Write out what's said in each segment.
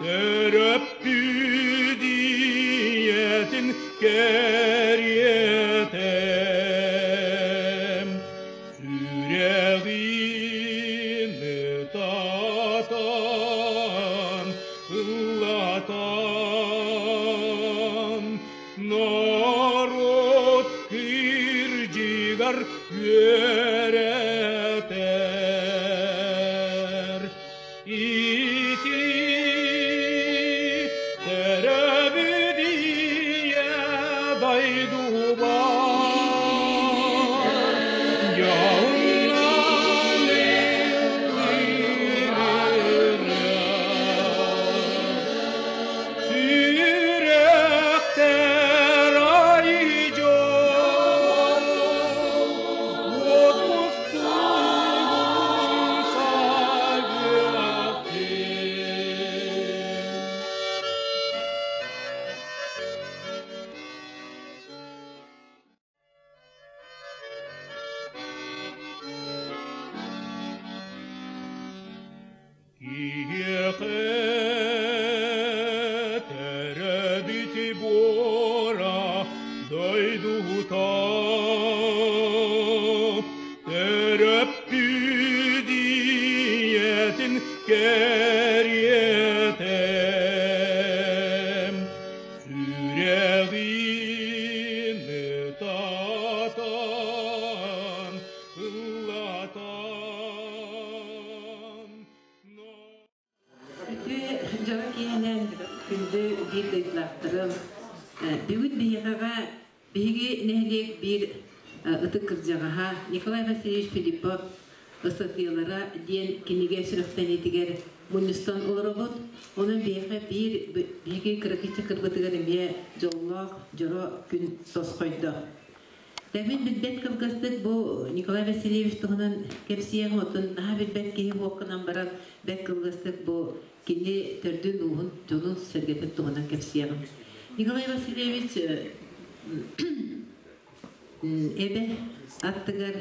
Төрөппүт ийэтин кэриэтэ Сүрэҕин ытатан, ыллатан, норуот кырдьыгар үөрэтэр. Ити төрөбүт ийэ дойдубар дьолунан Сүрэхтэр ай дьол уот Киһиэхэ төрөөбүт буора дойдута Төрөппүт ийэтин кэриэтэ Сүрэҕин ытатан ыллатан. Үтүө дьоро киэһэнэн күндү биир дойдулаахтарым, бүгүн биһиэхэҕэ биһиги нэһилиэк биир ытык кырдьаҕаһа Николай Васильевич Филиппов ыстатыйалара диэн кинигэ сүрэхтэниитигэр мунньустан олоробут. Онон биһиэхэ биир биһиги кыракый чакырбытыгар эмиэ дьоллоох дьоро күн тосхойдо. Тэбин билбэт кылгастык бу Николай Васильевич туһунан кэпсиэҕим, оттон наһаа билбэт киһи буокканан баран бэрт кылгастык бу кини төрдүн-ууһун, дьонун-сэргэтин туһунан кэпсиэҕим. Николай Васильевич эбэ аттыгар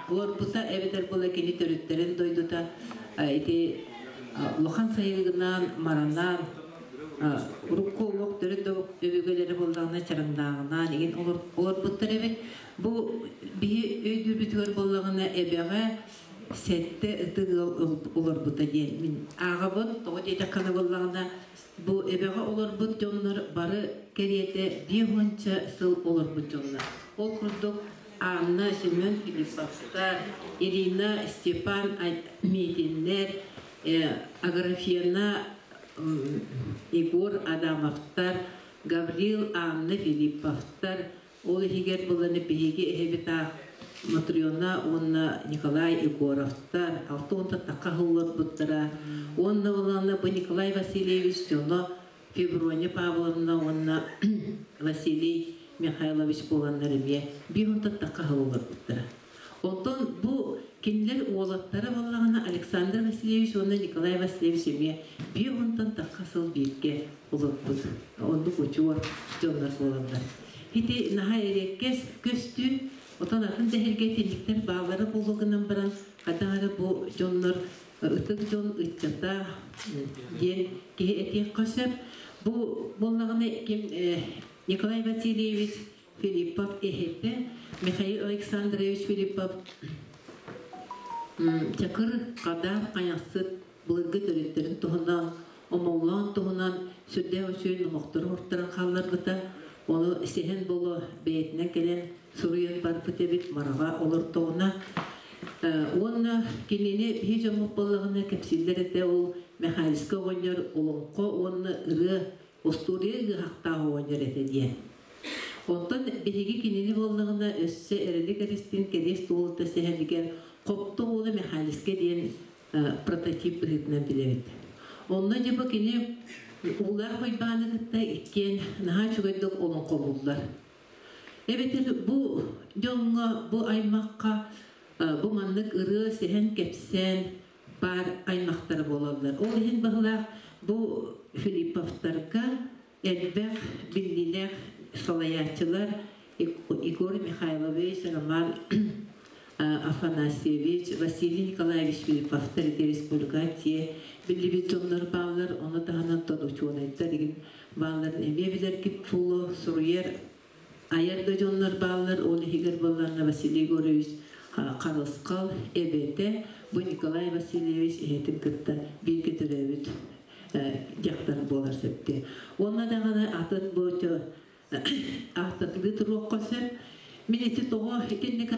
олорбута эбэтэр була кини төрүттэрин дойдута ити улахан сайылыгынан маранан урукку олох төрүт өбүгэлэри буоллаҕына чараҥнааҕынаан игин олорбуттар эбит. Бу биһи өйдүүрбүтүгэр буоллаҕына эбэҕэ сэттэ ытык ыал олорбута диэн мин ааҕабын. Тоҕо диэтэххинэ буоллаҕына бу эбэҕэ олорбут дьоннор бары кэриэтэ биир уонча сыл олорбут дьоннор. Ол курдук Анна, Семен Филипповтар, Ирина, Степан Митиннэр, Аграфена, Егор Адамовтар, Гаврил, Анна Филипповтар, ол иһигэр буланы биһиги эһэбит аах Матрена уонна Николай Егоровтар алта тахха аһылларбыттара. Уонна улаана бу Николай Васильевич дьоно Феврония Павловна уонна Василий Михайлович буоланнар эмиэ биир онтон тахха аһылларбыттара. Онтон бу кинилэр уолаттара буоллаҕына Александр Васильевич уонна Николай Васильевич эмиэ биир уонтан тахха сыл бииргэ олорбут. Оннук учуор дьоннор буолаллар. Ити наһаа эриэккэс көстүү, отон атын дэһэргэ итинниктэр бааллара буолуо гынан баран, хайдах эрэ бу дьоннор ытык дьон ыччата диэн киһи этиэххэ сөп. Бу буоллаҕына ким Николай Васильевич Филиппов эһэтэ Михаил Александрович Филиппов Чакыр Хадаах Хайахсыт былыргы төрүттэрин туһунан, омоллоон туһунан сүрдээх үчүгэй номохтору уһуртаран хаалларбыта. Ону Сэһэн Боло бэйэтинэн кэлэн суруйан барбыт эбит Мараҕа олортоҕуна. Уонна кинини биһи дьоммут буоллаҕына кэпсииллэр этэ ол Михайловскай оҕонньор олоҥхо уонна ырыа остуоруйа ыаһахтаах оҕонньор этэ диэн. Онтон биһиги кинини буоллаҕына өссө Эрэлик Эристин кэриэс туолута сэһэнигэр Хопто уола Михайлиска диэн прототип быһыытынан билэбит. Онно дьэ бу кини Уулаах Уйбааны кытта иккиэн наһаа үчүгэйдик олоҥхолууллар. Эбэтэр бу дьоҥҥо, бу аймахха бу маннык ырыа, сэһэн, кэпсээн баар аймахтара буолаллар. Ол иһин баһылаах бу Филипповтарга элбэх биллиилээх салайааччылар Егор Михайлович, Роман Афанасьевич, Василий Николаевич Филипповтар ити республика тиэ биллибит дьоннор бааллар, ону таһынан тон учуонайдар игин баалларын эмиэ билэргит буолуо, суруйар айар да дьоннор бааллар, ол иһигэр буолларна Василий Егорович Харысхал эбэтэ, бу Николай Васильевич эһэтин кытта бииргэ төрөөбүт дьахтар буолар сөптө. Уонна даҕаны атын бу ааттатылыы туруохха сөп. Мин ити тоҕо итинник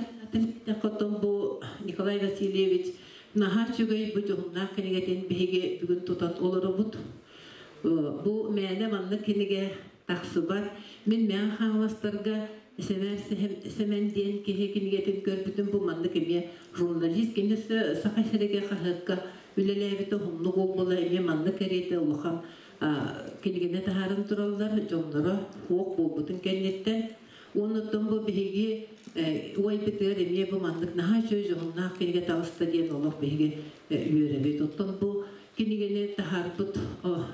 атын бу Николай Васильевич наһаа үчүгэй бу дьоһуннаах кинигэтин биһиги бүгүн тутан олоробут. Бу мээнэ маннык кинигэ тахсыбат. Мин мээн хаҥаластарга Сэмээр Сэмэн диэн киһи кинигэтин көрбүтүм бу маннык эмиэ журналист кини Саха сиригэ хаһыакка үлэлээбитэ уһуннук буолла эмиэ маннык кэриэтэ улахан кинигэни таһааран тураллар дьонноро суох буолбутун кэнниттэн уоннуттан бу биһиги уойбутугар эмиэ бу маннык наһаа үчүгэй дьоһуннаах кинигэ таҕыста диэн олох биһиги үөрэбит. Оттон бу кинигэни таһаарбыт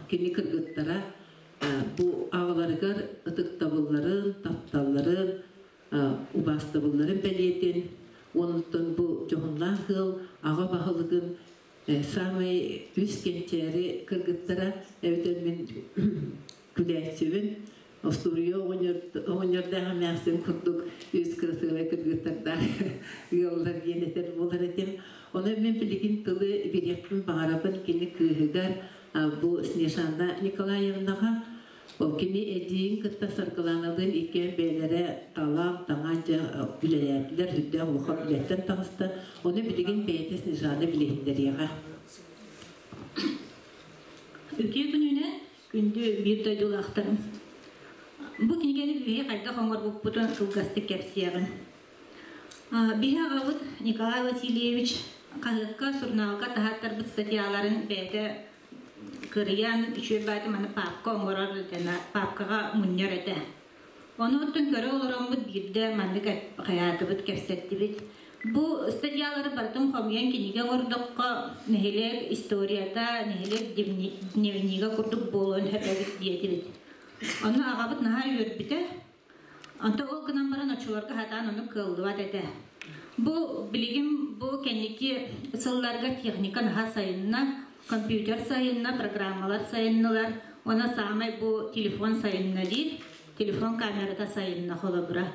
кини кыргыттара бу аҕаларыгар ытыктабылларын, тапталларын, убаастабылларын бэлиэтин уонуттан бу дьоһуннаах ыал аҕа баһылыгын саамай үс кэнчээри кыргыттара эбэтэр мин күлээччибин остуоруйа оҕонньордоох эмээхсин курдук үс кырасыабай кыргыттардаах ыаллар диэн этэр буолар этим. Онон мин билигин тылы бириэхпин баҕарабын кини кыыһыгар бу Снежана Николаевнаҕа. Ол кини эдьиийин кытта Саргылааналыын иккиэн бэйэлэрэ талаан, таҥаан дьэ үлэлээтилэр, сүрдээх улахан үлэттэн таҕыста. Ону билигин бэйэтэ Снежана билиһиннэриэҕэ. Үтүө күнүнэн күндү биир дойдулаахтарым. Бу кинигэни биһиги хайдах оҥорбуппутун кылгастык кэпсиэҕим. Биһи аҕабыт Николай Васильевич хаһыакка, сурунаалга таһааттарбыт статьяларын бэйэтэ кырыйан үчүгэй баайта маны паапка оҥорор этэ, паапкаҕа мунньар этэ. Ону оттон көрө олороммут биирдэ маннык хайаатыбыт, кэпсэттибит. Бу статьялары барытын хомуйан кинигэ оҥордоххо, нэһилиэк историята, нэһилиэк дневнигэ курдук буолуон сөп эбит диэтибит. Ону аҕабыт наһаа үөрбүтэ. Онто ол гынан баран оччолорго сатаан ону кыаллыбат этэ. Бу билигин бу кэнники сылларга техника наһаа сайынна, компьютер сайынна, программалар сайыннылар. Уонна саамай бу телефон сайынна диир. Телефон камерата сайынна холобура.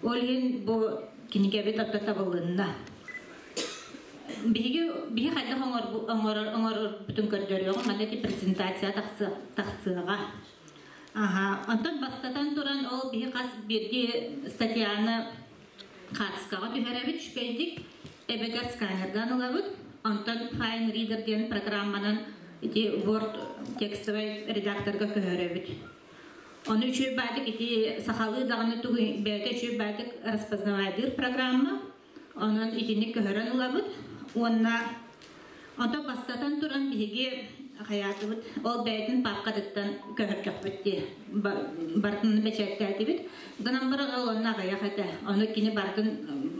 Ол иһин бу кинигэбит отто табылынна. Биһиги биһи хайдах оҥорор оҥорорбутун көрдөрүөҕүм, манна ити презентация тахсыаҕа. Аха, онтон бастатан туран ол биһи хас биирдии статьяны хаартыскаҕа түһэрэбит үчүгэйдик, эбэтэр сканердаан ылабыт. Онтон Fine Reader диэн программанан ити Word текстовай редакторга көһөрөбүт. Ону үчүгэй баатык ити сахалыы даҕаны тугу бэйэтэ үчүгэй баатык распознавайдыыр программа. Онон итини көһөрөн ылабыт уонна онтон бастатан туран биһиги хайаатыбыт ол бэйэтин паапкатыттан көһөрдөхпүт дии барытын бэчээттээтибит гынан баран ол онно аҕыйах этэ ону кини барытын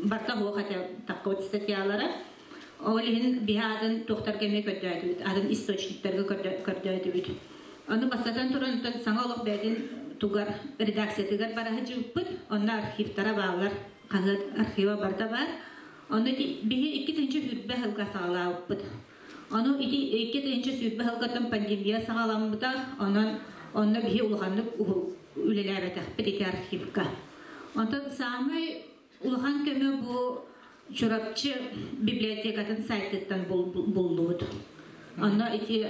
барыта суох этэ таххыбыт статьялара ол иһин биһи атын туохтарга эмиэ көрдөөтүбүт атын источниктарга көрдөөтүбүт ону бастатан туран онтон саҥа олох бэйэтин тугар редакциятыгар бара сылдьыбыппыт онно архивтара бааллар хаһыат архива барыта баар. Ону ити биһи 2 сүүрбэ сылга саҕалаабыппыт. Ону ити 2 сүүрбэ сылгаттан пандемия саҕаламмыта, онон онно биһи улаханнык үлэлээбэтэхпит ити архивка. Онтон саамай улахан көмө бу Чурапчы библиотекатын сайтыттан буллубут. Онно ити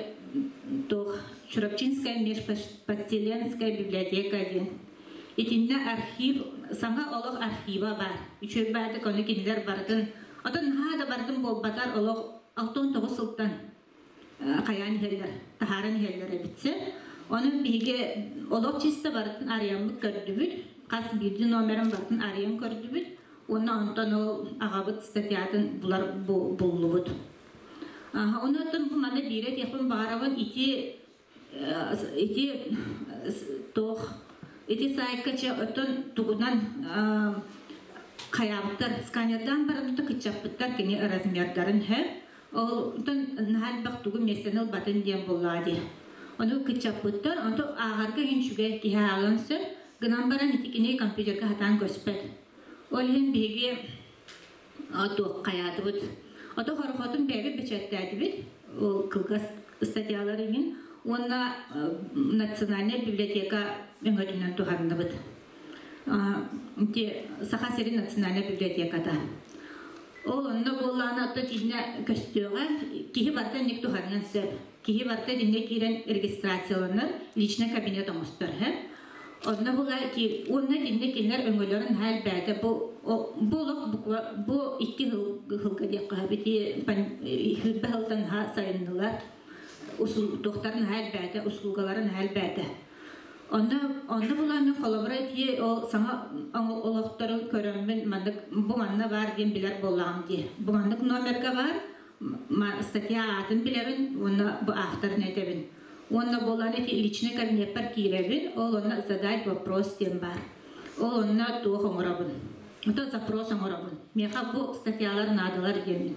туох Чурапчинская межпоселенская библиотека диэн. Итиннэ архив, саҥа олох архива баар. Үчүгэй баайдык ону кинилэр барытын, отон наһаа да барытын буолбатар олох 69 сылтан хайаан иһэллэр, таһааран иһэллэр эбитсэ. Онон биһиги олох чисто барытын арыйаммыт көрдүбүт, хас биирдии номерын барытын арыйан көрдүбүт уонна онтон ол аҕабыт статьятын булар буллубут. Онон бу маны биирэ этиэхпин баҕарабын ити ити туох ити саайка чэ оттон тугунан хайаабыттар сканердаан баран тута кыччаппыттар кини размердарын хэ ол онтон наһаа элбэх тугу миэстэни ылбатын диэн буоллаҕа дии ону кыччаппыттар онто ааҕарга иһин үчүгэй киһи ааҕыан сөп гынан баран ити кини компьютерга хатаан көспөт ол иһин биһиги Туох хайаатыбыт. Ото хорохотун бэйэбит бэчээттээтибит. Ол кылгас статьялар иҥин. Уонна Национальная библиотека өҥөтүнэн туһанныбыт. Саха сирин национальнай библиотеката. Ол онно буоллаҕына ото киинэ көстүөҕэ, киһи барыта инник туһаныан сөп. Киһи барыта итиннэ киирэн регистрацияланар, личный кабинет оҥостор һэ. Онно була уонна итиннэ кинилэр өҥөлөрүн наһаа элбээтэ. Бу бу олох буква бу икки сылга диэххэ сөп. Ити сүүрбэ сылтан наһаа сайыннылар. Туохтарын наһаа элбээтэ, услугаларын наһаа элбээтэ. Онно онно булан мин холобура ити ол саҥа олохтору көрөммүн маннык бу манна баар диэн билэр буоллаҕым дии. Бу маннык номерга баар статья аатын билэбин уонна бу авторын этэбин. Уонна буолан ити личный кабинеппар киирэбин, ол онно задать вопрос диэн баар. Ол онно туох оҥоробун. Ото запрос оҥоробун. Миэхэ бу статьялар наадалар диэммин.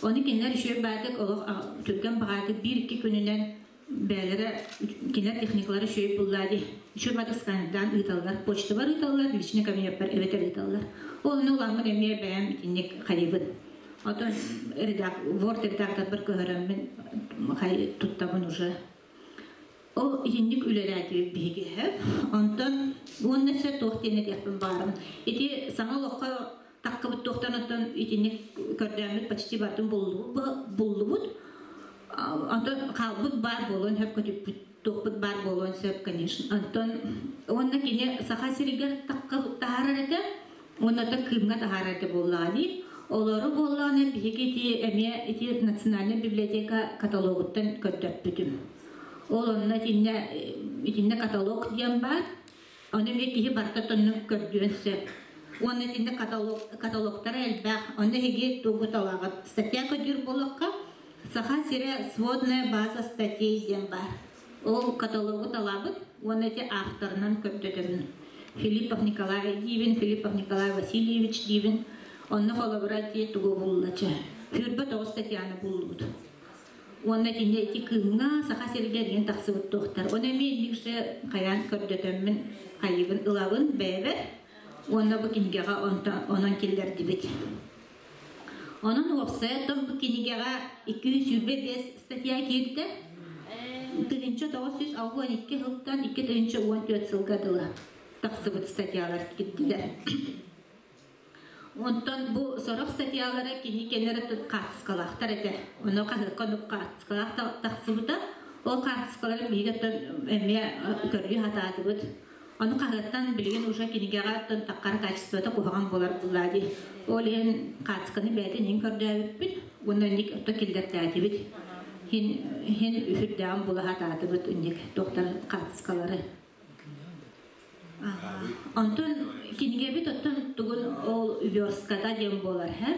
Ону кинилэр үчүгэй баайдык олох түргэн баҕайытык биир-икки күнүнэн бэйэлэрэ кинилэр техникалара үчүгэй буллаа дии. Үчүгэй баҕайытык сканердаан ыыталлар. Почтабар ыыталлар, личный кабинеппар эбэтэр ыыталлар. Ол онно уламмын эмиэ бэйэм итинник хайыбын. Отон Word редакторбар көһөрөммүн хай туттабын уже. Ол итинник үлэлээтибит биһиги. Онтон уонна өссө туох диэн этиэхпин баҕарабын. Ити саҥа олоххо таккыбыт туохтан оттон итинник көрдөөммүт почти бартын буллубут. Онтон хаалбыт баар буолуон сөп көтүппүт туохпут баар буолуон сөп, конечно. Онтон уонна кини Саха сиригэр таһаарар этэ, уонна да Кыымҥа таһаарар этэ буоллаҕа дии. Олору буоллаҕына биһиги ити эмиэ ити Национальнай библиотека каталогуттан көрдөппүтүм. Ол онно итиннэ итиннэ каталог диэн баар. Ону эмиэ киһи барыта тоннук көрдүөн сөп. Уонна итиннэ каталог каталогтара элбэх. Онно эһиги тугу талаҕыт? Статья көрдүүр буоллахха, Саха сирэ сводная база статей диэн баар. Ол каталогу талабыт уонна ити авторынан көрдөтөбүн. Филиппов Николай диибин, Филиппов Николай Васильевич диибин. Онно холобура ити тугу буллачы. 29 статьяны буллубут. Уонна итиннэ ити Кыымҥа, Саха сиригэр диэн тахсыбыт туохтар. Оны эмиэ инник хайаан көрдөтөммүн хайыбын ылабын бэйэбэр. Уонна бу кинигэҕэ онон киллэрдибит. Онон уопсайа бу кинигэҕэ 225 статья киирдэ. 1962 сылтан 2014 сылга дылы тахсыбыт статьялар киирдилэр. Онтон бу сорох статьялара кини кэлэр хаартыскалаахтар этэ. Ону хаһыакка оннук хаартыскалаах тахсыбыта. Ол хаартыскалары биһиги эмиэ көрүү хатаатыбыт. Ону хаһыаттан билигин уже кинигэҕэ оттон таххар качествота куһаҕан буолар буллаа дии. Ол иһин хаартысканы бэйэтин иһин көрдөөбүппүт уонна инник отто киллэртээтибит. Хин хин үһүрдээҕин була хатаатыбыт инник туохтар хаартыскалары. Онтон кинигэбит оттон тугун ол верстката диэн буолар һэ.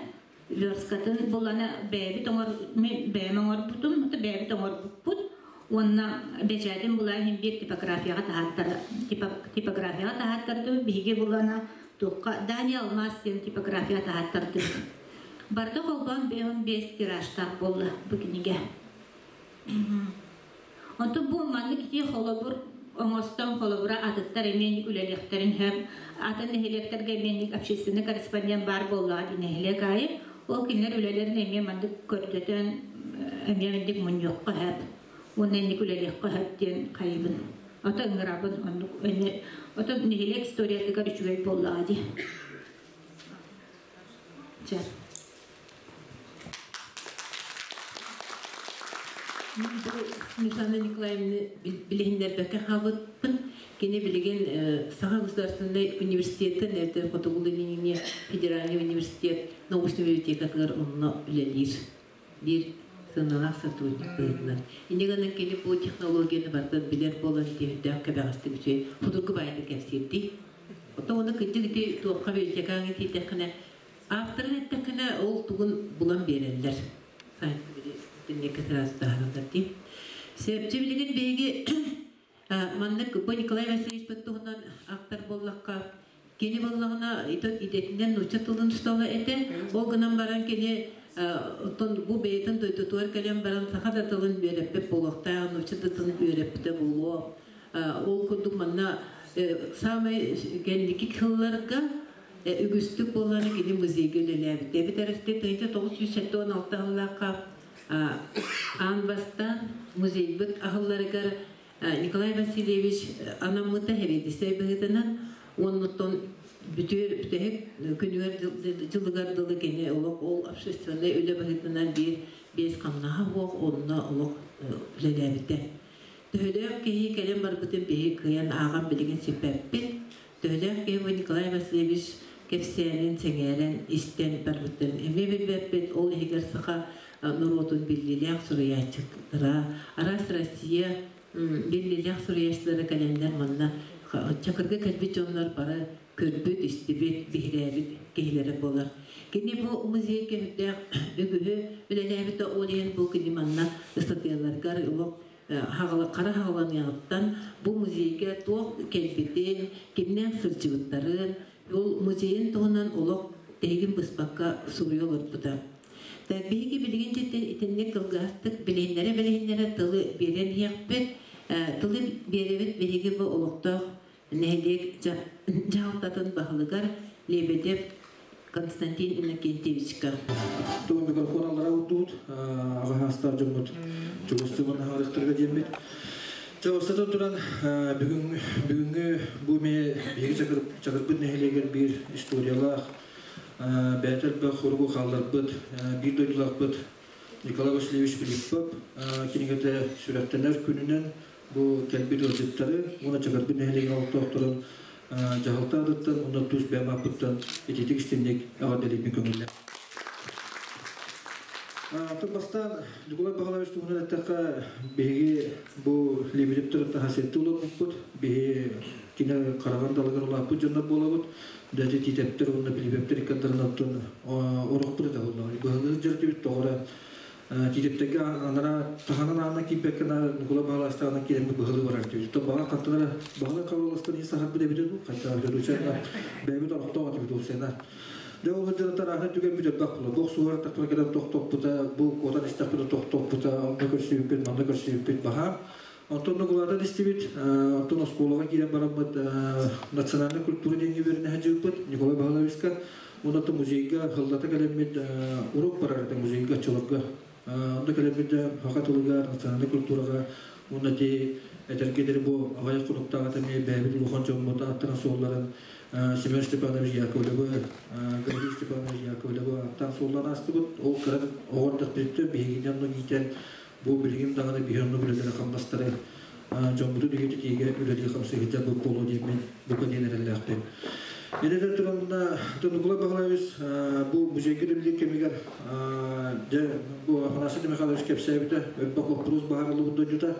Версткатын булана бэйэбит оҥор мен бэйэм оҥорбутум, бэйэбит оҥорбуппут. Уонна бэчээтин булан иһин биир типографияҕа таһааттар типографияҕа таһааттардыбыт. Биһиги булана туохха Дания Алмаз диэн типография таһааттардыбыт. Барыта холбоон 55 тиражтаах буолла бу кинигэ. Онтон бу маннык ити холобур оҥостон холобура атыттар эмиэ үлэлиэхтэрин сөп. Атын нэһилиэктэргэ эмиэ общественный корреспондент баар буоллаҕа дии нэһилиэк аайы. Ол кинилэр үлэлэрин эмиэ маннык көрдөтөн эмиэ маннык мунньуохха сөп. Уонна инник үлэлиэххэ сөп диэн хайыбын. Ото ыҥырабын оннук ото нэһилиэк историятыгар үчүгэй буоллаҕа дии. Чэ. Бу Светлана Николаевна билиһиннэрбэккэ хаалбыппын. Кини билигин Саха государственнай университеттан эбэтэр Хотугулуу-Илиҥҥи федеральный университет научнай библиотекатыгар онно үлэлиир диир сыаналаах сотрудник быһыытынан. Инньэ гынан кини бу технологияны барытын билэр буолан тиһирдээх кэбэҕэстик үчүгэй судургу баайдык кэпсиирдии. Оттон уонна кырдьык ити туохха библиотекаҕа тиийдэххинэ авторын эттэххинэ ол тугун булан биэрэллэр. Саайтка сразу таһаараллар дии. Сөпчө билигин биһиги маннык бу Николай Васильевич туһунан автор буоллахха, кини буоллаҕына идэтинэн нуучча тылын учуутала этэ. Ол гынан баран кини оттон бу бэйэтин дойдутугар кэлэн баран саха да тылын үөрэппит буолуохтаах, нуучча да тылын үөрэппитэ буолуо. Ол курдук манна самай кэнники кылларга Үгүстүк буоллаҕына кини музейга үлэлээбитэ. Эбэтэр 1976 сыллаахха аан бастаан музейбыт аһылларыгар Николай Васильевич анаммыта сэбиэдиссэй быһыытынан, оннуттан бүтүөр бүтэһик күнүгэр дьылыгар дылы кини олох ол общественнай үлэ быһыытынан биир биэс хамнаһа суох онно олох үлэлээбитэ. Төһөлөөх киһи кэлэн барбытын биһи кыайан ааҕан билигин сиппэппит. Төһөлөөх киһи бу Николай Васильевич кэпсээнин сэҥээрэн истэн барбыттарын эмиэ билбэппит. Ол иһигэр саха норуотун биллиилээх суруйааччылара, араас Россия биллиилээх суруйааччылара кэлэннэр манна Чакырга кэлбит дьоннор бары көрбүт, истибит, биһирээбит киһилэрэ буолар. Кини бу музейга үрдээх үгүһү үлэлээбитэ, ол иһин бу кини манна ыстатыйаларыгар олох хара хаҕыланыаҕыттан бу музейга туох кэлбитин, кимнээх сылдьыбыттарын, ол музейын туһунан олох тиһигин быспакка суруйа олорбута. Биһиги билигин дьиттэн итинник кылгастык билиһиннэрэ-билиһиннэрэ тылы биэрэн иһиэхпит. Тылы биэрэбит биһиги бу олохтоох нэһилиэк дьаһалтатын баһылыгар Лебедев Константин Иннокентьевичка. Тугун микрофон аллара урдуут, аҕаһаастаах дьоммут чугастыыбын аһарыктарга диэммит. Чабастатан туран бүгүн бүгүҥҥү бу ме биһиги Чакырбыт нэһилиэгэр биир историялаах, бэйэтэ элбэх хоругу хаалларбыт, биир дойдулаахпыт Николай Васильевич Филиппов кинигэтэ сүрэхтэнэр күнүнэн бу кэлбит ыалдьыттары уонна Чакырбыт нэһилиэгин олохтоохторун дьаһалта аатыттан уонна тус бэйэм ааппыттан итиитик истиҥник эҕэрдэлиирбин көҥүллээ. Атын бастаан Николай Баһылаевич туһунан эттэххэ, биһиги бу Лебедевтэр таһасетти олорбуппут, биһи кини хараҕын далыгар улааппыт дьоннор буолабыт. Дьэ тиитэптэр уонна Пилипептэр иккардарын оттон орохпут этэ буоллаҕа. Быһылыы дьэртибит тоҕо тиитэптэргэ анара таһанан аана киирбэккэ Нукула Баһылаастаҕынан киирэммит быһылыы барар этибит. То баҕа хатталара баһылай Хабырыластан ис саһарбыт эбитэ дуу, хантаа эбитэ дуу, чэнна бэйэбит олохтоох этибит ол сена. Дьэ ол сылдьан араһын түгэн бүтэрбэх була. Бу охсуһар тахпына кэлэн тохтоппута, бу куотан истэхпинэ тохтоппута, онно көрсүбүппүт, манна көрсүбүппүт баһаам. Онтон Нукулаатан истибит, онтон оскуолаҕа киирэн бараммыт национальная культура диэҥҥэ үөрэнэ сылдьыбыппыт Николай Баһылаевичка. Онон музейга хыллата кэлэммит уруок барар этэ музейга оччолорго. Онно кэлэммит саха тылыгар, национальнай культураҕа уонна ити этэргэ диэри бу аҕыйах хонуктааҕыта эмиэ бэйэбит улахан дьоммут ааттарын суолларын Семен Степанович Яковлевы, Гаврил Степанович Яковлевы ааттаан суоллаан аастыбыт. Ол кыра оҕо эрдэхпититтэн биһигини онно иитэн бу билигин даҕаны биһи оннук үлэлэри хамнастары дьоммутун үйэтитиигэ үлэлии хамсыы бу буолуо диэммин бука диэн эрэллээхпин. Эдэр туранна Нукулай Баһылаевич бу музейга үлэлиир кэмигэр дьэ бу Афанасий Михайлович кэпсээбитэ элбэх боппуруос баһаарыллыбыт дойдута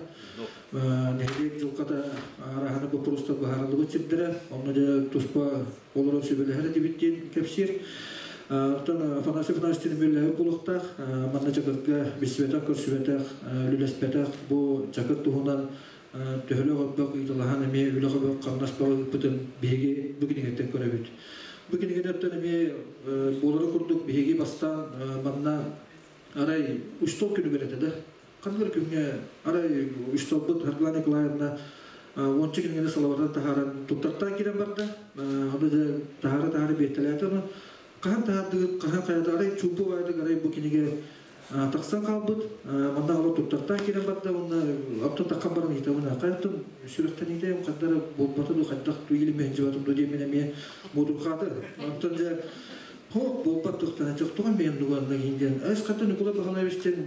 нэһилиэк дьылҕата арааһына боппуруостар баһаарыллыбыт сирдэрэ онно дьэ туспа олорон сүбэлэһэр этибит диэн кэпсиир. Оттон Афанасий Афанасьевич үлэлээбит буолуохтаах. Манна Чакырга билсибэтэх, көрсүбэтэх, үлэлэспэтэх бу Чакыр туһунан төһөлөөх элбэх ыйыталаһан эмиэ үлэ хөбөх хамнас баҕа биһиги бу кинигэттэн көрөбүт. Бу кинигэнеттен эмиэ буолары курдук биһиги бастаан манна арай үстол күнүгэр этэ да. Ханнык күҥҥэ арай үстолбут Саргылана Николаевна уонча кинигэни салабатан таһааран туттартаан киирэн барда. Ону дьэ таһаара-таһаара биэртэлээтэ ону. Хаһан таһаардыгыт, хаһан хайата арай чуумпу баайдык арай бу кинигэ тахсан хаалбыт. Манна олор туттартаан киирэн барда уонна оттон таххан баран ыйытабын хайаттан сүрэхтэниитэ ханна буолбата дуу, хайдах дуу илимэ дьыбатым дуу диэммин эмиэ муутурҕааты. Онтон дьэ Хоп, буолбат туохтан чохтоҕон бэйэм дуганна диэн. Эс хата Николай Баһылаевичтен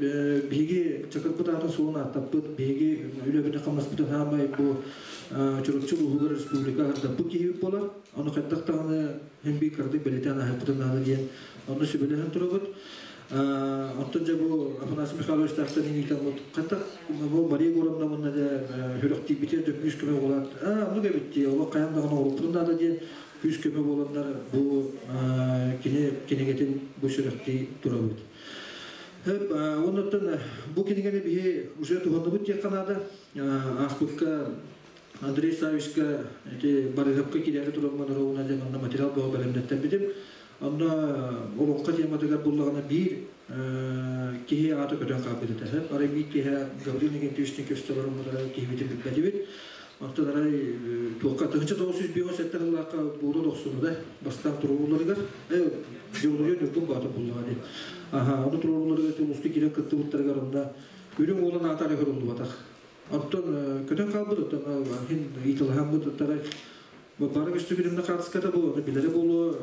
биһиги Чакырбыт аатын суолун ааттаппыт, биһиги үлэбитин хамнаспытын хаамай бу Чурапчы улууһугар республика ардаппыт киһибит буолар. Ону хайдах даҕаны һин биир кыратык бэлиэтээн аһыппытын наада диэн онно сүбэлэһэн турабыт. Онтон дьэ бу Афанасий Михайлович тахтан иҥиитэн хайдах бу Мария Егоровна мунна дьэ хүрөхтиирбитигэр дьэ күүс көмө буолаат аа оннук эбит дии олох хайаан даҕаны оҥоруохпутун наада диэн күүс көмө буоланнар бу кини кинигэтин бу сүрэхтии турабыт. Оннуттан бу кинигэни биһи уже туһанныбыт диэххэ наада. Ааспыкка Андрей Савичка ити барыһапка киирээри тураммын оруобуна диэн онно материал бөҕө бэлэмнэттэрбитим. Онно олоҥхо тематыгар буллаҕына биир киһи аата көтөн хаалбыт этэ. Арай биир киһи Гаврил Никитич көстө барыммытара киһибитин билбэтибит. Онтон арай туохха 1957 сыллаахха бууру дохсунуда бастаан туругуларыгар дьулуруйа Ньургун Боотур буллаҕа дии. Аха, ону туругуларыгар улууска киирэн кыттыбыттарыгар онно үрүҥ уолан аата эрэ көрүллубатах. Оттон көтөн хаалбыт, оттон иһин ыйыталаһаммыт оттон бары көстүбүтүмна хаатыската бу, ону билэрэ буолуо,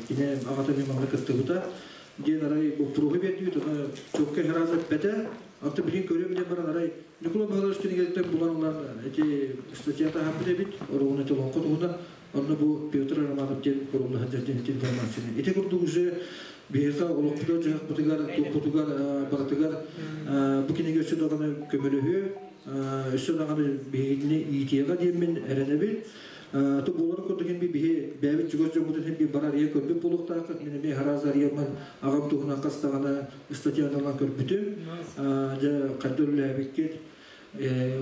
кини аҕата эмиэ манна кыттыбыта диэн арай боппуруоһу биэрдибит, ону чуокка сразу эппэтэ. Оттон билигин көрүөм диэн баран арай Ньукулай Баһылайович кинигэтиттэн булан ылан ити статья таһаарбыт эбит, оруобуна ити олоҥхо туһунан. Онно бу Петр Романов диэн курулла сылдьар диэн ити информацияны. Ити курдук уже биһиэхэ олохпутугар, дьаһахпытыгар, туохпутугар барытыгар бу кинигэ өссө даҕаны көмөлөһүө, өссө даҕаны биһигини иитиэҕэ диэммин эрэнэбин. Ту буоларын курдук хин биһи бэйэбит чугас дьоммутун хин би бар арыйа көрбүт буолуохтааххыт. Мин эмиэ араас арыйаммын аҕам туһунан хас даҕаны ыстатыйаны ылан көрбүтүм. Дьэ, хайда үлэлээбиккит.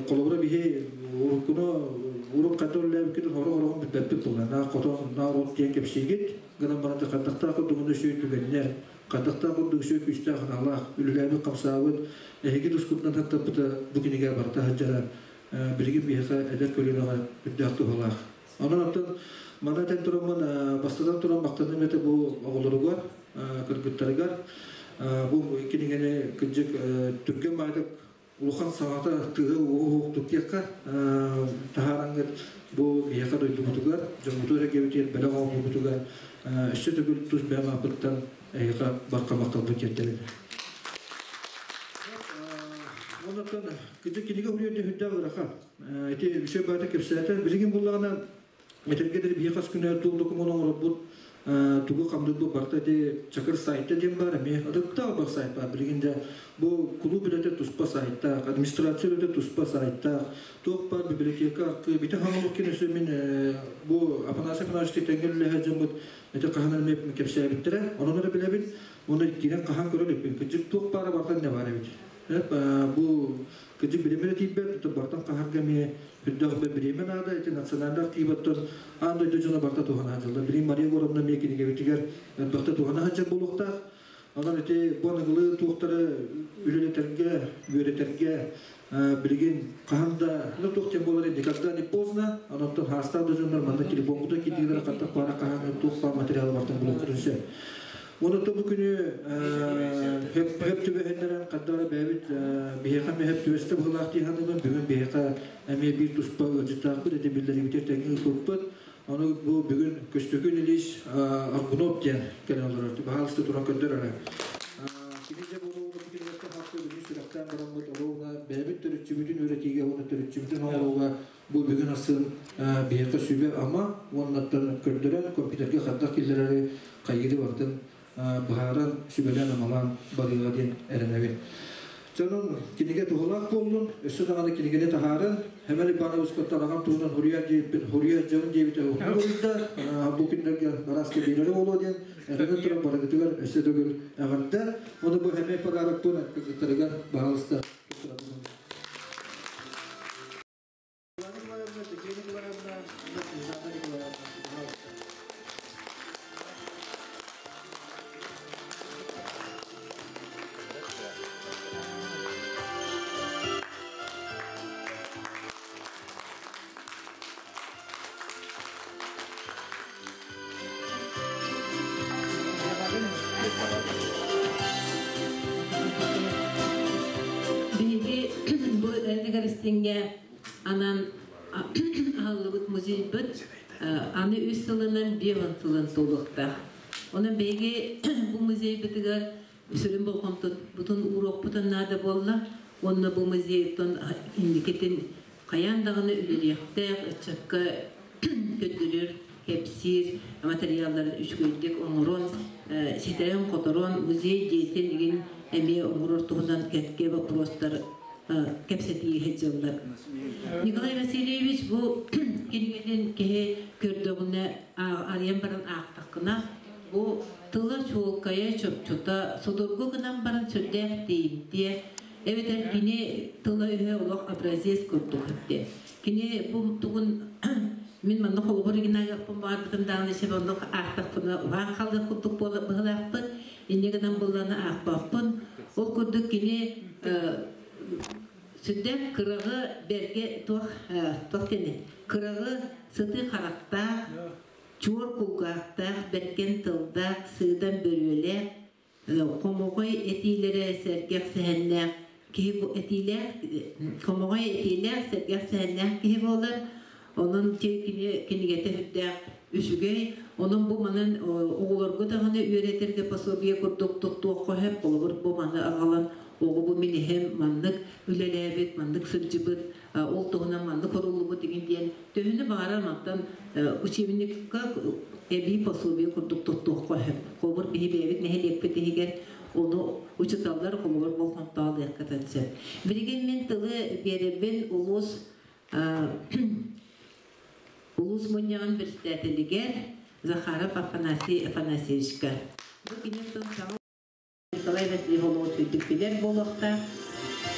Холобура биһи уруккуну урук хайда үлэлээбиккит хоро-хороҕун билбэппит буолла. Наа хотон, наа от диэн кэпсиигит. Гынан баран хардахтаах курдугуна үчүгэй түгэннэр, хардахтаах курдук үчүгэй күүстээх аналаах үлэлээбит хамсаабыт эһиги тускутунан таттарбыта бу кинигэ барыта сылдьара билигин биһиэхэ эдэр көлүөнэҕэ үрдээх туһалаах. Онон оттон маны этэн тураммын бастатан туран махтаным этэ бу оҕолоругар, кыргыттарыгар. Бу кинигэни кырдьык түргэн баайдык улахан саҥата тыаһа уоһу туттиэххэ таһаараңҥыт бу биһиэхэ дойдубутугар, дьоммутугар эргэбитигэр бэлэх оҥорбутугар өссө төгүл тус бэйэм ааппыттан эһиэхэ барҕа махталбын тиэрдэбин. Оннуттан кырдьык кинигэ суруйар үрдээх ыарахан. Ити үчүгэй баата кэпсээтэ. Билигин буллаҕына этэргэ дылы биһи хас күнэ туох докумуон оҥорорбут, тугу хамдыырбыт барыта ити Чакыр сайта диэн баар эмиэ. Ытыктаах бар сайт баар билигин дьэ. Бу кулууп үлэтэ туспа сайтаах, администрация үлэтэ туспа сайтаах, туох баар библиотека аркы бите хаҥалык кин өссө мин бу Афанасий Афанасьевич тэҥҥэ үлэлэһэ дьоммут ити хаһан эмиэ кэпсээбиттэрэ. Онон эрэ билэбин. Уонна киирэн хаһан көрөр эппин. Кырдьык туох баара барыта не баар эбит. Бу кырдьык бириэмэ тиийбэт, бартан хаһарга эмиэ үрдээх бириэмэ наада. Ити национальный активаттан аан дойду дьоно барыта туһана сылдьаллар. Билигин Мария Егоровна эмиэ кинигэбитигэр элбэхтэ туһана сылдьар буолуохтаах. Онон ити бу аныгылыы туохтары үлэлэтэргэ, үөрэтэргэ билигин хаһан да, ну туох диэн буолар никогда не поздно. Онон хаастаах да дьоннор манна телефоҥҥутун киирдилэр хаттах баара хаһан туох баар материалы бартан булуоххутун сөп. Оны бу күнү хөп түбэһиннэрэн хаддара бэйэбит биһиэхэ эмиэ хөп түбэстэ быһылаах дии саныыбын. Бүгүн биһиэхэ эмиэ биир туспа ыалдьыттаахпыт, ити биллэрибитигэр тэҥҥэ ыыппыппыт. Ону бу бүгүн Көстөкүүн Ильич Аргунов диэн кэлэн олорор. Баһаалыста туран көрдөр эрэ. Кини дьэ буолуоҕун бу кинилэртэн хаппы бүгүн сүрэхтээн бараммыт оруобуна бэйэбит төрүччүбүтүн үөрэтиигэ уонна төрүччүбүтүн оҥорууга бу бүгүн асын биһиэхэ сүбэ-ама уоннаттан көрдөрөн компьютерга хайдах киллэрэри хайыыры барытын быһааран сүбэлээн-амалаан барыаҕа диэн эрэнэбин. Дьонун кинигэ туһалаах буоллун, өссө даҕаны кинигэни таһааран, Хэмэл Ивановичка аҕам туһунан хуруйар диэбиппин, хуруйар дьон диэбитэ уһун бу күннэргэ араас кэбиилэри буолуо диэн эрэнэн туран барыгытыгар өссө төгүл эҕэрдэ. Ону бу Хэмэй подарокпун кыргыттарыгар баһаалыста туттарабын. Николаевна, Татьяна Николаевна, Снежана Николаевна, пожалуйста. Биһиги бу Эдгар анан аһыллыбыт музейбыт аны үс сылынан 50 сылын туолуохтаах. Онон биһиги бу музейбытыгар сүрүн болҕомтобутун ууруохпутун наада буолла. Уонна бу музейтон инникитин хайаан даҕаны үлэлиэхтээх ыччакка көрдөрөр, кэпсиир материалларын үчүгэйдик оҥорон, ситэрэн-хоторон музей дьиэтин игин эмиэ оҥорор туһунан кэккэ боппуруостар кэпсэтии сылдьаллар. Николай Васильевич бу кинигэтин киһи көрдөҕүнэ арыйан баран аахтаххына бу тыла чуолкайа чопчута судургу гынан баран сүрдээх тиийимтиэ эбэтэр кини тыла-өһө олох образец курдук этэ. Кини бу тугун мин манна холобур гинайыахпын баҕарбытым даҕаны сөп оннук аахтахпына уһаан халыах курдук быһылаахпын инньэ гынан булланы аахпаппын. Ол курдук кини Сүрдээх кыраҕы бэргэ туох туох диэни кыраҕы сытыы харахтаах, чуор кулгаахтаах, бэргэн тылдаах, сыыдам бөрүөлээх, хомоҕой этиилэрэ сэргэх сэһэннээх киһи этиилээх хомоҕой этиилээх сэргэх сэһэннээх киһи буолар. Онон кини кинигэтэ сүрдээх үчүгэй. Онон бу манан оҕолорго даҕаны үөрэтэргэ пособие курдук туттуохха сөп. Холобур, бу маны аҕалан оҕо бу мин эһэм маннык үлэлээбит, маннык сылдьыбыт, ол туһунан маннык хоруллубут игин диэн төһөнү баҕарар мантан учебникка эбии пособие курдук туттуохха сөп. Холобур, биһи бэйэбит нэһилиэкпит иһигэр ону учууталлар холобур болҕомтоҕо ылыаххытын сөп. Билигин мин тылы биэрэбин улуус улуус мунньаҕын председателигэр Захаров Афанасий Афанасьевичка. Бу киниттэн саҥа Николай Васильев олоҕу сүрдүк билэр буолуохтаах.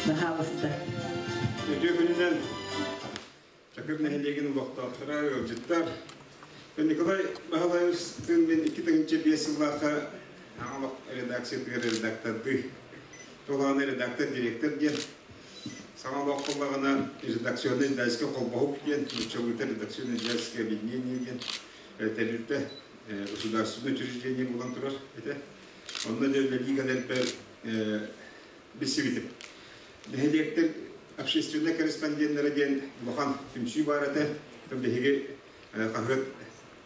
Баһаалыста. Үтүө күнүнэн Чакыр нэһилиэгин олохтоохторо, ыалдьыттар. Николай Баһылаевичтыын мин 2005 сыллаахха Аҥалах редакциятыгар редактордыы, толоон редактор, директор диэн саҥа олох буоллаҕына редакционнай издательскай холбоһук диэн, нууччалыыта редакционное издательское объединение диэн тэрилтэ государственное учреждение буолан турар этэ. Онно дьэ үлэлии кэлэрбэр билсибитим. Нэһилиэктэр общественнай корреспонденнара диэн улахан түмсүү баар этэ. Биһиги хаһыат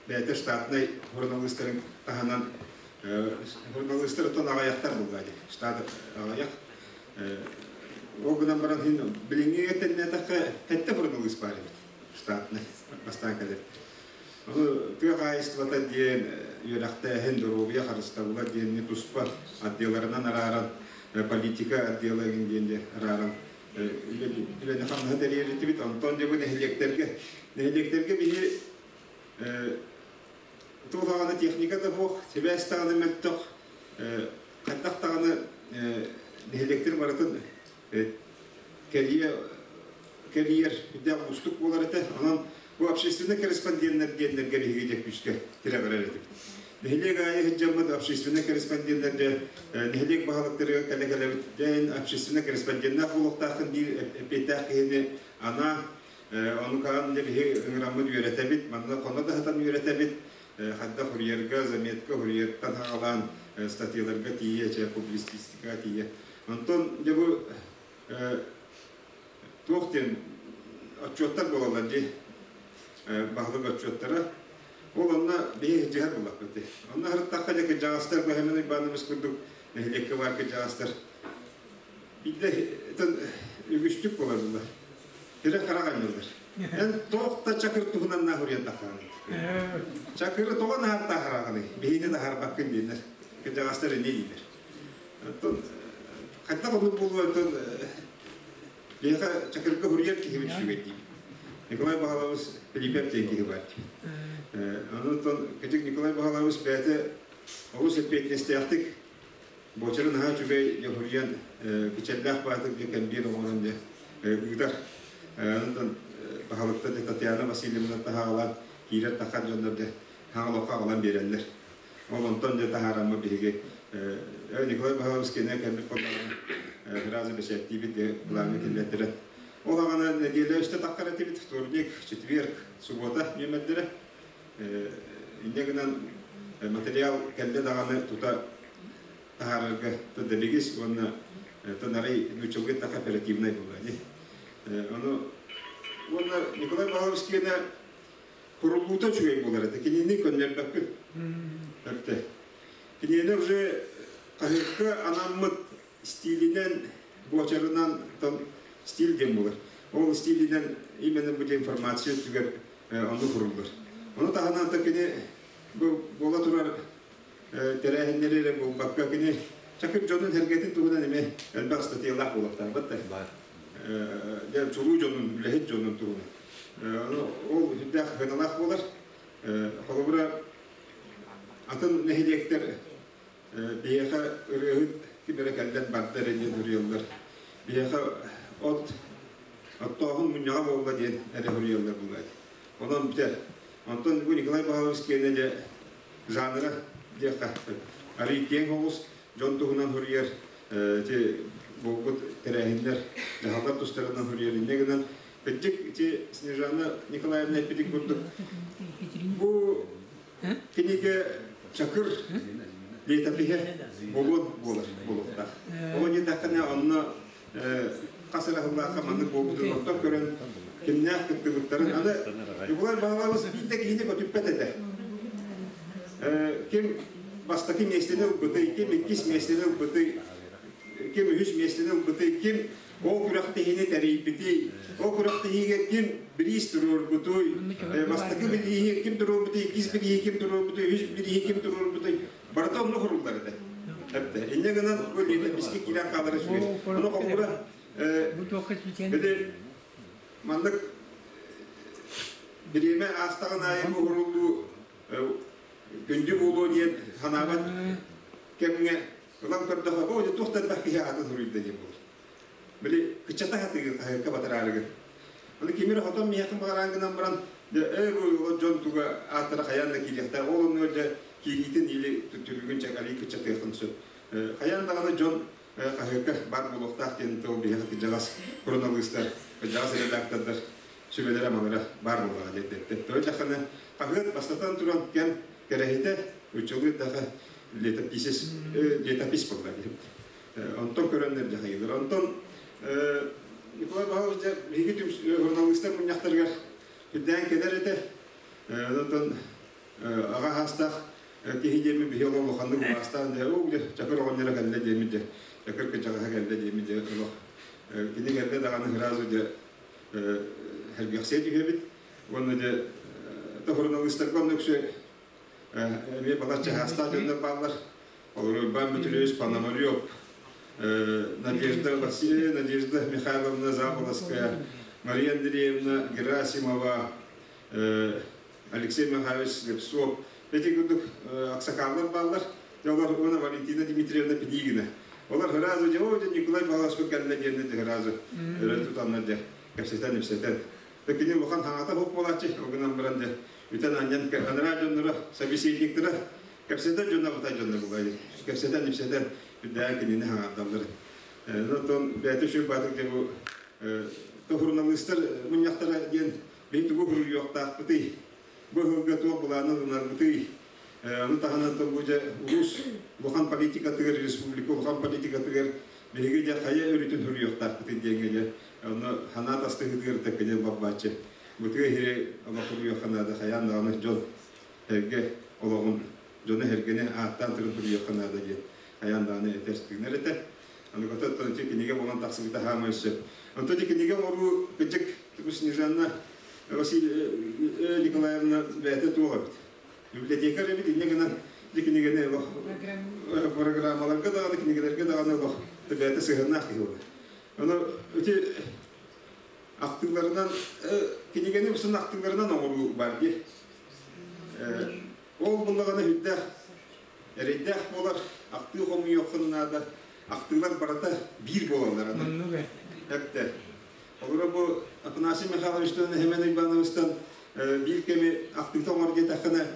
бэйэтэ штатнай суруналыыстарын таһынан суруналыыстар оттон аҕыйахтар буолла дии. Штат аҕыйах. Ол гынан баран иһин билиҥҥи этэннээтэххэ сэттэ суруналыыс баар эбит штатнай бастаан кэлэр. Ону тыа хаһаайыстыбата диэн үөрэхтээһин, доруобуйа харыстабыла диэнни туспа отделларынан арааран, политика отдела игин диэн арааран үлэни-хамнаһы тэрийэр этибит. Онтон дьэ бу нэһилиэктэргэ нэһилиэктэргэ биһи туох даҕаны техника да суох, сибээс даҕаны мөлтөх, хайдах даҕаны нэһилиэктэр барытын кэрийэ кэрийэр үрдээх уустук буолар этэ. Онон бу общественнай корреспонденнар диэннэргэ биһиги дьэ күүскэ тирэҕирэр этибит. Нэһилиэк аайы сылдьаммыт общественнай корреспонденнарга нэһилиэк баһылыктарыгар кэлэ кэлэбит. Дьэ общественнай корреспонденнаах буолуохтааххын диир эппиэттээх киһини анаа ону хаан дьэ биһи ыҥыраммыт үөрэтэбит, манна хоно да сытан үөрэтэбит. Хайдах суруйарга, заметка суруйартан саҕалаан статьяларга тиийэ, чэ публицистикаҕа тиийэ. Онтон дьэ бу туох диэн отчуоттар буолаллар дии, баһылык отчуоттара. Ол онно биһи дьиһэр буоллахпыт дии. Онно сырыттахха дьэ кырдьаҕастар Бэһэмин Уйбаанабыс курдук нэһилиэккэ баар кырдьаҕастар биирдэ үгүстүк буолаллар. Тирэ харах анньыллар. Эн туох да чакыр туһунан наһуруйан таххаҕыный? Чакыры тоҕо наһар таһараҕыный? Биһини таһаарбаккын диэннэр. Кырдьаҕастар инньэ дииллэр. Оттон хайдах оннук буолуо оттон биһиэхэ чакырга суруйар киһибит үчүгэй диибит. Николай Баһылабыс Филиппов диэн киһи баар диибит. Онон кырдьык Николай Баһылабыс бэйэтэ олус эппиэтинэстээхтик буочары наһаа үчүгэй дьэ суруйан кичэллээх баатыр дьэ кэмбиэр оҥорон дьэ ыытар. Онон баһылыкта дьэ Татьяна Васильевна таһаҕалаан киирэр тахар дьоннор дьэ хаҥалокко аҕалан биэрэллэр. Ол онтон дьэ таһаараммыт биһиги Николай Михайлович кэнэ кэлбит буоллаҕына сразу бэчээттиибит дьэ былааҥҥа киллэртэрэн. Ол аҕана нэдиэлэ үстэ таххар этибит, вторник, четверг, суббота нүөмэрдэрэ. Инньэ гынан материал кэллэ даҕаны тута таһаарарга дэбигис уонна тонарый нууччалыы так оперативнай буолла дии. Ону уонна Николай Павлович киэнэ куруллуута үчүгэй буолар этэ. Кинини көннөрбөккүн. Өртө. Киниэнэ уже хаһыакка анаммыт стилинэн, буочарынан там стиль диэн буолар. Ол стилинэн именно бу информация өттүгэр онно куруллар. Ону таһынан та кини бу буола турар тэрээһиннэри эрэ буолбакка кини чакыр дьонун сэргэтин туһунан эмиэ элбэх статьялаах буолуохтаахпыт да. Баар. Дьэ чулуу дьонун, үлэһит дьонун туһунан. Ол сүрдээх сыаналаах буолар. Холобура, атын нэһилиэктэр биһиэхэ ырыаһыт ким эрэ кэллэн барда эрэ диэн суруйаллар. Биһиэхэ от оттооһун мунньаҕа буолла диэн эрэ суруйаллар буолаат. Онон бүтэр. Онтон бу Николай Павлович киэнэ дьэ жанра диэххэ арый киэҥ оҕус дьон туһунан суруйар ити буолбут тэрээһиннэр, дьаһаллар тустарынан суруйар. Инньэ гынан, кырдьык, ити Снежана Николаевна эппитин курдук, бу кинигэ Чакыр летопиһэ буолуон буолар буолуохтаах. Ол диэтэххинэ, онно хас эрэ сыллаахха маннык буолбутун оттон көрөн, кимнээх кыттыбыттарын. Аны Ньукулай Баһылайабыс биир да киһини көтүппэт этэ. Ким бастакы миэстэни ылбытый, ким иккис миэстэни ылбытый, ким үһүс миэстэни ылбытый, ким ол күрэхтэһиини тэрийбитий, ол күрэхтэһиигэ ким бириис туруорбутуй, бастакы бирииһи ким туруорбутуй, иккис бирииһи ким туруорбутуй, үһүс бирииһи ким туруорбутуй, барыта онно суруллар этэ. Эптэ. Инньэ гынан бу летопиське киирэн хаалара үчүгэй. Ону холобура били маннык бириэмэ аастаҕын аайы бу уһуруллуу күндү буолуо диэн санаабат кэмҥэ ылан көрдөххө, оо, дьэ туох да элбэх киһи аатын суруйда диэн буолар. Били кыччата сатыыр хаһыакка батараарыгын. Аны кимир хотон миэхэ баҕараан гынан баран, дьэ ээ бу дьон туга ааттара хайаан да киириэхтээх, ол оннугар дьэ киириитин или түбүгүн чэкалии кыччатыаххын сөп. Хайаан даҕаны дьон хаһыакка баар буолуохтаах диэн тыл биһиэхэ кырдьаҕас суруналыыстар, кырдьаҕас редактордар сүбэлэрэ-амалара баар буоллаҕа диэттэ. Тоҕо диэтэххинэ, хаһыат бастатан туран кэм кэрэһитэ, учуолуй даҕа летописец, летопись буолла диэбит. Онтон көрөннөр дьаһайылар. Онтон Николай Павлович дьэ биһиги суруналыыстар мунньахтарыгар үрдээн кэлэр этэ. Онтон аҕа хаастаах киһи диэми биһи олох улаханнык убаастаан дьэ оо дьэ Чакыр оҕонньоро кэллэ диэми дьэ Чакыр кычаҕаһа кэллэ диэми дьэ олох кини кэллэ даҕаны сразу дьэ сэргэхсийэ түһэбит уонна дьэ суруналыыстарга онно үксү эмиэ балачча хаастаах дьоннор бааллар. Олору Иван Дмитриевич Пономарев, Надежда Васильевна, Надежда Михайловна Заболоцкая, Мария Андреевна Герасимова, Алексей Михайлович Слепцов. Эти курдук аксакаллар бааллар. Олор уонна Валентина Дмитриевна Пинигина. Олор сразу дьэ, о, Николай Павлович кэллэ диэннэ сразу өрө тутаннар дьэ, кэпсэтэн-ипсэтэн. Кини улахан хаҥата суох буолааччы, ол гынан баран дьэ, үтэн-анньан анараа дьонноро, собеседниктара кэпсэтэр дьоно бытай дьонно буолай. Кэпсэтэн-ипсэтэн үрдээн кинини хаҥардаллар. Оттон бэйэтэ үчүгэй баатык дьэ бу суруналыыстар мунньахтара диэн биһи тугу суруйуохтаахпытый? Бу ыһылга туох былааны ылынарбытый? Ону таһынан бу дьэ улуус улахан политикатыгар, республика улахан политикатыгар биһиги дьэ хайа өрүтүн суруйуохтаахпытый диэҥҥэ дьэ онно санаа тастыһыытыгар тэккэдэ баббааччы. Бытыга иһири олох суруйуохха наада, хайаан даҕаны дьон эргэ олоҕун дьону эргэни ааттаан туран суруйуохха наада диэн хайаан даҕаны этэр тыынар этэ. Аны оттон ити кинигэ буолан тахсыбыта хаамай сөп. Онтон ити кинигэ оҥоруу кырдьык Снежанна Василий Николаевна бэйэтэ туох эбит. Библиотекарь эбит, инньэ гынан ити кинигэни олох программаларга даҕаны, кинигэлэргэ даҕаны олох бэйэтэ сыһыаннаах киһи буолар. Ону ити ахтыыларынан кинигэни усын ахтыыларынан оҥоруу бар дии. Ол буллаҕына үрдээх эрэйдээх буолар, ахтыы хомуйуоххун наада. Ахтыылар барыта биир буолаллар аны. Эптэ. Олоро бу Афанасий Михайловичтан Хемен Ивановичтан биир кэми ахтыыта оҥор диэтэххинэ,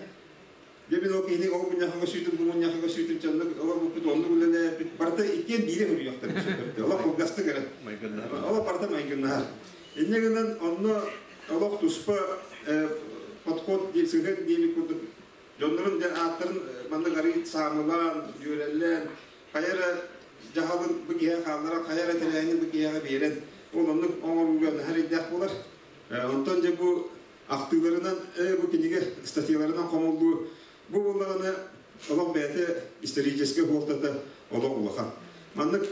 дьэ мин ол киһини ол мунньахха сүүтүм, бу мунньахха сүүтүм, чаннык олорбуппут, оннук үлэлээбит, барыта иккиэн биирэ хөрүйөхтөр. Олох кылгастык эрэ. Олох барыта майгыннаһар. Инньэ гынан онно олох туспа подход диэн сыһыан диэбит курдук дьоннорун дьэ ааттарын маннык арыый саамылаан, дьүөрэлээн, хайа эрэ дьаһалын бу киһиэхэ хаалларан, хайа эрэ тэрээһини бу киһиэхэ биэрэн, ол оннук оҥорууга наһаа эрэйдээх буолар. Онтон дьэ бу ахтыыларынан, бу кинигэ статьяларынан хомуллуу бу буоллаҕына олох бэйэтэ историческай суолтата олох улахан. Маннык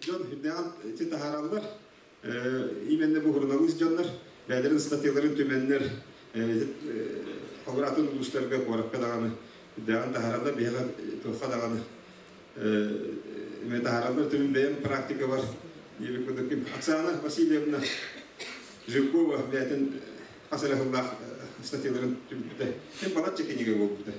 дьон үрдээҕин ити таһаараллар. Именно бу суруналыыс дьоннор бэйэлэрин статьяларын түмэннэр холобур атын улуустарга куоракка даҕаны үрдээҕин таһаараллар биһиэхэ туохха даҕаны эмэ таһаараллар түмүн бэйэм практикабар диэбит курдук Оксана Васильевна Жиркова бэйэтин хас эрэ сыллаах статьяларын түмпүтэ ким балачча кинигэ буолбута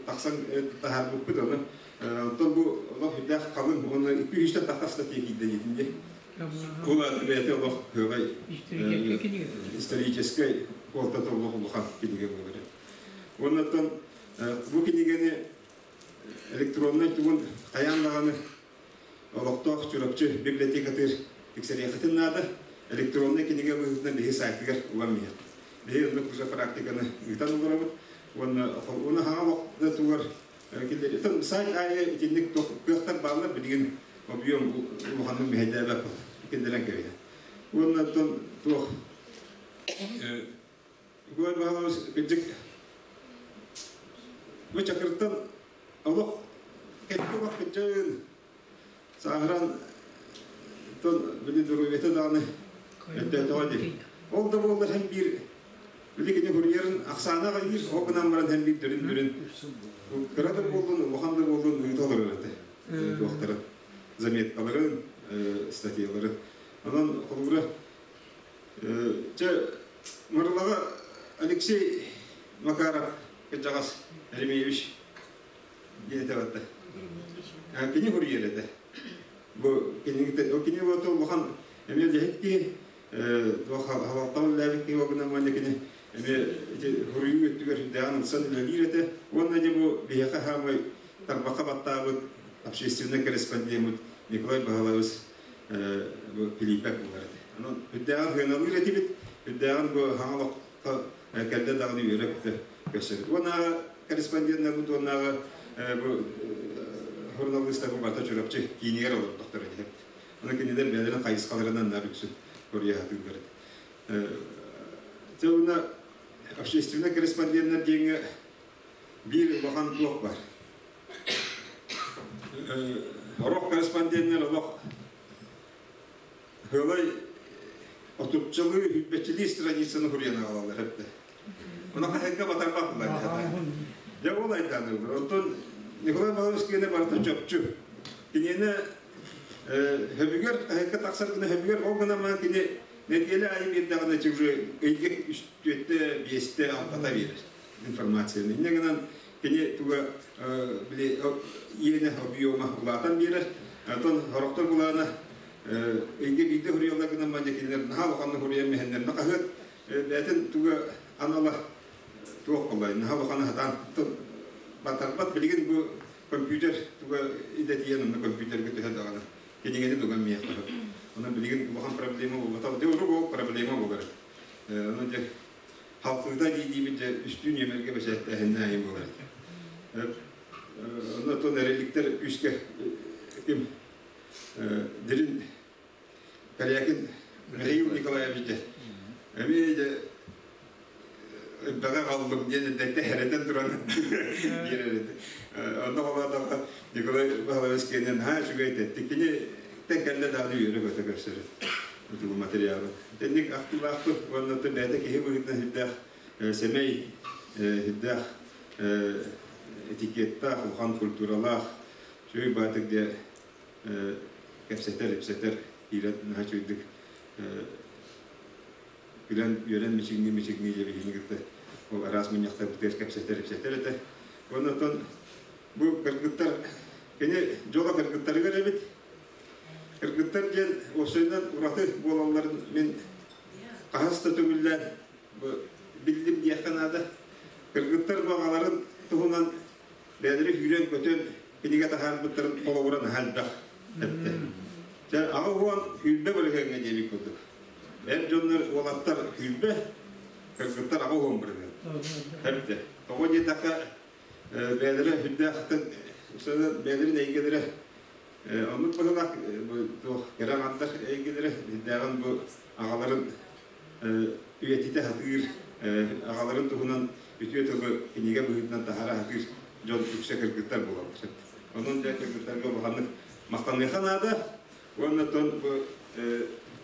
тахсан таһаарбыппыт ону оттон бу олох үрдээх халыҥ уонна 200-тэн тахса статья киирдэ диэтин дии. Ол аата бэйэтэ олох кыалай историческай суолтата олох улахан кинигэ буолар. Уонна оттон бу кинигэни электроннай тугун хайаан даҕаны. Олохтоох Чурапчы библиотекатыгар тиксэриэххитин наада. Электроннай кинигэ быһыытынан биһи сайтыгар уган иһэр. Биһи оннук уже практиканы ыытан олоробут. Уонна уонна хаҥа олохтугар киллэри. Сайт аайы итинник кыахтар бааллар, билигин объем улаханнык мэһэйдээбэт киллэрэн кэбиһэр. Уонна оттон туох Николай Михайлович кырдьык бу Чакыртан олох кэлбит олох кырдьын сааһыран тон били доруобуйата даҕаны өттөөтөҕө дии. Ол да буоллар һэн биир били кини курьерын ахсаана аҕыйыыр, ол гынан баран һэн биир дөрүн-дөрүн кыра да буоллун, улахан да буоллун ыыта олорор этэ. Туохтарын, заметкаларын, статьяларын. Онон холобура Чэ, Мырылаҕа Алексей Макаров кырдьаҕас Еремеевич диэн этэ батта. Кини курьер этэ. Бу кини кини вот улахан эмиэ үлэһит киһи, халалтан үлэлээбит киһи гынан уонна кини эмиэ ити суруйуу өттүгэр сүрдээҕин ылсан үлэлиир этэ. Уонна дьэ бу биһиэхэ хаамай тарбахха баттаабыт общественный корреспондеммыт Николай Баһылайбыс бу Филиппек буолар этэ. Онон үрдээҕин сыаналыыр этибит, үрдээҕин бу хаҥа олоххо кэллэ даҕаны үөрэ-көтө көрсөбүт. Уоннааҕы корреспонденнарбыт уоннааҕы бу суруналыыстарбыт барыта Чурапчы киинигэр олордохторо этэ. Ону кинилэр бэйэлэрин хайысхаларынан наар үксүн коруйа сатыыллар этэ. Дьэ уонна общественнай корреспонденнар диэҥҥэ биир улахан туох баар. Сорох корреспонденнар олох Хылай отуччалыы, хүлбэччилии страницаны хуруйан аҕалаллар эбитэ. Ону хаһыакка батарбат булар. Дьэ ол айдаанылар. Онтон Николай Павлович киэнэ барыта чопчу. Киниэнэ хөбүгэр, хаһыакка тахсар гына хөбүгэр, ол гынан баран кини нэдиэлэ аайы биэрдэҕинэ уже ыйга үстүөттэ, биэстэ, алтата биэрэр информацияны. Инньэ гынан кини туга били иэнэ объема улаатан биэрэр. Оттон сорохтор былаана ыйга биирдэ суруйаллар гынан манньа кинилэр наһаа улаханнык суруйан мэһэннэринэ хаһыат бэйэтин туга анала туох буоллай наһаа улаханы сатаан батарбат. Билигин бу компьютер туга идэтийэн онно компьютерга төһө даҕаны кинигэни туган миэхэ. Онон билигин улахан проблема буолбатах. Дьэ урук ол проблема буолар. Онон дьэ халкыыта дии-диибит дьэ үстүү нүөмэргэ бэчээттээһиннэ айым буолар. Онон эрэликтэр күүскэ ким Дирин Корякин Михаил Николаевич дьэ эмиэ дьэ элбэҕи аҕаллым диэн эрдэттэн хэрэтэн туран биэрэр этэ. Онно холоотоххо Николай Павлович киэнэ наһаа үчүгэй этэ. Кини кэллэ даҕаны үөрэ-көтө көрсөр ытыгы материалы. Итинник актыылаахпыт уонна бэйэтэ киһи быһыытынан сүрдээх сэмэй, сүрдээх этикеттаах, улахан культуралаах, үчүгэй баатык дьэ кэпсэтэр, ипсэтэр, киирэн наһаа үчүгэйдик күлэн, үөрэн мичиҥнии-мичиҥнии дьэ биһигини кытта ол араас мунньахтарбытыгар кэпсэтэр, ипсэтэр этэ. Уонна оттон бу кыргыттар, кини дьоло кыргыттарыгар эбит. Кыргыттар диэн уопсайынан ураты буолалларын мин хаһыс да төгүллээн биллим диэххэ наада. Кыргыттар баҕаларын туһунан бэйэлэри сүүрэн-көтөн кинигэ таһаарбыттарын холобура наһаа элбэх эттэ. Чэ, 80 бырыһыаҥҥа диэбит курдук. Эр дьоннор, уолаттар 20, кыргыттар 80%. Эбитэ. Тоҕо диэтэххэ, бэйэлэрэ сүрдээхтэн бэйэлэрин эйгэлэрэ оннук быһыылаах туох кэрэ аҥардар эйгэлэрэ сүрдээҕин бу аҕаларын үйэтитэ сатыыр, аҕаларын туһунан үтүө тылы кинигэ быһыытынан таһаара сатыыр дьон үксэ кыргыттар буолаллар. Онон дьэ кыргыттарга улаханнык махтаныахха наада. Уонна оттон бу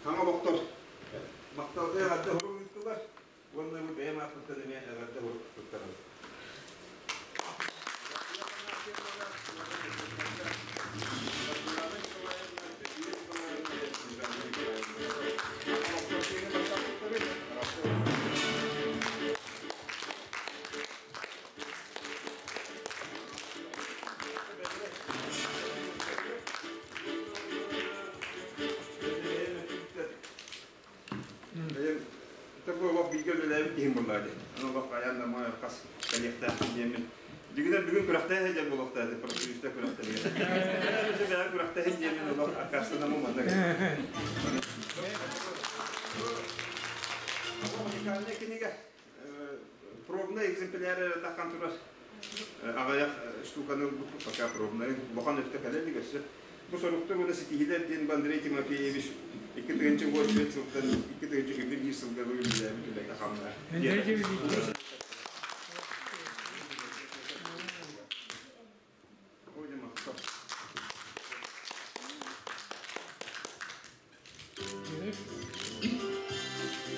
хаҥа олохтор махталга эҕэрдэ хорук ыыттылар. Уонна бу бэйэм ааппыттан эмиэ эҕэрдэ хорук туттарабын. Бэйэм олох бииргэ үлэлээбит киһим буоллаа дии. Аны олох хайаан да хас кэлиэхтээхпин диэммин. Дигинен бүгүн күрэхтэһэ дьэ буолуохтаах профсоюзта күрэхтэһэ. Бэйэ күрэхтэһэ диэмин олох аккаастанаммын манна. Уникальная кинигэ. Пробный экземпляр таххан турар. Аҕыйах штуканы ылбыппыт пока пробный. Улахан өттө кэлэ илик өссө. Бу соруктар уонна ситиһиилэр диэн Андрей Тимофеевич 2014 сылтан 2021 сылга үлэлээбит үлэтэ хамна.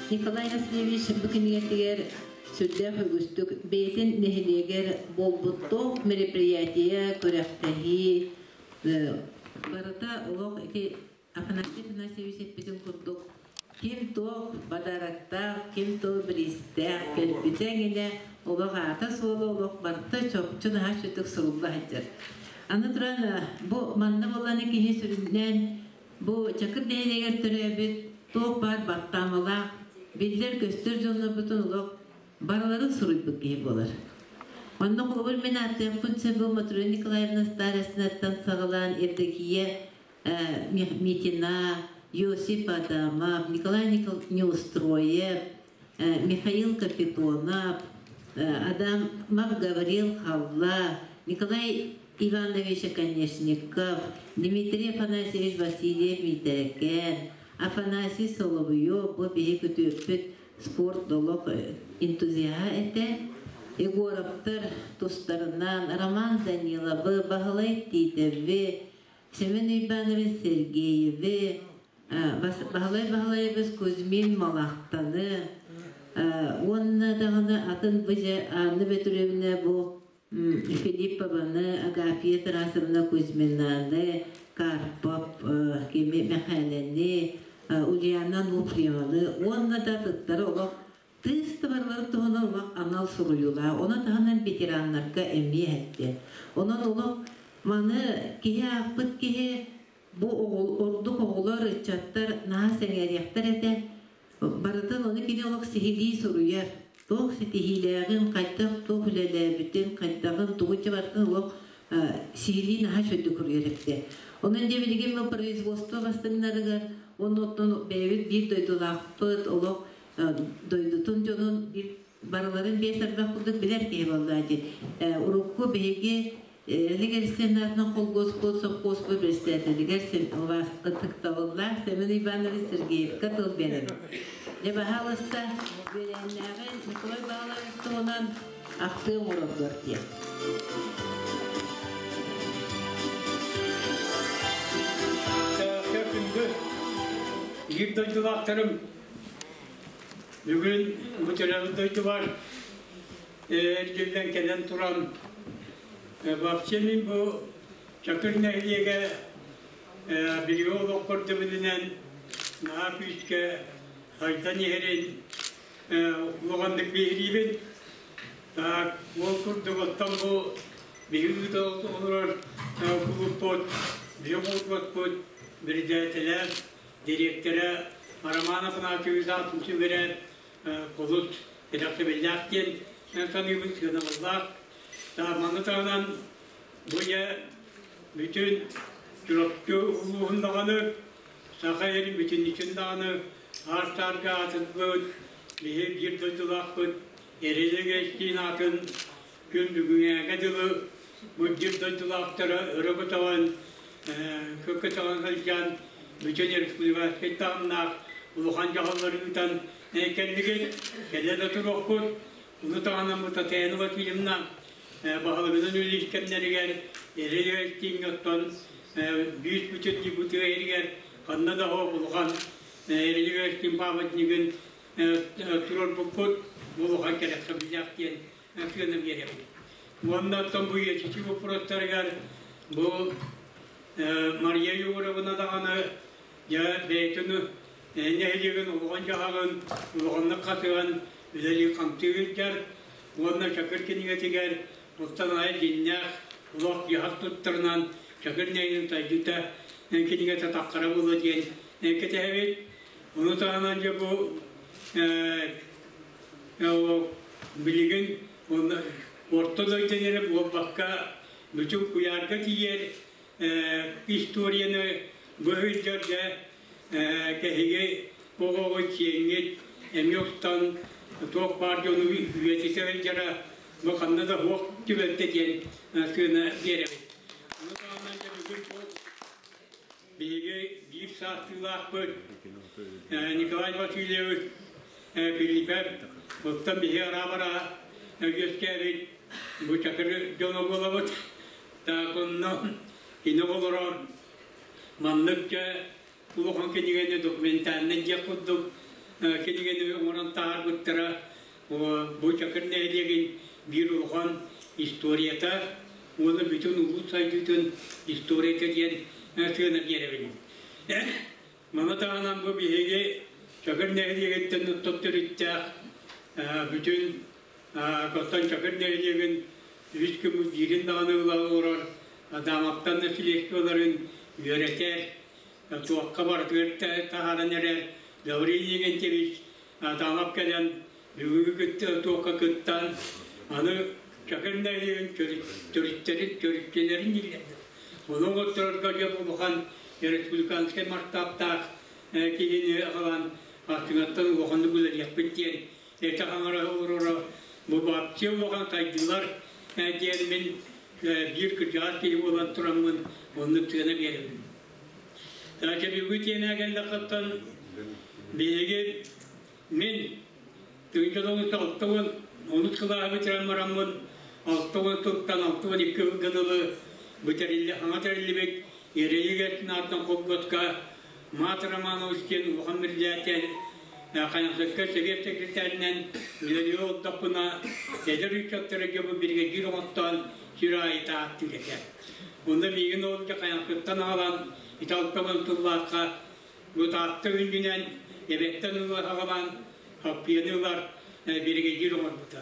Николай Васильевич бу кинигэтигэр сүрдээх үгүстүк бэйэтин нэһилиэгэр буолбуттуох мероприятие, күрэхтэһии барыта олох ити Афанасий Афанасьевич эппитин курдук ким туох подароктаах, ким туох бириистээх кэлбитэ эҥинэ олох аата-суола олох барыта чопчу наһаа үчүгдүк сурулла сылдьар. Аны туран бу манна буоллаҕына киһи сүрүннээн бу Чакыр нэһилиэгэр төрөөбүт туох баар баттаамалаах биллэр-көстөр дьоннорбутун олох барыларын суруйбут киһи буолар. Онно холобур мин ааттыахпын сөп бу Матрена Николаевна Старостинаттан саҕалаан Евдокия Митина, Иосиф Адамов, Николай Неустроев, Михаил Капитонов, Адамов Гаврил Халла, Николай Иванович Оконешников, Дмитрий Афанасьевич Васильев Митэрэкээн, Афанасий Соловьев, бу биһи күтүөппүт спорт долох энтузиаһа этэ. Егоровтар тустарынан Роман Даниловы, Баһылай Титеви, Семен Иванович Сергееви, Баһылай Баһылаевич Кузьмин Малахтаны, уонна даҕаны атын бу дьэ Анна Петровна бу Филиппованы, Агафья Тарасовна Кузьминаны, Карпов кими Мэхээлэни, Ульяна Нуфриеваны уонна да атыттары олох тыыс табарлары туһунан олох анал суруйуулаах. Ону таһынан ветераннарга эмиэ эттэ. Онон олох маны киһи аахпыт киһи бу ордук оҕолор, ыччаттар наһаа сэҥээриэхтэр этэ. Барытын ону кини олох сиһилии суруйар. Туох ситиһиилээҕин, хайдах туох үлэлээбитин, хайдаҕын, тугу барытын олох сиһилии наһаа үчүгэйдик суруйар эбитэ. Онон дьэ билигин бу производство бастыҥнарыгар оннуттан бэйэбит биир дойдулаахпыт олох дойдутун дьонун барыларын биэс арбах курдук билэр киһи буолла дии. Урукку биһиги Элигэр холгоспут, сопхуоспут председателигэр ытыктабыллаах Семен Иванович Сергеевка тыл биэрэбин. Дьэ баһаалыста үөлээннээҕин Николай Павлович туһунан ахтыы оҥороргор диэн. Күндү биир дойдулаахтарым, бүгүн бу төрөөбүт дойдубар эргиллэн кэлэн туран, вообще мин бу Чакыр нэһилиэгэ билиги олох көрдөбүлүнэн наһаа күүскэ сайдан иһэрин улаханнык биһириибин. Так, ол курдук оттон бу биһиги олорор кулууппут, биһиги кулууппут председателэ, дириэктэрэ Роман Афанасьевич аатын сүгэрэр кулут кэрэхсэбиллээх диэн саныыбын, сыанабыллаах. Маны таһынан бу дьэ бүтүн Чурапчы улууһун даҕаны, Саха сирин бүтүннүүтүн даҕаны аар-саарга аатырбыт, биһи биир дойдулаахпыт Эрилик Эристиин аатын күн бүгүҥҥэ дылы бу биир дойдулаахтара өрө көтөҕөн, көтөҕөн сылдьан бүтүн республиканскай таһымнаах улахан дьаһаллары ыытан кэллигит, кэлэ да туруохпут. Ону таһынан бу Татьяна Васильевна баһылыгынан үлэлиир кэмнэригэр Эрилик Эристииҥҥэ оттон бүүс бүтүннүү бу тыа иһигэр ханна да улахан Эрилик Эристиин памятнигын туруорбуккут улахан кэрэхсэбиллээх диэн сыана биэрэбин. Уонна оттон бу үйэтитии боппуруостарыгар бу Мария Егоровна даҕаны дьэ бэйэтин нэһилиэгин улахан дьаһаҕын улаханнык хасыһан үлэлии-хамсыы сылдьар уонна Чакыр кинигэтигэр оттон аайы дьиннээх олох дьаһах туттарынан Чакыр нэһилиэгин сайдыыта кинигэтэ таххара буолуо диэн кэтэһэбит. Ону таһынан дьэ бу билигин Орто дойдун эрэ буолбакка, бүтүн куйаарга тиийэр историяны быһыйдар дьэ кэһиги оҕоҕут сиэҥҥит эмиэ устан туох баар дьону үйэтитэ сылдьара бу ханна да суох түбэлтэ диэн сыана биэрэбит. Ону таһынан дьэ бүгүн биһиги биир саастыылаахпыт Николай Васильевич Филиппов оттон биһи араабара үөскээбит бу чакыр дьоно буолабыт. Так онно кини олорор маннык дьэ улахан кинигэни документальнай диэх курдук кинигэни оҥорон таһаарбыттара бу Чакыр нэһилиэгин биир улахан историята уонна бүтүн улуус сайдыытын историята диэн сыана биэрэбин. Маны таһынан бу биһиги Чакыр нэһилиэгиттэн оттон төрүттээх бүтүн оттон Чакыр нэһилиэгин үс күн биирин даҕаны ыла олорор Адамовтан наследстволарын үөрэтэр, туохха барытыгар таһааран эрэр Гаврил Легентьевич Адамов кэлэн бүгүҥҥү кытта туохха кыттан аны Чакыр нэһилиэгин төрүттэрин төрүттэлэрин иллэрдэ. Ону оҥотторорго дьэ улахан республиканскай масштабтаах киһини аҕалан аттыгаттан улаханнык үлэлиэхпит диэн этэ хаҥара олороро бу вообще улахан сайдыылар диэн мин биир кырдьаҕас киһи буолан тураммын оннук сыана биэрэбин. Чэбүгү тиэмэ кэллэххиттэн биһиги мин 1960 онус кылааһы бүтэрэн бараммын 60 сылтан 62 сылга дылы бүтэриллэ хаҥа тэриллибит Ерейиг наартан холбуотка Мат Романович диэн улахан председатель Хайахсыкка сэбиэт секретарынан үлэлии олордохпуна эдэр ыччаттары дьобу биригэдьиир оҥоттоон сир аайы тааттыыр этэ. Онно миигин ол дьэ Хайахсыттан аҕалан ити 60 сыллаахха бу Таатта үрдүнэн эбэттэн ыла аҕалан хаппыйаны ылар биригэдьиир оҥорбута.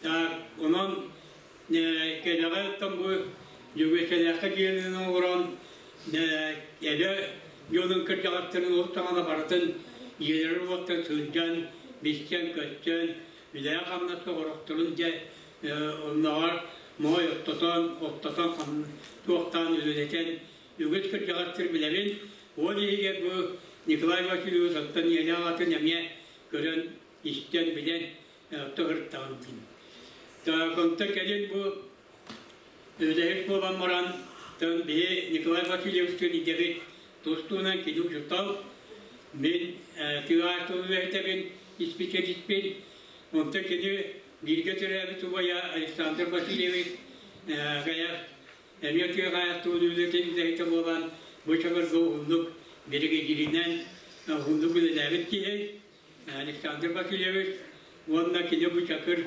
Так, онон кэлэҕэ оттон бу Дьөгүөссэлээххэ дьиэлэнэн олорон эбэ дьонун кырдьаҕастарын ол саҕана барытын дьиэлэрин уоттан сылдьан, билсэн-көстөн, үлэҕэ-хамнаска орохторун дьэ оннооҕор моой оттотон, оттотон туохтаан үлэлэтэн үгүс кырдьаҕастар билэбин. Ол иһигэр бу Николай Васильевич оттон ийэлээх аҕатын эмиэ көрөн, истэн, билэн тыһыртаҕым дии. Так, онтон кэлин бу үлэһит буолан баран, биһи Николай Васильевичтыын идэбит тустуунан кини учуутал, мин тыа үлэһитэбин, исписэлиспин. Онтон кини бииргэ төрөөбүт убайа Александр Васильевич Гаяс эмиэ тыа хаайахтыбын үлэтин үлэһитэ буолан, бу чабырга уһуннук биригэдьииринэн уһуннук үлэлээбит киһи. Александр Васильевич уонна кини бу Чакыр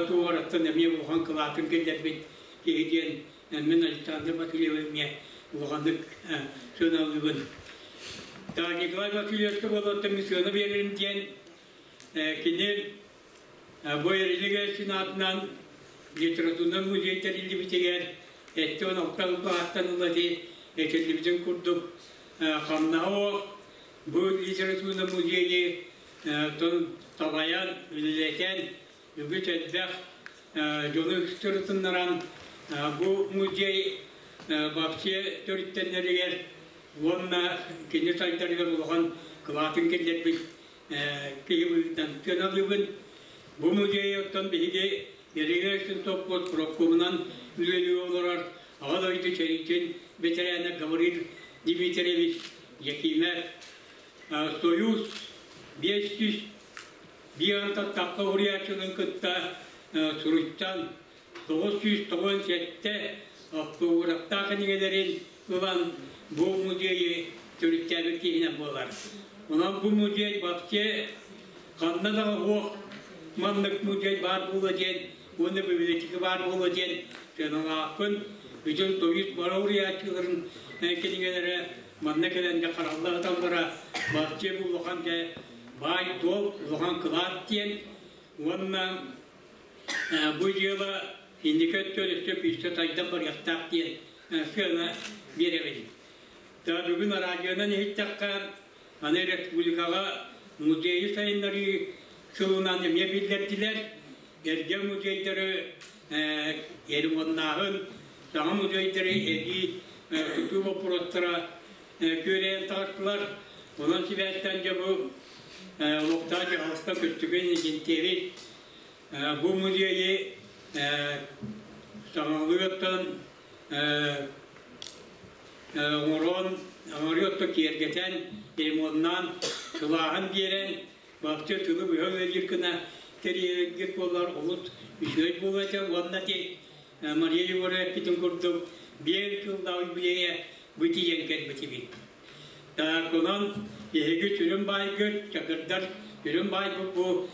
туораттан эмиэ улахан кылаатын киллэрбит киһи диэн мин Александр Васильевич эмиэ улаханнык сыаналыыбын. Николай Васильевичка буолуоттан мин сыана биэрэрим диэн кини бу Эрилик Сенатынан литературнай музей тэриллибитигэр 76 сыллаахтан ыла этиллибитин курдук хамнаһа Бу литературнай музейы салайан, үлэлэтэн, үгүс элбэх дьону сырытыннаран бу музей вообще төрүттэннэригэр уонна кини сайдарыгар улахан кылаатын киллэрбит киһи быһыытынан сыаналыыбын. Бу музей оттон биһиги Нелегрин сопхуос профкомунан үлэлии олорор Аҕа дойду сэриитин бэтэрээнэ Гаврил Дмитриевич Якимов Союз 500 тахха уруйааччыларын кытта суруйтан 997 автографтаах кинигэлэрин ылан бу музейы төрүттээбит киһинэн буолар. Онон бу музей вообще ханна да суох маннык музей баар буолуо диэн уонна библиотека баар буолуо диэн сыаналаахпын. Бүтүн Союз бары уруйааччыларын кинигэлэрэ манна кэлэн дьэ харалла сыталлара вообще бу улахан дьэ баай-дуол улахан кылаат диэн уонна бу дьыала инники өттүгэр өссө күүскэ сайдан барыахтаах диэн сыана биэрэбин. Бүгүн араадьыйанан иһиттэххэ, аны республикаҕа музейы сайыннарыы сылынан эмиэ биллэрдилэр. Эргэ музейдары Ремоннааһын, саҥа музейдары эбии тутуу боппуруостара күөрэйэн таҕыстылар. Онон сибээстээн дьэ бу олохтоох дьаһалта Көстөкүүн Иннокентьевич бу музейы саҥалыы оттон оҥорон, оҥоруу оттон киэргэтэн, ремоннаан, сылааһын биэрэн, вообще тылы быһа үлэлиир гына тэрийэргит буоллар олус үчүгэй буолуо этэ. Уонна ити Мария Егоровна эппитин курдук, биир сыллаах юбилейа бу тиийэн кэлбитибит. Так, онон эһиги сүрүн баайгыт, чакырдар сүрүн баайбыт бу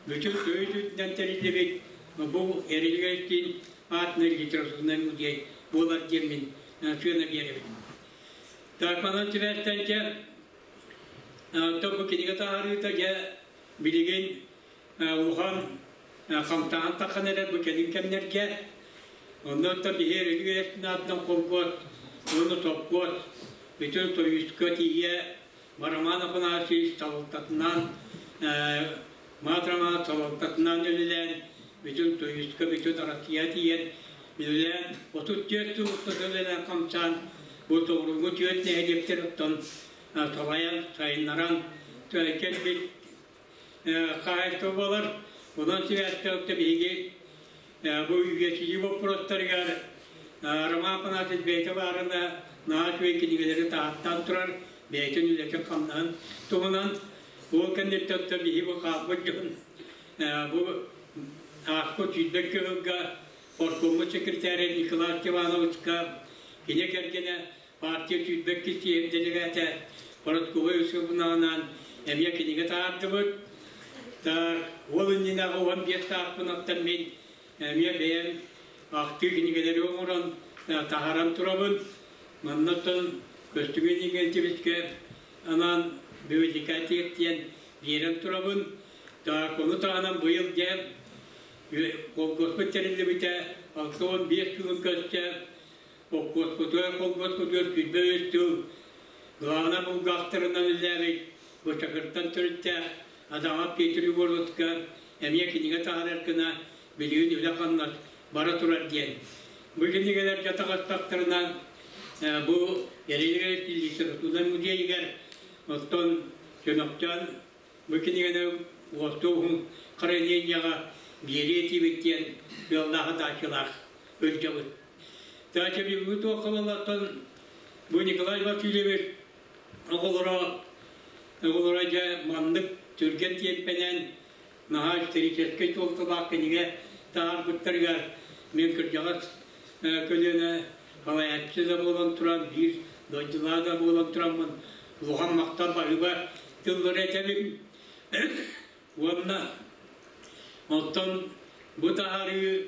бүтүн көйүт үрдүнэн тэриллибит бу Эрилик аатынан литературнай музей буолар диэммин сыана биэрэбин. Так, манан сибээстэн бу кинигэ таһаарыыта дьэ билигин улахан хамтаан тахан эрэр бу кэлин кэмнэргэ. Онно биһи Эрилик аатынан холкуос уонна сопхуос бүтүн Союзка тиийэ Роман Афанасьевич салалтатынан, Матрама салалтатынан үлэлээн, бүтүн Союзка, бүтүн Россия тиийэн үлэлээн, 34 сыл устата үлэлээн хамсаан, бу тоҕуруҥҥу түөрт нэһилиэктэр оттон салайан, сайыннаран кэлбит хаһаайыстыба буолар. Онон сибээстээх биһиги бу үйэтитии боппуруостарыгар Роман Афанасьевич бэйэтэ баарына наһаа үчүгэй кинигэлэри таһааттаан турар, бэйэтин үлэтин хамнаһын туһунан. Ол кэнниттэн биһи бу хаалбыт дьон бу ааспыт 120 сылга оркоммут секретарь Николай Ивановичка кини кэргэнэ партия 22 съезд делегата Поротковой Усубунаанан эмиэ кинигэ таһаардыбыт. Так, ол иннинээҕи 15 сааспын мин эмиэ бэйэм ахтыы кинигэлэри оҥорон таһааран турабын. Маннаттан Көстүгэн Иннокентьевичке анаан библиотека диэн биэрэн турабын. Так, ону таһынан быйыл дьэ колхозпут тэриллибитэ 65 сылын көрсө холкуоспутугар, колхозпутугар 23 сыл главнай бухгалтерынан үлэлээбит, Бычакыртан төрүттээх Адамов Петр Егоровичка эмиэ кинигэ таһаарар гына билигин үлэ-хамнас бара турар диэн. Бу кинигэлэргэ таҕыстахтарына бу Эрилик литературнай музейыгар оттон Чөмөхтөөн бу кинигэни уостуоһун храненияҕа биэриэ этибит диэн ыаллааҕы даачалаах ылдьабыт. Даача бүгүҥҥү туохха буоллаттан бу Николай Васильевич оҕолоро оҕолоро дьэ маннык түргэн тиэмпэнэн наһаа историческай суолталаах кинигэ таһаарбыттарыгар мен кырдьаҕас көлүөнэ салайааччы да буолан туран, биир дойдулаах да буолан тураммын улахан махтал баһыыба тыллары этэбин. Уонна оттон бу таһаарыы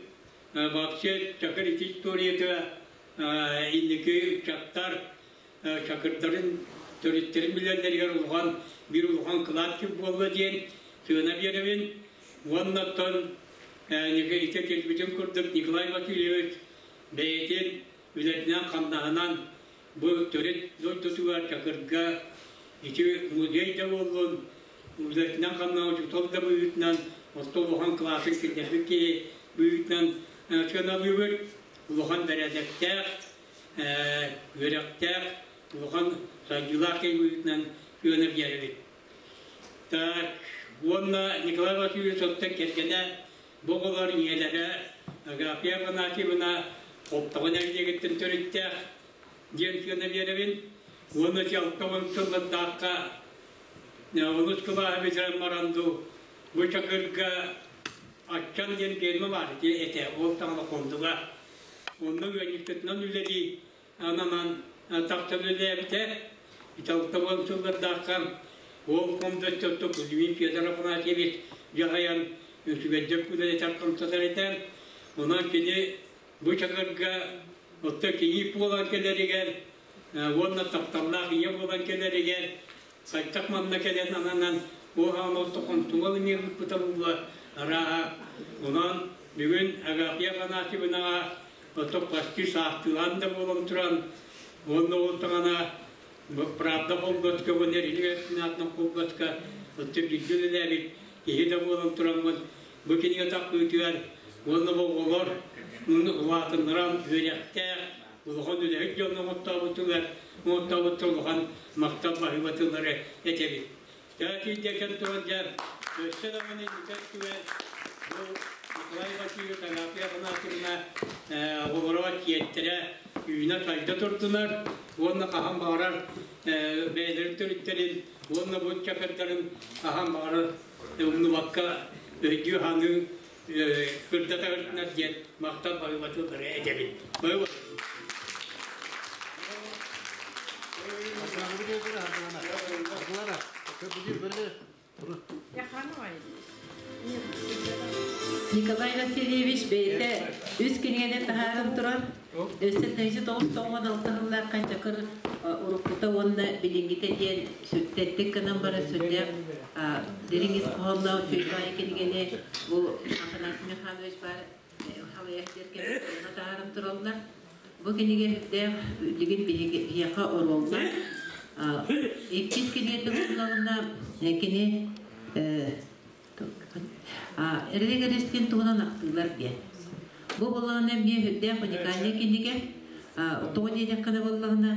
вообще Чакыр ити историята инники ыччаттар чакырдарын төрүттэрин билэллэригэр улахан биир улахан кылаат буолла диэн сыана биэрэбин. Уонна оттон ити кэлбитин курдук Николай Васильевич бэйэтин үлэтинэн хамнаһынан бу төрүт дойдутугар Чакырга ити музей да буоллун, үлэтинэн хамнаһан учуутал да быһыытынан орто улахан кылаасын киллэрбит киһи быһыытынан сыаналыыбыт. Улахан бэрээдэктээх, үөрэхтээх, улахан сайдыылаах киһи быһыытынан сыана биэрэбит. Так, уонна Николай Васильевич оттон кэргэнэ бу оҕолор ийэлэрэ Агафья Афанасьевна Хоптоҕо нэһилиэгиттэн төрүттээх диэн сыана биэрэбин. Уонна 60 сыллардаахха онус кылааһы бүтэрэн баран дуу бу Чакырга Аччан диэн ферма баар этэ, ол саҕана Хондуга. Онно ыанньыксытынан үлэлии ананан тахсан үлэлээбитэ. Ити 60 сыллардаахха ол Хондоччотто Кузьмин Федор Афанасьевич дьаһайан үчүгэйдик үлэлэтэр хамсатар этэ. Онон кини бу Чакырга отто кийиит буолан кэлэригэр уонна тапталлаах ийэ буолан кэлэригэр хайдах манна кэлэн ананан уоһаан орто хомтуҥал эмиэ ыыппыта буолла арааһа. Онон бүгүн Агафья Афанасьевнаҕа ото почти саастыылаан да буолан туран уонна ол саҕана Правда холкуоска уонна Эрилик Эристин холкуоска отто бииргэ үлэлээбит киһи да буолан тураммын бу кинигэ тахсыытыгар уонна оҕолор Улаатыннаран үөрэхтээх, улахан үлэһит дьон оҥортообутугар, оҥортообуттар улахан махтал баһыыбатылары этэбит. Тиийдэтэн туран дьэ, өссө даҕаны инники өттүгэр бу Николай Васильевич Агафья Афанасьевна оҕолоро, киэттэрэ үүнэ-сайда турдунар уонна хаһан баҕарар бэйэлэрин төрүттэрин уонна бу чакырдарын хаһан баҕарар умнубакка өйдүү-саныы кырдатарынар диэн махтал баһыыбатылары этэбин. Николай Васильевич бэйэтэ үс кинигэни таһааран турар. Өссө 1996 сыллаахха Чакыр уруккута уонна билиҥҥитэ диэн сүрдэттик гынан баран сүрдээх дириҥ ис хоһоонноох үчүгэй кинигэни бу Афанасий Михайлович баар халыйах диэн таһааран тураллар. Бу кинигэ сүрдээх билигин биһиэхэ оруоллар. Иккис кинигэтэ буоллаҕына кини Эрилик Эристиин туһунан ахтыылар диэн. Бу буоллаҕына эмиэ сүрдээх уникальнай кинигэ. Тоҕо диэтэххинэ буоллаҕына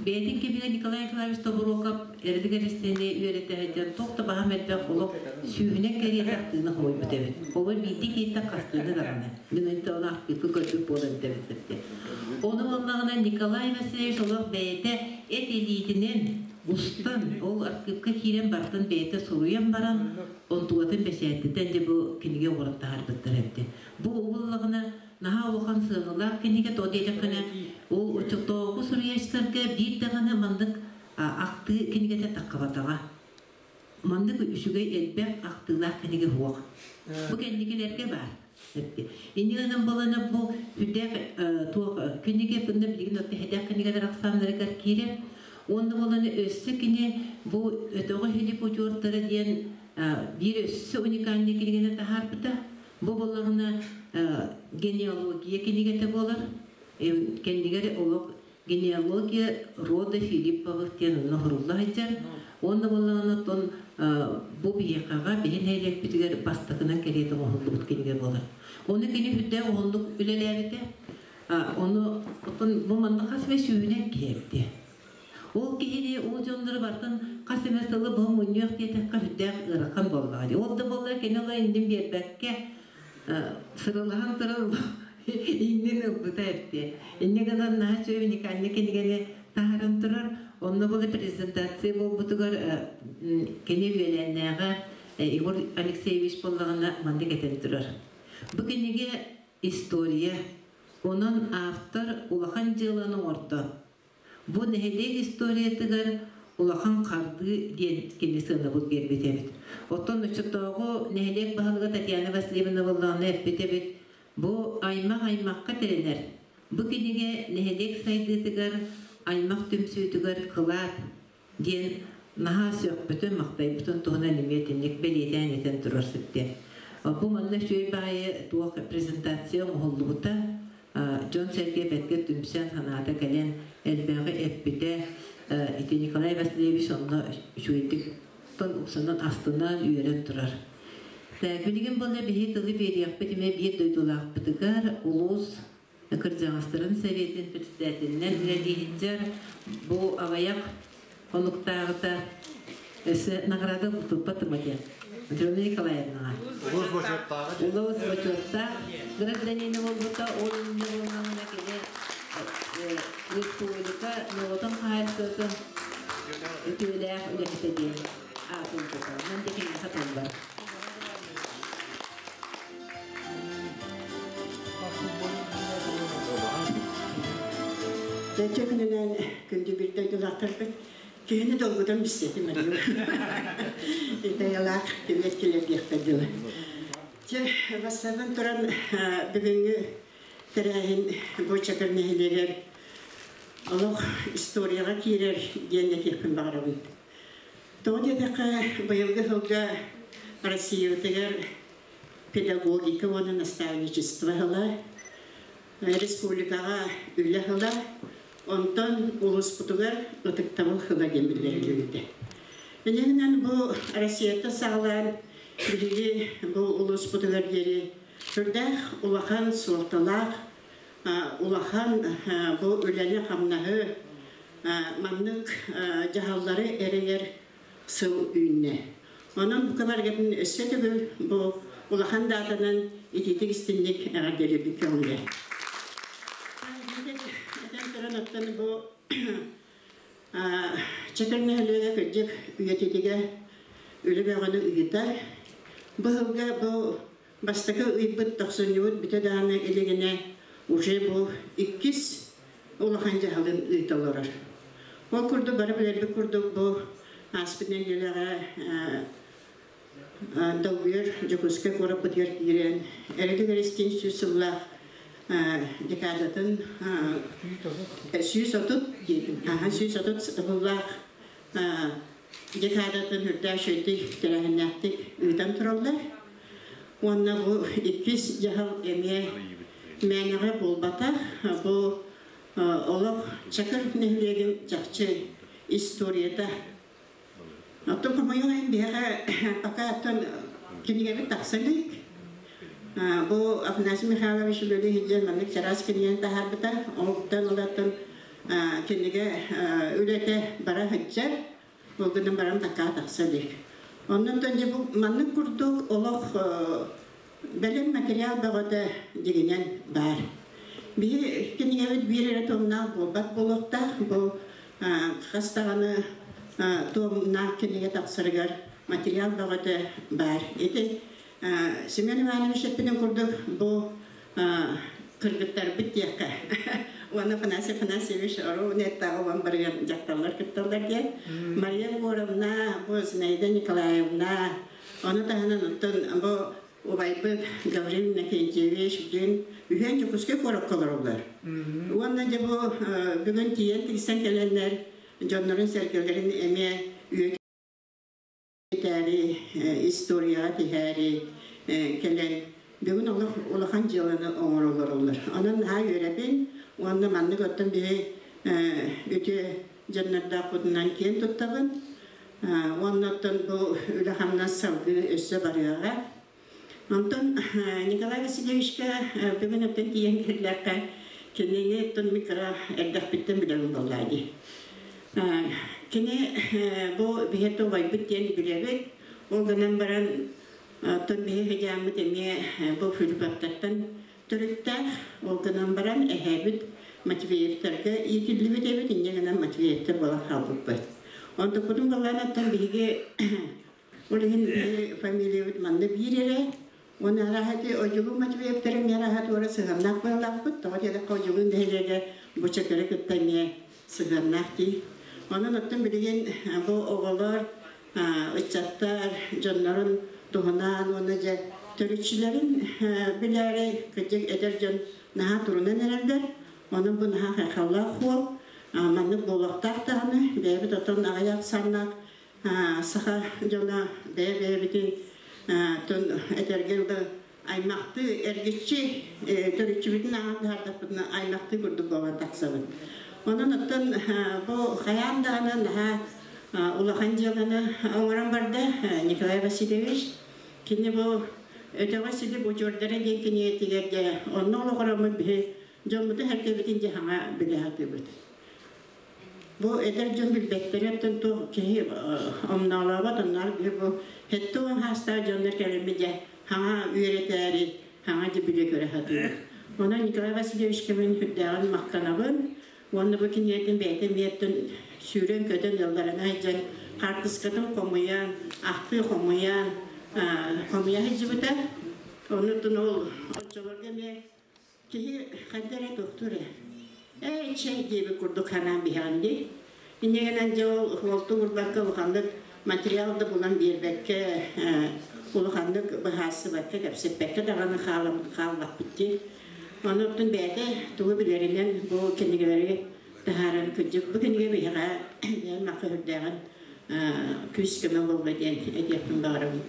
бэйэтин кэмигэр Николай Николаевич Тобуруокап Эрилик Эристиини үөрэтэ сылдьан туох да баһаам элбэх олох сүүһүнэн кэриэтэ ахтыыны хомуйбут эбит. Ол биирдии киһиттэн хастыыны даҕаны. Мин онто ону ахтыыппын көрбүт буолан этэбит. Ону буоллаҕына Николай Васильевич олох бэйэтэ эт илиитинэн устан, ол архыыпка киирэн барытын бэйэтэ суруйан баран, онтугатын бэчээттэтэн дьэ бу кинигэ оҥорон таһаарбыттар эбит. Бу буоллаҕына наһаа улахан сыаналаах кинигэ, тоҕо диэтэххинэ, ол оччотооҕу суруйааччыларга биир даҕаны маннык ахтыы кинигэтэ таххыбатаҕа. Маннык үчүгэй элбэх ахтыылаах кинигэ суох. Бу кэнникилэргэ баар. Инньэ гынан буолана бу сүрдээх туох кинигэ бунна билигин отто хэдэх кинигэлэр ахсааннарыгар киирэр. Уонна буолана өссө кини бу өтөҕө Филипп удьуордара диэн биир өссө уникальный кинигэни таһаарбыта. Бу буоллаҕына генеалогия кинигэтэ буолар. Кэннигэр олох генеалогия рода Филипповых диэн онно сурулла сылдьар. Уонна буоллаҕына оттон бу биһиэхэҕэ биһи нэһилиэкпитигэр бастакынан кэриэтэ оҥоһуллубут кинигэ буолар. Ону кини сүрдээх уһуннук үлэлээбитэ. Ону оттон бу манна хас эмэ сүүһүнэн киһи эбитэ. Ол киһини, ол дьоннору барытын хас эмэ сылы бу мунньуох диэтэххэ сүрдээх ыарахан буоллаҕа дии. Ол да буоллар кини ыла иннин биэрбэккэ сыралаһан туран иннин ылбыта эбитэ. Инньэ гынан наһаа үчүгэй уникальный кинигэни таһааран турар. Онно була презентация буолбутугар кини үөлээннээҕэ Егор Алексеевич буоллаҕына маннык этэн турар. Бу кинигэ история. Онон автор улахан дьыаланы оҥордо. Бу нэһилиэк историятыгар улахан хардыы диэн кини сыанабыл биэрбит эбит. Оттон оччотооҕу нэһилиэк баһылыга Татьяна Васильевна буоллаҕына эппит эбит, бу аймах аймахха тирэнэр. Бу кинигэ нэһилиэк сайдыытыгар, аймах түмсүүтүгэр кылаат диэн наһаа сөхпүтүн, махтайбытын туһунан эмиэ итинник бэлиэтээн этэн турар сирдэ. Бу манна үчүгэй баҕайы туох презентация оҥоһуллубута, дьон-сэргэ бэркэ түмсэн санаата кэлэн элбэҕи эппитэ. Ити Николай Васильевич онно үчүгэйдик уксанан астынан үөрэн турар. Билигин буолла биһи тылы биэриэхпит эмиэ биир дойдулаахпытыгар улуус кырдьаҕастарын советын председателинэн үлэлииһиттэр бу аҕыйах хонуктааҕыта өссө награда туппатыма диэн Матрена Николаевнаҕа. Улуус бочуоттааҕа. Улуус бочуоттаах гражданина буолбута, ол иннинэ буоллаҕына кини республика норуотун хаһаайыстыбатын үтүөлээх үлэһитэ диэн аатын тутар. Онон да киниэхэ тыллар. Дьэ күнүнэн күндү бир дойдулаахтарбыт киһини долгутан биссэтим арыым. Итаялаах түмэт кэлэр диэхпэр дылы. Чэ, бастатан туран бүгүҥҥү тэрээһин бу Чакыр нэһилиэгэр олох историяҕа киирэр диэн этиэхпин баҕарабын. Тоҕо диэтэххэ, быйылгы сылга Россиябытыгар педагогика уонна наставничество сыла, республикаҕа үлэ сыла, онтон улууспутугар ытыктабыл сыла диэн биллэриллибитэ. Иннинэн бу Россияттан саҕалаан биһиги бу улууспутугар диэри Сүрдээх улахан суолталаах, улахан бу үлэни-хамнаһы, маннык дьаһаллары эрэйэр сыл үүннэ. Онон бука барыгытын өссө төгүл бу улахан даатанан итиитик истинник эҕэрдэлиирбит көҥүлэ. Этэн туран оттон бу Чакыр нэһилиэгэ кырдьык үйэтитигэ үлэ бөҕөнү ыытар. Бу сылга бу бастакы ыйбыт тохсунньубут бүтэ даҕаны илигинэ уже бу иккис улахан дьаһалын ыыта олорор. Ол курдук бары билэрбит курдук бу ааспыт нэдиэлэҕэ Долгуйар Дьокуускай куораппытыгар киирэн Эрилик Эристиин 100 сыллаах декадатын 130 диэтим 130 сыллаах декадатын үрдээх үчүгэйдик тэрээһиннээхтик ыытан тураллар. Уонна бу иккис дьаһал эмиэ мээнэҕэ буолбатах. Бу олох Чакыр нэһилиэгин чахчы историята. Оттон хомойуох иһин биһиэхэ пока оттон кинигэбит тахса илик. Бу Афанасий Михайлович үлэлии сылдьан маннык чараас кинигэни таһаарбыта. Оттон олортон кинигэ үлэтэ бара сылдьар. Ол гынан баран такаа тахса илик. Оннуттан дьэ бу маннык курдук олох бэлэм материал бөҕөтө дьигинэн баар. Биһи кинигэбит биир эрэ томнаах буолбат буолуохтаах. Бу хас даҕаны туомнаах кинигэ тахсарыгар материал бөҕөтө баар. Ити Семен Иванович эппитин курдук бу кыргыттарбыт диэххэ уонна Афанасий Афанасьевич оруобуна эттэҕэ уон барыгар дьахталлар кытталлар диэн Мария Егоровна, бу Зинаида Николаевна, ону таһынан оттон бу убайбыт Гаврил Иннокентьевич диэн үһүөн Дьокуускай куоракка олороллор. Уонна дьэ бу бүгүн тиийэн тиксэн кэлэннэр дьоннорун-сэргэлэрин эмиэ үөтээри, историяҕа тиһээри кэлэн бүгүн олох улахан дьыаланы оҥоро олороллор. Онон наһаа үөрэбин уонна маннык оттон биһи үтүө дьоннордоохпутунан киэн туттабын. Уонна оттон бу үлэ-хамнас салгыы өссө барыаҕа. Онтон Николай Васильевичка бүгүн оттон тиийэн кэллэххэ, кинини оттон мин кыра эрдэхпиттэн билэбин буоллаа дии. Кини бу биһиэхэ убайбыт диэн билэбит. Ол гынан баран оттон биһи сыдьааммыт эмиэ бу Филипповтартан төрүттээх. Ол гынан баран эһээбит Матвеевтарга иитиллибит эбит, инньэ гынан Матвеевтар буолан хаалбыппыт. Онтукпутун былаан оттон биһиги ол иһин биһиги фамилиябыт манна биир эрэ. Уонна арааһа ити Одьулуун Матвеевтары эмиэ арааһа туора сыһыаннаах быһыылаахпыт. Тоҕо диэтэххэ Одьулуун нэһилиэгэ бу Чакыры кытта эмиэ сыһыаннаах дии. Онон оттон билигин бу оҕолор, ыччаттар дьоннорун туһунаан уонна дьэ төрүччүлэрин билээри кырдьык эдэр дьон наһаа турунан эрэллэр. Онон бу наһаа хайхаллаах суол. Маннык буолуохтаах даҕаны бэйэбит оттон аҕыйах ахсааннаах саха дьоно бэйэ-бэйэбитин тон этэргэ дылы аймахтыы эргиччи төрүччүбүтүн ааҕан таһаардахпытына аймахтыы курдук буолан тахсабыт. Онон оттон бу хайаан даҕаны наһаа улахан дьыаланы оҥорон барда Николай Васильевич. Кини бу Өтөҕө силип удьуордара диэн кинигэтигэр дьэ онно олоҕураммыт биһи дьоммутун сэргэбитин дьэ саҥа билэ сатыыбыт. Бу эдэр дьон билбэттэрэ оттон туох киһи омноолообот онноор биһи бу 70 саастаах дьоннор кэлэммит дьэ хаҥа үөрэтээри хаҥа дьэ билэ көрө сатыыбыт. Онон Николай Васильевичка мин сүрдээҕин махтанабын уонна бу кинигэтин бэйэтэ эмиэ сүүрэн-көтөн ыалларына сылдьан хаартыскатын хомуйан, ахтыы хомуйан хомуйа сылдьыбыта. Оннуттан ол оччолорго эмиэ Киһи хайда эрэ тохтуур ээ. Ээ, чэй диэбит курдук санаан биһэҕин дии. Инньэ гынан дьэ ол уолту урбакка улаханнык материал да булан биэрбэккэ, улаханнык быһаарсыбакка, кэпсэппэккэ даҕаны хааллахпыт дии. Ону оттон бэйэтэ тугу билэринэн бу кинигэлэри таһааран кырдьык бу кинигэ биһиэхэ бэйэм махха үрдээҕин күүс-көмө буолла диэн этиэхпин баҕарабын.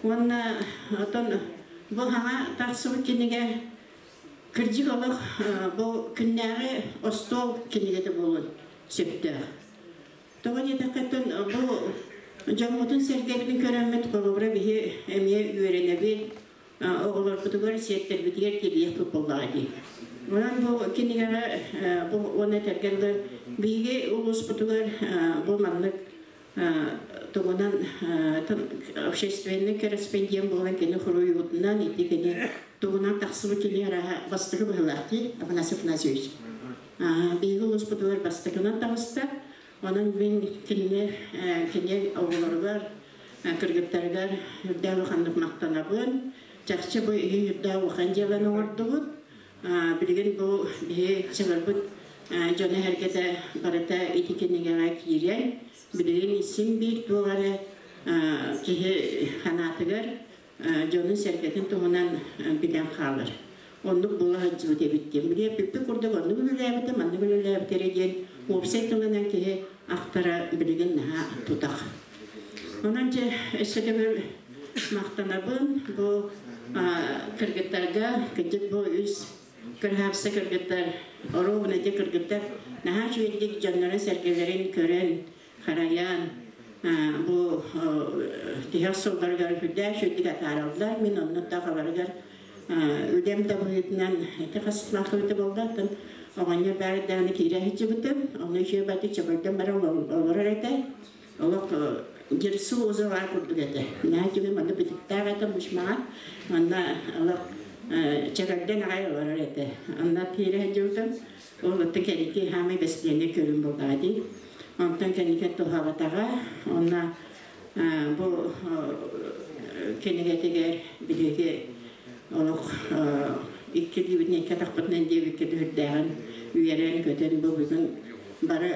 Уонна оттон бу хаҥа тахсыбыт кинигэ кырдьык олох бу күннээҕи остуол кинигэтэ буолуон сөптөөх. Тоҕо диэтэххэ бу дьоммутун-сэргэбитин көрөммүт, холобура биһи эмиэ үөрэнэбит. Оҕолорбутугар сиэттэрбитигэр тириэх буоллаҕа дии. Онон бу кинигэҕэ бу уонна этэргэ дылы биһиги улууспутугар бу маннык тугунан общественный корреспондент буолан кини хоруйуутунан ити кини тугунан тахсыбыт кини арааһа бастакы быһыылаах дии Афанасий Афанасьевич. Биһиги улууспутугар бастакынан таҕыста. Онон мин кинини кини оҕолоругар, кыргыттарыгар үрдээх улаханнык махтанабын. Чахчы бу иһи үрдээх улахан дьыаланы оҥордубут. Билигин бу биһи чыгырбыт дьоно-сэргэтэ барыта ити кинигэҕэ киирэн, билигин син биир туох эрэ киһи санаатыгар дьонун-сэргэтин туһунан билэн хаалар. Оннук буола сылдьыбыт эбит диэн. Били эппиппит курдук оннук үлэлээбитим, маннык үлэлээбитэрэ диэн уопсай тылынан киһи ахтара билигин наһаа тутах. Онон дьэ өссө төгүл махтанабын бу кыргыттарга, кырдьык бу үс кырһаапса кыргыттар, оруобуна ити кыргыттар наһаа үчүгэйдик дьоннорун-сэргэлэрин көрөн, харайан бу тиһэх сылларыгар үрдээх үчүгэйдик атаараллар. Мин онно тахаларыгар үлэм да быһыытынан ити хас сыллаах буолла, оттон оҕонньор баар даҕаны киирэ сылдьыбытым. Онно үчүгэй баты чөкөрдөн баран олорор этэ. Олох дьирсу узалар курдук этэ. Наһаа үчүгэй манна битиктээх этэ мучмаҕа. Манна олох чөкөрдөн аҕай олорор этэ. Онно киирэ сылдьыбытым. Ол оттон кэнники хаамай бэстиэнэ көрүм буоллаҕа дии. Онтон кэнники туһаабатаҕа. Онно бу кинигэтигэр биһиги олох икки илиибитинэн икки атахпытынан диэбиккэ түһүрдээҕин үөрэн-көтөн бу бүгүн бары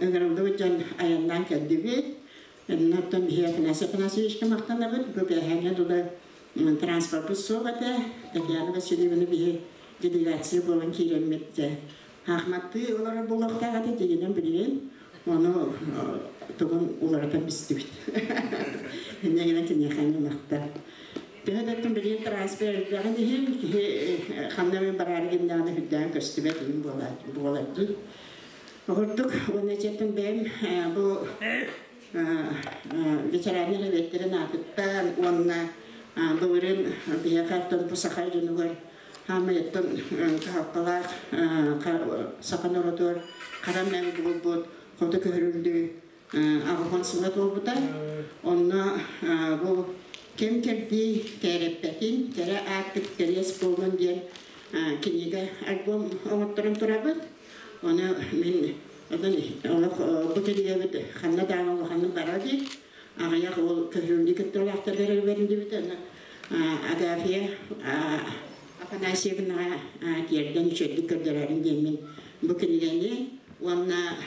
ыҥырыллыбыт дьон айаннаан кэллибит. Оннуттан биһиги Афанасий Афанасьевичка махтанабыт. Бу бээһээҥҥэ дылы транспорпут суох этэ. Татьяна Васильевна биһи делегация буолан киирэммит Ахматтыы олорор буолуохтаах этэ дьиҥинэн билигин ону тугун уларытан бистибит. Инньэ гынан киниэхэ махтал. Төһө да билигин трансфер элбэҕин иһин киһи ханна эмэ бараары гыннаҕына үрдээн көстүбэт иһин буолар дии. Оҕурдук уонна дьиэттэн бэйэм бу ветераннар эбиэттэрин аатыттан уонна былырыын биһиэхэ оттон бу саха дьонугар Хаамайыттан кыһалҕалаах саха норуотугар хара мэҥ буолбут хоту көһөрүллүү 80 сыла туолбута. Онно бу кэм кэрдии кээрэппэтин, кэрэ ааттык кэриэс буоллун диэн кинигэ альбом оҥотторон турабыт. Ону мин олох бу кинигэбит ханна даҕаны улаханнык бара дии. Аҕыйах уол көһөрүллүү кыттыылаахтарыгар бэриллибитэ. Агафья Афанасьевнаҕа тиэрдэн үчүгэйдик көрдөрөрүн диэммин бу кинигэни уонна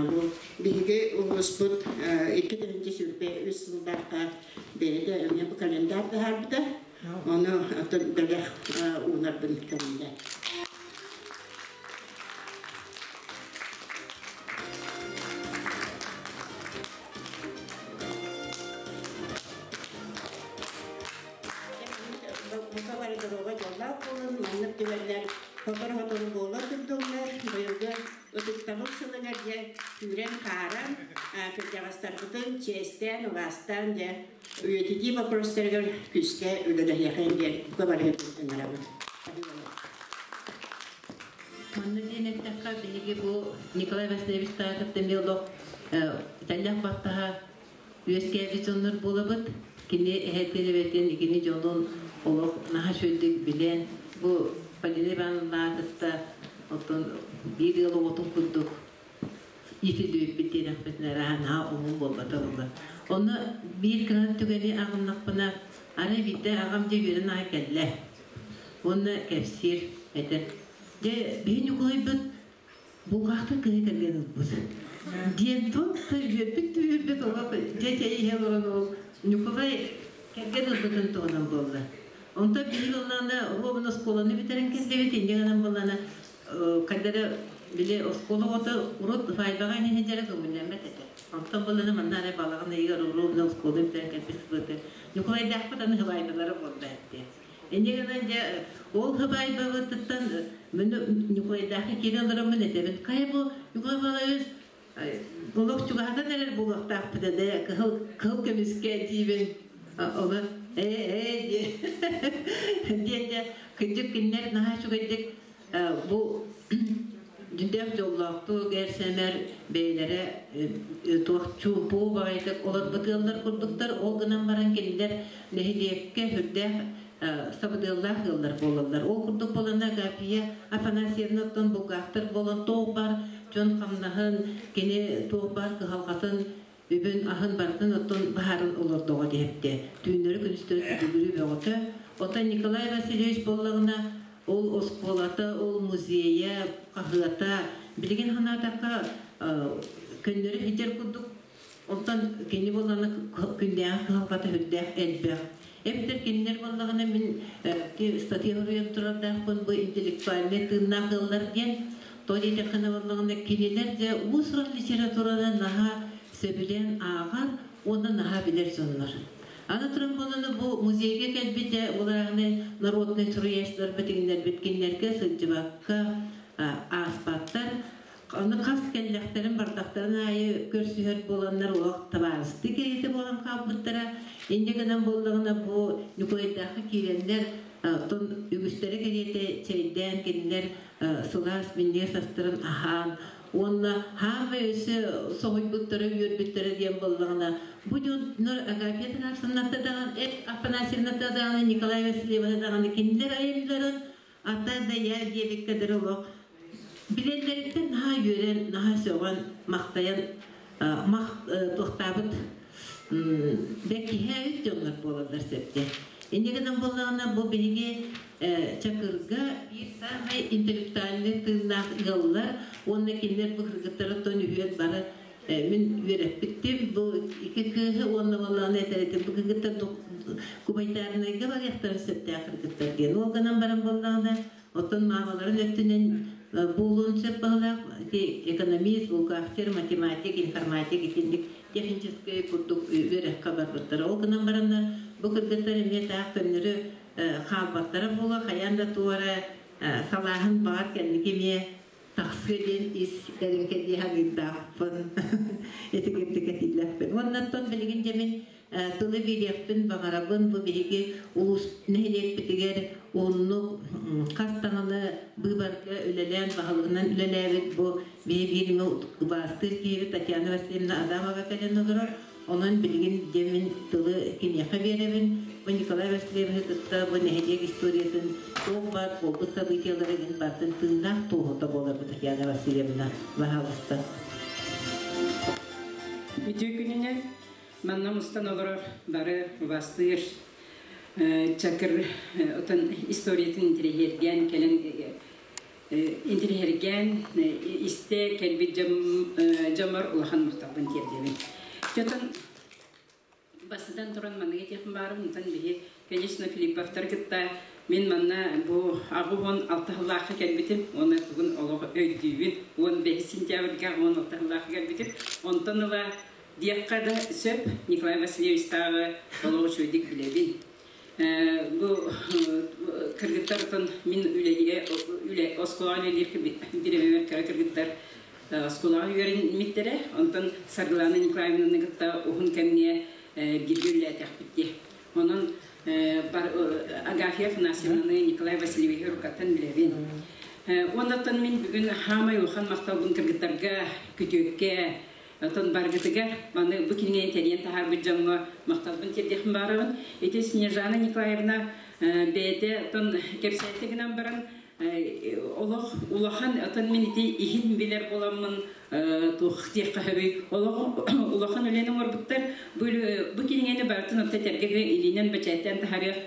бу биһиги улууспут 2023 сыллаахха бэйэтэ эмиэ бу календарь таһаарбыта. Ону бэлэх уунарбын көрүллэ. Бука бары доруобай дьоллоох буолун, маннык түгэннэр сотору-сотору буола турдуннар. Быйылгы ытыктабыл сылыгар дьэ күүрэн-хааран, кырдьаҕастарбытын чиэстээн, убаастаан дьэ үйэтитии боппуруостарыгар күүскэ үлэлэһиэхэйин диэн бука барыгытын ыҥырабын. Манна диэн эттэххэ, биһиги бу Николай Васильевич Таатыттан олох тэллэх баттаһа үөскээбит дьоннор буолабыт. Кини эһэтин эбэтин, кини дьонун олох наһаа үчүгэйдик билэн, бу Полина Ивановна кытта оттон биир ыал оҕотун курдук иитиллибиппит диэтэхпитинэ наһаа уһун буолбата буолла. Онно биир кыра түгэни аҕыннахпына, арай биирдэ аҕам дьэ үөрэн аҕай кэллэ. Уонна кэпсиир этэр. Дьэ, биһи Ньукулайбыт булгаахтан кыһы кэргэн ылбыт. Диэн туох да үөрбүт да үөрбүт олох дьэ чэй иһэ олорон ол Ньукулай кэргэн ылбытын туһунан буолла. Онтон биһиги ыллаана Робин оскуоланы бүтэрэн кэллибит, инньэ гынан буоллаана когда били оскуола оҕото урут файбаҕа иһин дьэрэ көҥүллэммэт этэ. Онтон буоллаана манна арай балаҕан ыйыгар Робин оскуола бүтэрэн кэлбит сыбыты Ньукулайдаахпыт аны хыбайбалара буолла этэ. Инньэ гынан дьэ ол хыбайбабытыттан мин Ньукулайдаахха киирэн олороммун этэбин. Хайа бу Ньукулай Николаевич олох чугаһатан эрэр буолуохтаахпыт этэ кыһыл кыһыл көмүскэ диибин. Ола э э диэн кырдьык кинилэр наһаа үчүгэйдик бу дьүндээх дьоллоохтук эр-сэмэр бэйэлэрэ туох чуумпу баҕайытык олорбут ыаллар курдуктар. Ол гынан баран кинилэр нэһилиэккэ сүрдээх сабыдыаллаах ыаллар буолаллар. Ол курдук буолана Агафия Афанасьевна оттон булгаахтар буолан туох бар дьон хамнаһын, кини туох бар кыһалҕатын, үбүн аһын барытын оттон баһарын олордоҕо диэпте. Түүннэри күнүстэрэ түбүгүрүү бөҕөтө. Оттон Николай Васильевич буоллаҕына ол оскуолата, ол музейа, хаһыата билигин санаатахха көннөрү сылдьар курдук. Онтон кини буоллаҕына күннээҕи кыһалҕата сүрдээх элбэх. Эбэтэр кинилэр буоллаҕына мин статья суруйан турардаахпын бу интеллектуальнай тыыннаах ыаллар диэн. То диэтэххинэ буоллаҕына кинилэр дьэ уус-уран литератураны наһаа сөбүлээн ааҕар уонна наһаа билэр дьоннор. Аны туран буоллаҕына бу музейга кэлбит уларааһыны народнай суруйааччыларбыт иҥнэрбит кинилэргэ сылдьыбакка ааспаттар. Аны хас кэллэхтэрин бардахтарын аайы көрсүһэр буоланнар олох табаарыстыы кэриэтэ буолан хаалбыттара. Инньэ гынан буоллаҕына бу Ньукулайдаахха киирэннэр оттон үгүстэрэ кэриэтэ чэйдээн кинилэр сылаас минньигэс астарын аһаан уонна хаамай өссө соһуйбуттара үөрбүттэрэ диэн буоллаҕына бу дьоннор Агафья Тарасовната даҕаны Афанасьевната даҕаны Николай Васильевна даҕаны кинилэр айымньыларын ата да я диэбиккэ дылы олох билэллэриттэн наһаа үөрэн, наһаа сөҕөн, махтайан мах туохтаабыт бэккиһээбит дьоннор буолаллар сөптө. Инньэ гынан буоллаҕына бу биһиги Чакырга биир саамай интеллектуальнай тыыннаах ыаллар уонна кинилэр бу кыргыттарыттан үһүөн бары мин үөрэппиттим бу икки кыыһы уонна буоллаҕына этэр этим бу кыргыттар кубайтаарынайга барыахтарын сөптөөх кыргыттар диэн. Ол гынан баран буоллаҕына оттон маамаларын өттүнэн буолуон сөп баһылаах экономист, бухгалтер, математик, информатик итинник техническэй курдук үөрэххэ барбыттара. Ол гынан бараннар бу кыргыттар эмиэ таах көннөрү хаалбаттара буолуо, хайаан да туора салааһын баҕар кэнники эмиэ тахсыа диэн ис эриҥкэлии саныырдаахпын, итигирдик этиилээхпин. Уоннаттан билигин дьэ мин тылы биэриэхпин баҕарабын. Бу биһиги улуус нэһилиэкпитигэр уһуннук хас даҕаны быыбарга үлэлээн, баһылыгынан үлэлээбит бу биһи биириме убаастыыр киһибит Татьяна Васильевна Адамова кэлэн олорор. Онон билигин дьэ мин тылы киниэхэ биэрэбин. Бу Николай Васильевиһы кытта бу нэһилиэк историятын туох баар буолбут событиелары мин бартын тыыннаах туоһута буолар бу Татьяна Васильевна. Баһаалыста. Үтүө күнүнэн манна мустан олорор бары убастыыр Чакыр отон историятын интириэһиргээн кэлэн интириэһиргээн истэ кэлбит дьоммор улахан махталбын тиэрдэбин. Отон бастатан туран манныгы этиэхпин баарым, онтон биһи, конечно, Филипповтар кытта мин манна бу 86 сыллаахха кэлбитим, уонна тугун олох өйдүүбүн, 15 сентябрьга 16 сыллаахха кэлбитим. Онтон ыла диэххэ да сөп, Николай Васильевичтааҕы олох үчүгэйдик билэбин. Бу кыргыттар отон мин үлэлигэ үлэ оскуолаҕа үлэлиир бириэмэбэр кыра кыргыттар оскуолаҕа үөрэммиттэрэ. Онтон Саргылана Николаевнаны кытта уһун кэмҥэ бииргэ үлэлээтэхпит дии. Онон Агафья Афанасьевнаны Николай Васильевиһы рукаттан билэбин. Оннуттан мин бүгүн хаамай улахан махталбын кыргыттарга, күтүөккэ, оттон баргытыгар маны бу кинигэни тэрийэн таһаарбыт дьоҥҥо махталбын тиэрдиэхпин баарабын. Ити Снежана Николаевна бэйэтэ оттон кэпсээтэ гынан баран олох улахан оттон мин ити иһин билэр буоламмын туох диэххэ сөбүй олох улахан үлэни оҥорбуттар. Бу бу кинигэни барытын отто тэргэ илиинэн бэчээттээн таһаарыах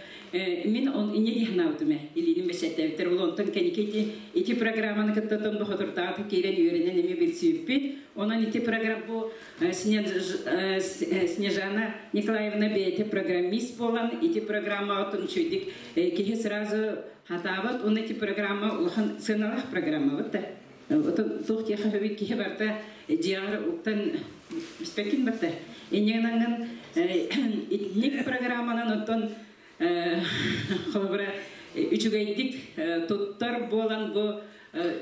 мин он инне дии санаабытым ээ илиинин бэчээттээбиттэр ол онтон кэнники ити ити программаны кытта тон бохотуртаҕа киирэн үөрэнэн эмиэ билсибиппит. Онон ити программа бу Снежана Николаевна бэйэтэ программист буолан ити программаҕа үчүгдик киһи сразу хатаабат. Уонна ити программа улахан сыаналаах программа да. Отон туох диэхэ сөбүй киһи барта дьиэҕэр уктан испэккин барта. Инньэ итинник программанан оттон холобура үчүгэйдик туттар буолан бу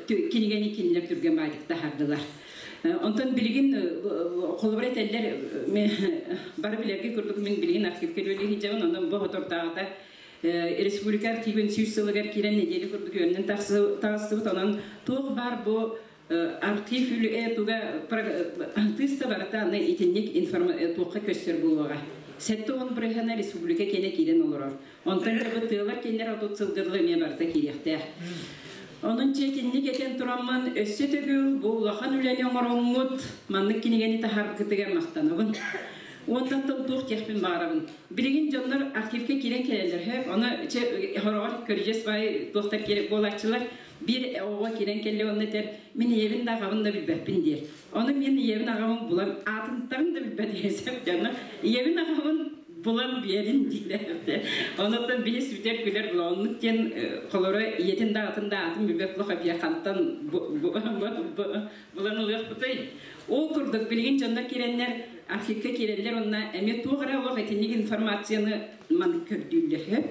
кинигэни кинилэр түргэн баайдык таһаардылар. Онтон билигин холобура этэллэр, бары билэргэ курдук мин билигин архивка үлэлии сылдьабын, онон бу соторутааҕыта республика архивын 100 сылыгар киирэн нэдиэлэ курдук үөрэнэн таҕыстыбыт, онон туох баар бу архив үлэ туга тыыс да барыта аны итинник туохха көстөр буолуоҕа. 70% республика киэнэ киирэн олорор. Онтон дьэ бу тыалар кинилэр 30 сылга дылы эмиэ барыта киириэхтээх. Онон чэ итинник этэн тураммын өссө төгүл бу улахан үлэни оҥороҥҥут маннык кинигэни таһаарбыкытыгар махтанабын. Уонтан туох диэхпин баҕарабын. Билигин дьоннор архивка киирэн кэлэллэр хөп. Ону чэ хороҕор көрүдьүөс баай туохтар буолааччылар. Биир оҕо киирэн кэллэ уонна этэр мин ийэбин да аҕабын да билбэппин диир. Ону мин ийэбин аҕабын булан аатынтарын да билбэт сөп дьоно. Ийэбин аҕабын булан биэрин диилэр. Онуттан биһи сүтэр күлэр булаоннук диэн холоро ийэтин да аҕатын да аатын билбэт булаха биэ хантан булан ылыахпытый. Ол курдук билигин дьоннор киирэннэр архивка киирэллэр онно эмиэ туох эрэ олох итинник информацияны маннык көрдүүллэр.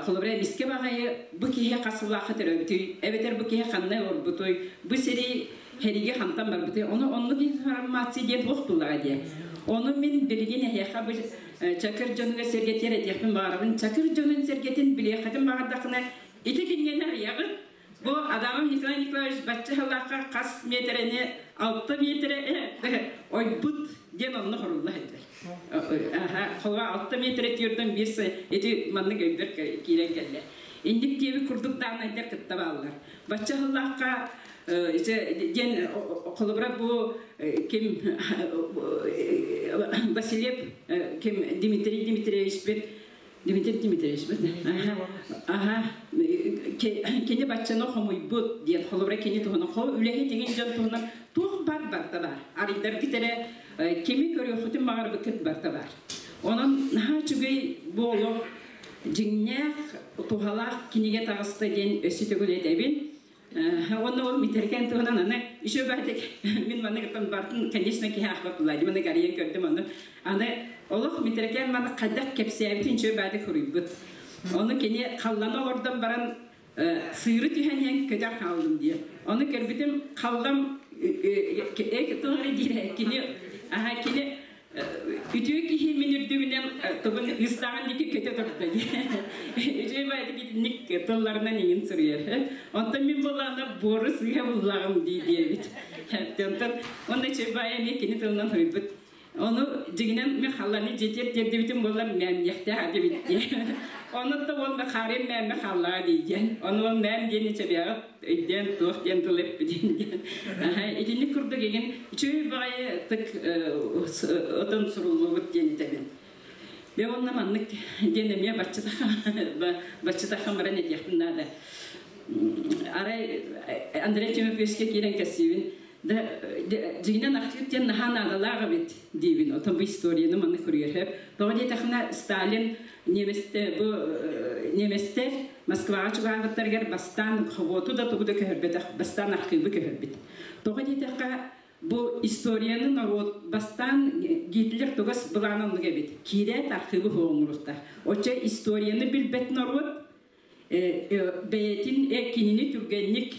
Холобура эмискэ баҕайы бу киһи хас сыллаахха төрөөбүтүй, эбэтэр бу киһи ханна олорбутуй, бу сири хэригэ хантан барбытый, ону оннук информация диэн туох буллаҕа диэ. Ону мин билигин эһиэхэ бу Чакыр дьонугар сэргэтиэр этиэхпин баҕарабын. Чакыр дьонун сэргэтин билиэххитин баҕардаххына ити кинигэни арыйаҕыт. Бу Адамов Николай Николаевич бачча сыллаахха хас миэтэрэни 6 миэтэрэ ойбут диэн онно хорулла сылдьар. Холоба 6 миэтэрэ түөртэн биир ити маннык өйбөр киирэн кэллэ. Инник диэбит курдук даанайдар кытта бааллар. Бачча сыллаахха диэн холобура бу ким Васильев ким Дмитрий Дмитриевич бит Дмитрий Дмитриевич бит аха кини баччаны хомуйбут диэн холобура кини туһунан хо үлэһит игин дьон туһунан туох бар барта бар арыйдаргыт эрэ кими көрүөххүтүн баҕарбыккыт барта бар. Онон наһаа үчүгэй буолуох дьиҥнээх туһалаах кинигэ таҕыста диэн өссө төгүл этэбин. Уонна ол митеркен туһунан аны еще баатик мин маннык ыттан бартын конечно киһи аахпат булла маны гарыйан көрдүм ону аны олох митеркен маны хайдах кэпсээбитин үчүгэй баатик хуруйбут. Ону кини халлана олордон баран сыыры түһэн иһэн көтөр хааллым диye. Ону көрбүтүм халлам тугары диирэ кини аха кини үтүө киһи мин үрдүбүнэн тугун ыстаҕын диэки көтө турда диye. Үчүгэй баайдык итинник тылларынан иҥин суруйар. Онтон мин буоллаҕына буору сыыһа буллаҕым дии диэбит. Онтон онно үчүгэй баайа эмиэ кини тылынан суруйбут. Ону дьиҥинэн мин халланы дьиэтиэр тиэрдибитим буоллар мээмниэхтээх этибит диye. Ону да уонна хаарыан мээммэ хааллаҕа дии диэн. Ону ол мэм диэни чэбиэҕит өйдөөн туох диэн тыл эппитин диэн. Итинник курдук игин үчүгэй баҕайы тык отон суруллубут диэн этэбин. Бе онно маннык диэн эмиэ баччытахан баран этиэхпин наада. Арай Андрей Тимофеевичка киирэн кэссиибин да дьиҥинэн архив диэн наһаа наадалаах эбит диибин. Отон бу историяны маннык суруйар. Тоҕо диэтэххинэ Сталин немецте бу немецтэр Москваҕа чугаһаабыттарыгар бастаан хобуоту да тугу да көһөрбөтөх, бастаан архивы көһөрбүт. Тоҕо диэтэххэ бу историяны норуот бастаан Гитлер тугас былаана оннук эбит. Киирээт архивы хоҥуруохтар. Оччо историяны билбэт норуот бэйэтин кинини түргэнник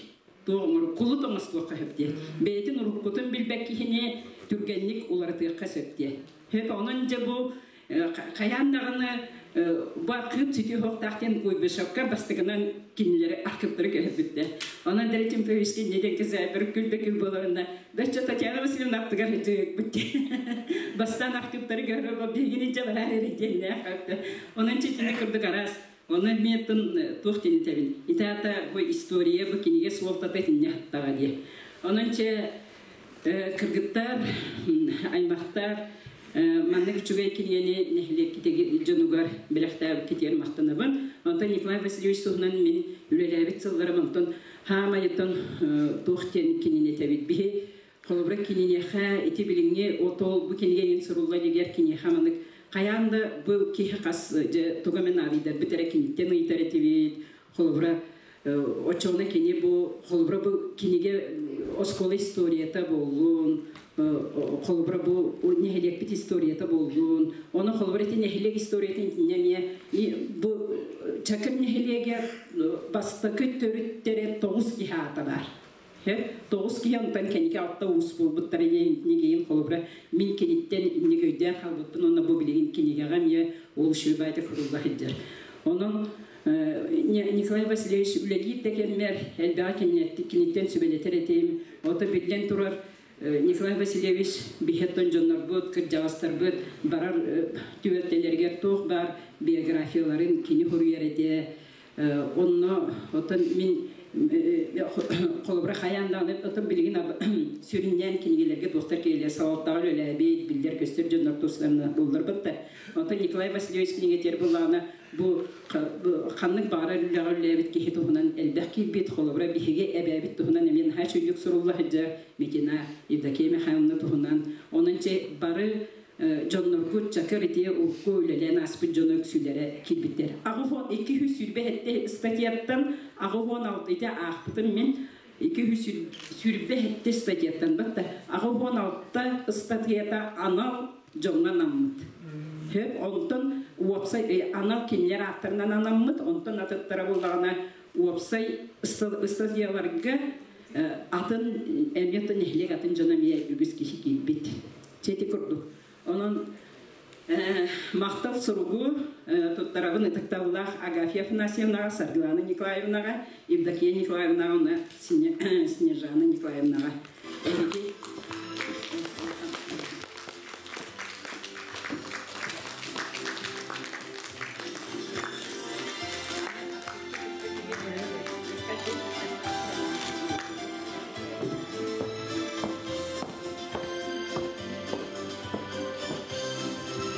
туоҥур кулут оҥостуохха сөп диэ. Бэйэтин уруккутун билбэт киһини түргэнник уларытыахха сөп диэ. Хөп онон дьэ бу хайаан даҕаны бу архыып сүтүү хоктаах диэн Куйбышевка бастакынан кинилэри архыыптары көһөрбүттэр. Онон Андрей Тимофеевичке не диэн кэсээбэр күл да күл буоларына бэччэ Татьяна Васильевна аттыгар сылдьыбыт бастаан архыыптары көһөрөр биһигини дьэ бараар эрэ диэннээх. Онон читини курдук араас Онон мен туох диэн этэбин. Итаата бу история, бу кинигэ суолтата итиннэ хаттаҕа диye. Онон чэ кыргыттар, аймахтар маннык үчүгэй кинигэни нэһилиэккитиги дьонугар бэлэхтээбиккитигэр махтанабын. Онтон Николай Васильевич туһунан мин үлэлээбит сылларым онтон хаамайыттан туох диэн кинини этэбит. Биһи холобура киниэхэ ити билиҥҥи отол бу кинигэ сурулла илигэр киниэхэ маннык хайаан да бу киһи хас дьэ туга мен арыйдарбыт эрэ киниттэн ыйытар этибит. Холобура оччоҕуна кини бу холобура бу кинигэ оскуола историята буоллун, холобура бу нэһилиэкпит историята буоллун. Ону холобура ити нэһилиэк историятын итиннэ эмиэ бу Чакыр нэһилиэгэ бастакы төрүттэре 9 киһи аата бар. Тоҕус киһи онтон кэнники алта уус буолбуттара диэн холобура мин киниттэн инник өйдөөн хаалбыппын уонна бу билигин кинигэҕэ эмиэ ол үчүгэй фурулла сылдьар. Онон Николай Васильевич үлэлиир да кэммэр элбэҕи киниттэн сүбэлэтэр этим. Ото биллэн турар Николай Васильевич биһиэттэн дьоннорбут, кырдьаҕастарбыт барар түбэлтэлэригэр туох баар биографияларын кини хоруйар этэ. Онно оттон мин холобура хайаан даҕаны оттон билигин сүрүннээн кинигэлэргэ туохтар киирэллэр салалтаҕа үлэлээбит биллэр көстөр дьоннор тустарынан булларбыт да. Оттон Николай Васильевич кинигэтигэр буллаҕына бу ханнык баҕарар үлэҕэ үлэлээбит киһи туһунан элбэх киирбит. Холобура биһиги эбээбит туһунан эмиэ наһаа үчүгүйдүк сурулла сылдьар Митина Евдокия Михайловна туһунан. Онон чэ бары дьонноргут чакыр ити урукку үлэлээн ааспыт дьону үксүлэрэ киирбиттэр. Аҕыс 227 статьяттан 86 ити аахпытым мин 227 статьяттан батта 86 ыстатыйата анал дьоҥҥо анаммыт. Хөп, онтон уопсай анал кинилэр ааттарынан анаммыт, онтон атыттара буоллаҕына уопсай ыстатыйаларга атын эмиэ нэһилиэк атын дьоно эмиэ үгүс киһи киирбит. Чэти курдук. Онон махтал суругу туттарабын ытыктабыллаах Агафья Афанасьевнаҕа, Саргылана Николаевнаҕа, Евдокия Николаевнаҕа уонна Снежана Николаевнаҕа. Эһиги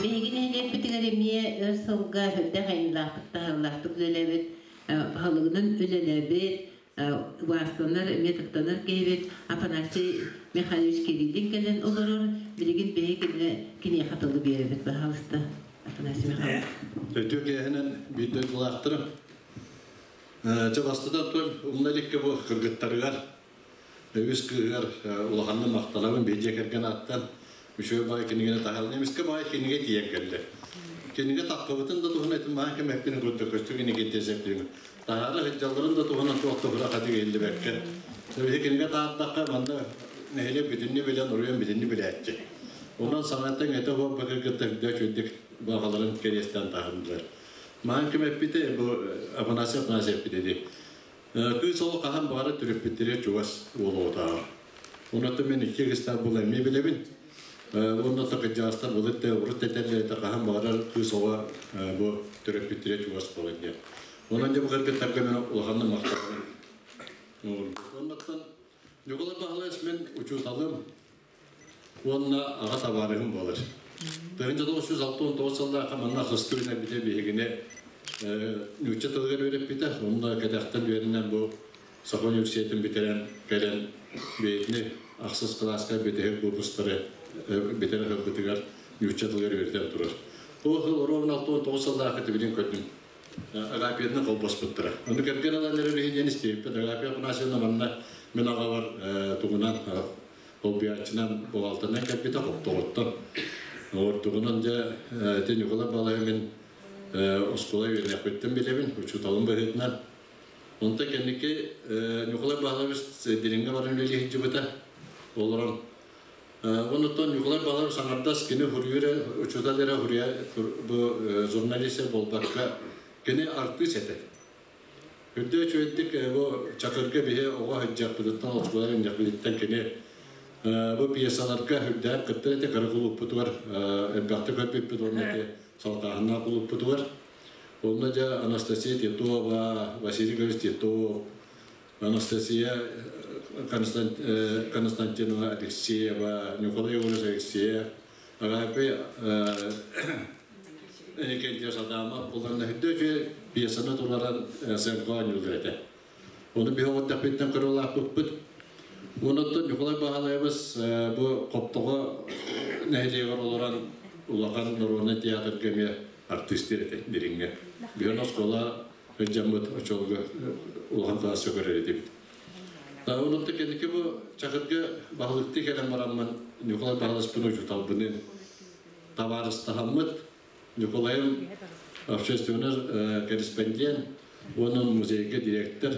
Биһиги нэһилиэкпитигэр эмиэ өр сылга үрдэх айымньылаахтык таһыылаахтык үлэлээбит, баһылыгынан үлэлээбит, убаастанар, эмиэ тыктанар киһибит Афанасий Михайлович Кириллин кэлэн олорор. Билигин биһиги киниэхэ тылы биэрэбит, баһаалыста, Афанасий Михайлович. Өтүү киэһэнэн биир дойдулаахтарым. Чэ бастатан туран умна иликкэ бу кыргыттарыгар үс кыыһыгар улаханнык махтанабын биир дьиэ кэргэн ааттан үчүгэй баҕайы кинигэни таһааран эмискэ баҕайы кинигэ тиийэн кэллэ. Кинигэ таххыбытын да туһунан этим маһан кэмэппин курдук көстүү кинигэ тиэсэппин таһаара сылдьалларын да туһунан туох туһура хатыга иһиллибэккэ. Биһи кинигэ таһаардахха манна нэһилиэк бүтүннүү билэн уруйан бүтүннүү билээччи. Онон саҥаттан этэ буолбакка кытта үрдэ үчүгдүк баҕаларын кэриэстээн таһындылар. Маһан ким эппитэ, бу Афанасий Афанасий эппитэ дии. Кыыс ол хаһан баҕара төрөппүттэрэ чугас уолуотааҕар. Онон мен икки кыстаах була эмиэ билэбин. Онно кырдьаҕастар былыт да урут этэллэр хаһан баҕарар кыыс оҕо бу төрөппүттэрэ чугас буолар диэн. Онон дьэ бу кыргыттарга мен улаханнык махтанабын. Оннуттан Ньукулай Баһылайыс мин учууталым уонна аҕа табаарыһым буолар. 1969 сыллаахха манна хыстыы үүнэрбитэ биһигини нуучча тылыгар үөрэппитэ. Онно кэтэхтэн үөрэнэн бу Саха университетын бүтэрэн кэлэн бэйэтини ахсыс кылааска бүтэһик выпустары бүтэрэ сылбытыгар нуучча тылыгар үөрэтэн турар. Ол сыл ровно 69 сыллаахха тибилин көрдүм. Агапияны холбоспуттара. Ону кэргэн ылан эрэр иһин диэн истибиппит. Агапия Афанасьевна манна мин аҕабар тугунан холбуйааччынан буҕалтанан кэлбитэ хоптоҕуттан. Ордугунан дьэ ити Ньукулай Балайы мин оскуола үөрэниэхпиттэн билэбин, учууталым быһыытынан. Онто кэнники Ньукулай Баһылайбыс дириҥҥэ баран үлэлии сылдьыбыта. Олорон Онуттан Ньукулай Баһылайбыс аҥардас кини хуруйа учуутал эрэ хуруйа бу журналист буолбакка кини артыыс этэ. Үрдүө үчүгэйдик бу Чакырга биһи оҕо сылдьыахпытыттан, оскуола үөрэннэхпититтэн кини бу пьесаларга үрдээх кыттар этэ, кыра кулууппутугар элбэхтик көрбүппүт уонна ити Салтааһыннаах кулууппутугар. Онно дьэ Анастасия Титова, Василий Григорьевич Титов, Анастасия Константинова Алексеева, Николай Егорович Алексеев, Агапий Никентьев Адамов булан үрдүө үчүгэй пьесаны туларан сценка оонньууллар этэ. Ону биһи оҕоттэхпиттэн көрө Онуттан Ньукулай Баһылайабыс бу Хоптоҕо нэһилиэгэр олорон улахан народнай театрга эмиэ артыыстыыр этэ дириҥҥэ. Биһиэн оскуола сылдьаммыт очолго улахан кылааска көрөр этибит. Онуттан кэнники бу Чакырга баһылыктыы кэлэн бараммын Ньукулай Баһыласпын учууталбыныын табаарыстаһаммыт Ньукулайым общественный корреспондент уонна музейга директор.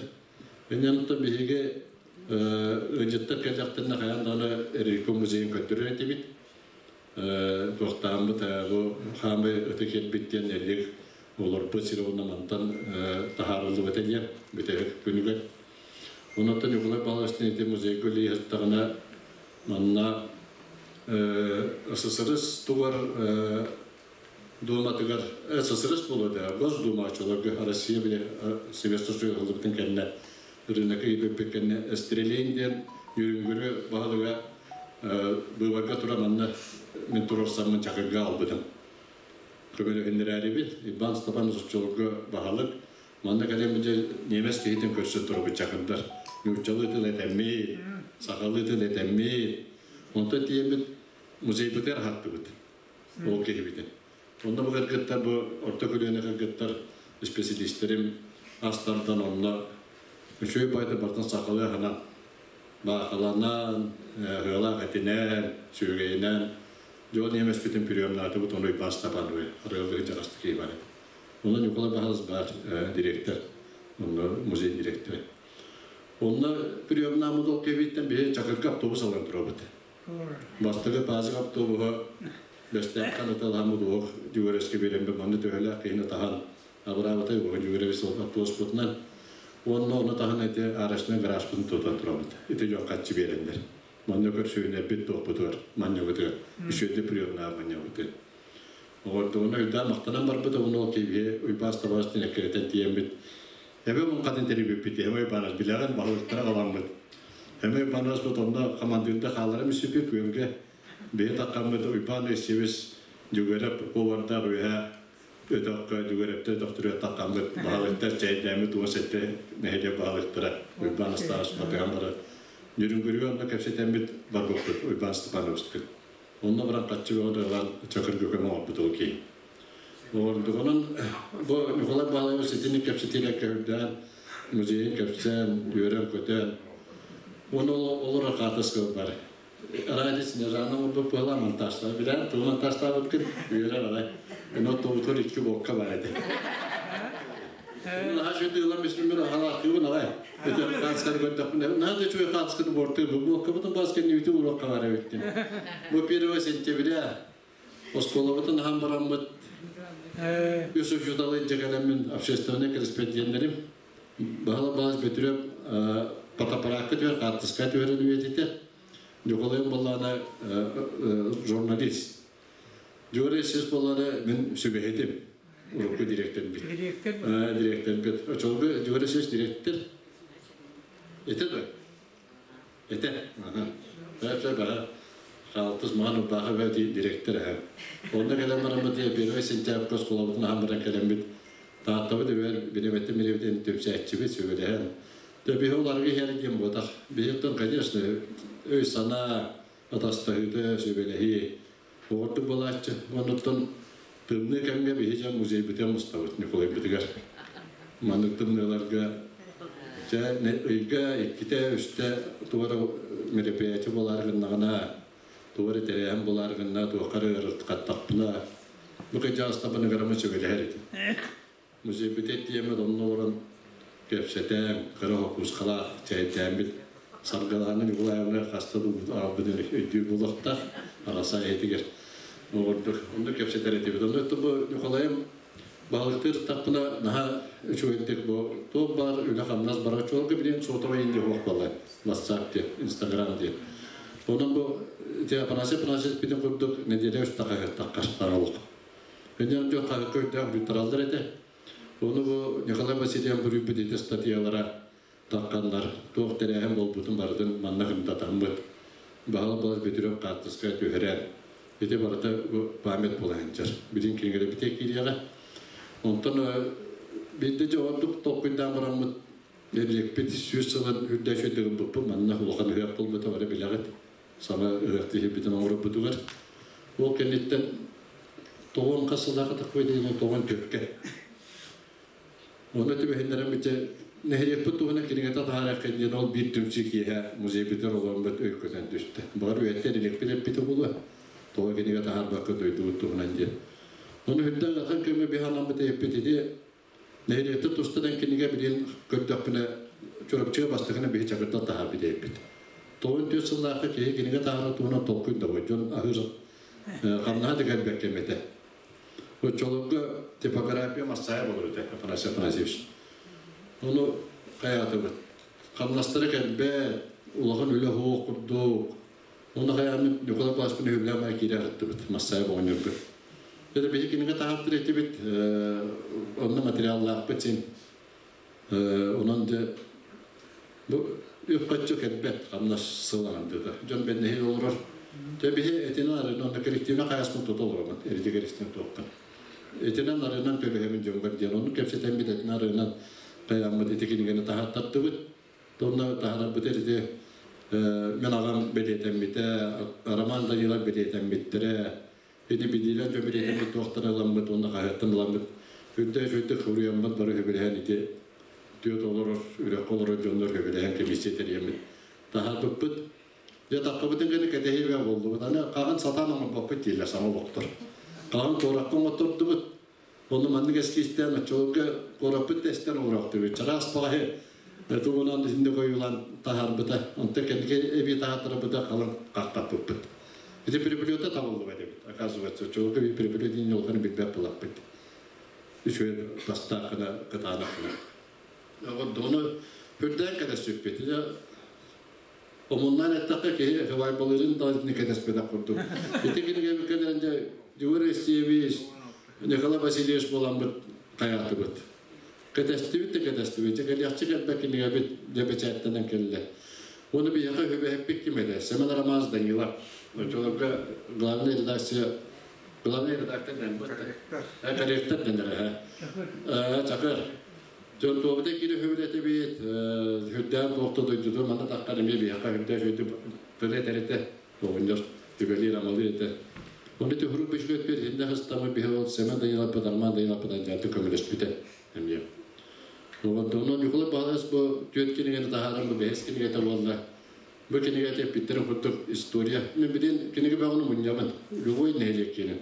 Инньэ биһиги Ыалдьыттар кэллэхтэринэ хайаан даҕаны Эрилко музейын көрдөрөр этибит. Туохтааммыт бу хаамай ытык ирбит диэн Эрилик олорбут сирэ уонна мантан таһаарыллыбыта диэн бүтэһик күнүгэр. Онон Ньукулай Павлович ити музейга үлэлии сыттаҕына манна СССР тугар Дууматыгар СССР буолуо да Госдума оччолорго Россия били Советский Союз ыллыбытын кэннэ рынокка киирбиппит кэннэ Стрелейн диэн Үрүҥгүрү баһылыга быыбарга туран манна мин туруорсаммын Чакырга албытым. Көмөлөһүннэрээрибит Иван Степанович оччолорго баһылык манна кэлэн дьэ немец киһитин көрсөн турабыт Чакырдар. Нууччалыы тыл этэммит, сахалыы тыл этэммит. Онтон тиийэммит музейбытыгар аһаттыбыт. Ол киһибитин. Онно бу кыргыттар, бу орто көлүөнэ кыргыттар исписэлиистэрим астардан онно үчүгэй баайда бартан сахалыы аһынан баахыланан, ыалаах этинэн, сүөгэйинэн дьон эмэспитин приемнаатыбыт, ону Уйбаан Степановы арыаллыы дьаҕастык киһи бар этэ. Онно Ньукулай Баһылыс баар директор, онно музей директора. Онно приемнааммыт ол киһибиттэн биһи Чакырга автобус алан турабыт. Бастакы паазык автобуһа Бэстээхтэн ыталаһаммыт уох Дьүгэрэскэ биэрэммит манна төһөлөөх киһини таһан абыраабытай уоһу Дьүгэрэбис автобуспутунан уонна ону таһан ити арочнай гаражпытын тутан турабыт. Ити дьон хаччы биэрэллэр. Манна көрсүһүнэрбит туохпутугар, манньабытыгар, үчүгэйдик приемнаах манньабытын. Оҕордугуна өйдөөн махтанан барбыт, уонна ол киһи Уйбаас табаас тинэккирэтэн тиийэммит Эбэ муҥхатын тэрийбиппит, Эмэй Банас билэҕин, баһылыктара аламмыт. Эмэй Банаспыт онно хамандыырда хаалара мүсүпү күөлгэ биһи таххаммыт Уйбаан Өссүбүс Дьүгэрэп повардаах үөһэ өтөххө Дьүгэрэптэр өтөхтөрүгэр таххаммыт баһылыктар чэйдээммит 17 нэһилиэк баһылыктара Уйбаан Астаабыс батыһан барар. Ньүрүҥгүрүгэ онно кэпсэтэммит барбыппыт Уйбаан Степановичтык. Онно баран хаччы бөҕө ылан Чакырга көмө оҥорбут ол киһи. Оҕордугунан бу Ньукулай Баалаевич итинник кэпсэтиилэр көһүрдээн, музейын кэпсээн, үөрэн-көтөн, уонна олорор хаартыска бар. Ради Снежана оҥорбут быһалаан монтажтаабыт. Билэҕин, тугу монтажтаабыккын үөрэр арай. Эн оттообутугар икки буокка бар этэ. Наһаа үчүгэй ылан бүспүммүн аһалаахтыыбын аҕай. Это хаацканы көрдөхпүнэ, наһаа да үчүгэй хаацканы буортуй бу буоккабытын бас кэннибитин уруокка бар эбиттин. Бу 1 сентября Оскуолабытын аһан бараммыт үс учууталы илдьэ кэлэммин общественнай корреспонденнэрим Баһыла Баас Бөтүрүөп фотоаппараакка түһэр, хаартыска түһэрин үйэтитэ. Ньукулайым буоллаҕына журналист. Дьуора сис буоллаҕына мин сүбэһитим. Урукку директорбит. Директор. Директорбит. Очолго Дьуора сис директор. Этэ да? Этэ. Ага. Баха хаалтыс маҕан ырбаахы бэти директор эһэ. Онно кэлэн бараммыт 1 сентябрь оскуолабытын аһан баран кэлэммит Тааттабыт үбэр билэбэттэн билэбитин түмсээччибит сүбэлэһэн. Дьэ биһи оларга иһэр диэн буотах. Биһиттэн, конечно, өй-санаа атастаһыыта, сүбэлэһии оҕордук буолааччы. Оннуттан тымныы кэмҥэ биһи дьон музейбытыгар мустабыт Ньукулайбытыгар. Маннык тымныыларга дьэ ыйга иккитэ, үстэ туга эрэ мероприятие буолаары гыннаҕына, туга эрэ тэрээһин буолаары гынна, туохха эрэ ыарырҕаттахпына, бу кыдьаастабын ыгырама сүбэлэһэр этим. Музейбит тиэмэт онно олорон кэпсэтэн, кыра хокуускалаах чэйдээммит Саргылаана Николаевна хаста да аалбытын өйдүүр буолуохтаах араса эһитигэр оҕордук онно кэпсэтэр этибит. Онно бу Николаем баһылыктыыр таппына наһаа үчүгэйдик бу туох баар үлэ-хамнас бара чуолга билин сотовай инде суох буолла WhatsApp диэн, Instagram диэн. Онон бу Афанасий Афанасьевич битин курдук неделя үстэ хаһыаттахха олох. Өнөр дьон хаһыакка өйдөөх бүттараллар этэ. Ону бу Николай Васильев буруйбут ити статьялара тахханнар, туох тэрээһин буолбутун барытын манна кымтатаммыт. Баһылык балас Бөтүрүөп хаартыска түһэрэн, ити барыта бу память буола сылдьар. Билин кинигэлэрбитэ киириэҕэ. Онтон биирдэ дьэ ордук толкуйдаан бараммыт нэһилиэкпит 100 сылын үрдэ үчүгэйдик ылбыппыт. Манна улахан ыһыах буолбута бары билэҕит. Саҥа ыһыах тиһирбитин оҥорорбутугар. Ол кэнниттэн тоҕон хас сыллаахха такой диэн тоҕон түөркэ. Онно түбэһиннэрэн бүтэ нэһилиэкпит туһунан кинигэтэ таһаарыахха диэн ол биир түмсүү киэһэ музейбытыгар олороммут өйкөтөн түстэ. Баҕар үйэттэн иликпит эппитэ буолуо. Тоҕо кинигэ таһаарбакка дойдубут туһунан диэн. Ону үрдэн улахан көмө биһанаммыт эппит ити нэһилиэктэр тустарынан кинигэ билигин көрдөхпүнэ. Чурапчыга бастакына биһи Чакырдан таһаарбыт эбиппит. 94 сыллаахха киһи кинигэ таһаара туһунан толкуй да дьон аһыыр хамнаһа да кэлбэт кэм этэ. Оччолорго типография массайа болор этэ, Афанасий Афанасьевич. Ону хайаатыбыт. Хамнастара кэлбэт, улахан үлэ суох курдук. Оны хайааммыт Николай Павловичпын үһүлээн бай киирэ арыттыбыт, массайа боҕонньорго. Это биһи кинигэ таһааттыр этибит, онно материаллаахпыт син. Онон дьэ бу үп-хаччы кэлбэт, хамнас сыл аҥардыта. Дьон бэннэһи олорор. Дьэ биһи этинэн арыынан, онно коллективнай хайаспын тута олоробун, эрдигэр истэн туохтан. Этинэн арыынан төлөһөбүн дьоҥгор диэн, онну кэпсэтэммит этинэн арыынан хайааммыт ити кинигэни таһааттардыбыт. Онно таһаарарбыт ити мен аҕам бэлиэтэммитэ, Роман Данилов бэлиэтэммиттэрэ, ити билиилэр дьон бэлиэтэммит туохтан ыламмыт уонна хаһыаттан ыламмыт үрдээх үчүгэйдик суруйаммыт бары сөбүлэһэн ити түөрт олорор үрэххэ олорор дьоннор сөбүлэһэн комиссия тэрийэммит таһаарбыппыт. Дьэ таххабытын кэннэ кэтэһии буоллубут. Аны хаҕын сатаан оҥорбоппут дииллэр саҥа олохтор. Хаҕын куоракка оҥоттордубут. Онно маннык эскизтээн оччолорго куораппыт тэстэн олороохтубут. Чараас баҕайы тугунан итинник ойуулаан таһаарбыта. Онтон кэнники эбии таһааттарбыта халыҥ хахтаппыппыт. Ити переплета табыллыбат эбит. Оказывается, оччолорго би переплет диэн улаханы билбэт булаппыт. Үчүгэй тастаахына, кытаанахына. Ону үрдээн кэтэспиппит. Омуннаан эттэххэ киһи хабайбалыырын да итини кэтэспэтэх курдук. Ити кинигэбит кэлэн дьэ Дьулур Естиевич, Николай Васильевич буоламмыт хайаатыбыт. Кэтэстибит да кэтэстибит. Дьэ кэлиэхчэ кэлбэт кинигэбит дьэ бэчээттэнэн кэллэ. Уонна биһиэхэ үһүбэһиппит ким этэ? Семен Романович Данилов. Оччолорго главная редакция главный редактор дэн корректор дэнэрэ. Чакыр. Дьон туобута кири хүбүлэтибит, хүрдээн туохта дойдуту манна таххар эмиэ биһиэхэ хүрдээ шөйдү тылы этэрите оҕонньор түбэлиир амалыыр этэ. Оны түһүрүк бүшүгөт бир хинде хыстамы биһи ол Семен Данилов Арман Данилов жааты көмөлөспүтэ эмиэ. Онон Ньукулай Баһылайыс бу түөрт кинигэни таһааран бу бэһис кинигэтэ буолла. Бу кинигэтэ эппиттэрин курдук история. Мен билин кинигэ бөҕөнү мунньабын. Любой нэһилиэк киэнин.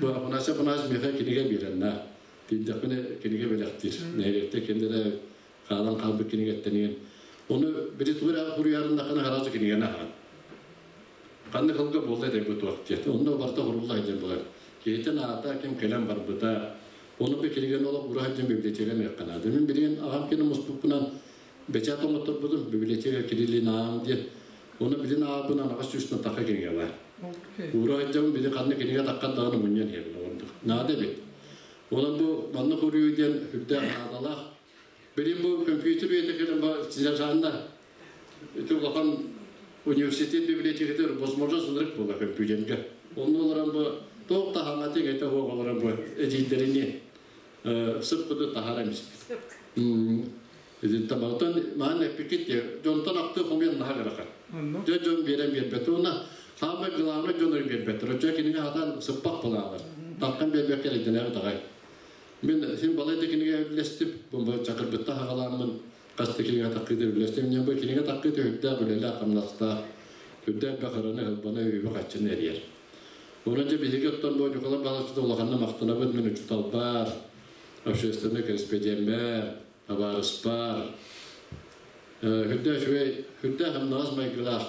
Бу Афанасий Афанасьевич миэхэ кинигэ биэрэннэ. Тиийдэхпинэ кинигэ бэлэхтиир. Нэһилиэктэ кинилэрэ хаалан хаалбыт кинигэттэн Оны били тугу эрэ суруйарыннахына хараачы кинигэни аһаҕын. Ханнык сылга буолла этэй бу туох диэт. Онно барыта сурулла сылдьар буолар. Киһитин аата ким кэлэн барбыта. Ону бу кинигэни олох ура сылдьан библиотека миэххэ наада. Мин билигин аҕам кини муспуппунан бэчээт оҥотторбутум библиотека Кириллин аҕам диэн. Оны билин аабынан аҕыс сүүстэн таха кинигэ бар. Уура сылдьабын били ханна кинигэ таххан даҕаны мунньан иһэбин оҕордук. Наада эбит. Онон бу маннык уруйуу диэн үрдээх наадалаах. Билин бу компьютер үйэтэ кэлэн ба сержанна ити улахан университет библиотекатыгар возможность ынырык буола компьютерга. Онно олорон бу туох да хаҥаты иҥэтэ суох олорон бу эдьиийдэрини сып курдук таһааран испит. Итинтэн онтон маан эппиккит дии дьонтон ахтыы хомуйан наһаа ыарахан. Дьэ дьон биэрэн биэрбэт уонна саамай главное дьон биэрбэттэр. Оччо кинигэ хатан сыппах булаалар. Таххан биэрбэккэ эрэйдэнээри таҕай. Мин син балай да кинигэ үллэстим. Бу чакырбытта хаҕалааммын хас да кинигэ таккыыта үллэстим. Мен бу кинигэ таккыыта үрдээх үлэлээх хамнастаах, үрдээх бахараны ылбаны үбү хаччыны эрийэр. Онон дьэ биһиги оттон бу Ньукулай Балаччыта улаханна махтанабыт мин учууталбар, общественный корреспонденмэр, табаарыспар, үрдээх үчүгэй, үрдээх хамнаҕас майгылаах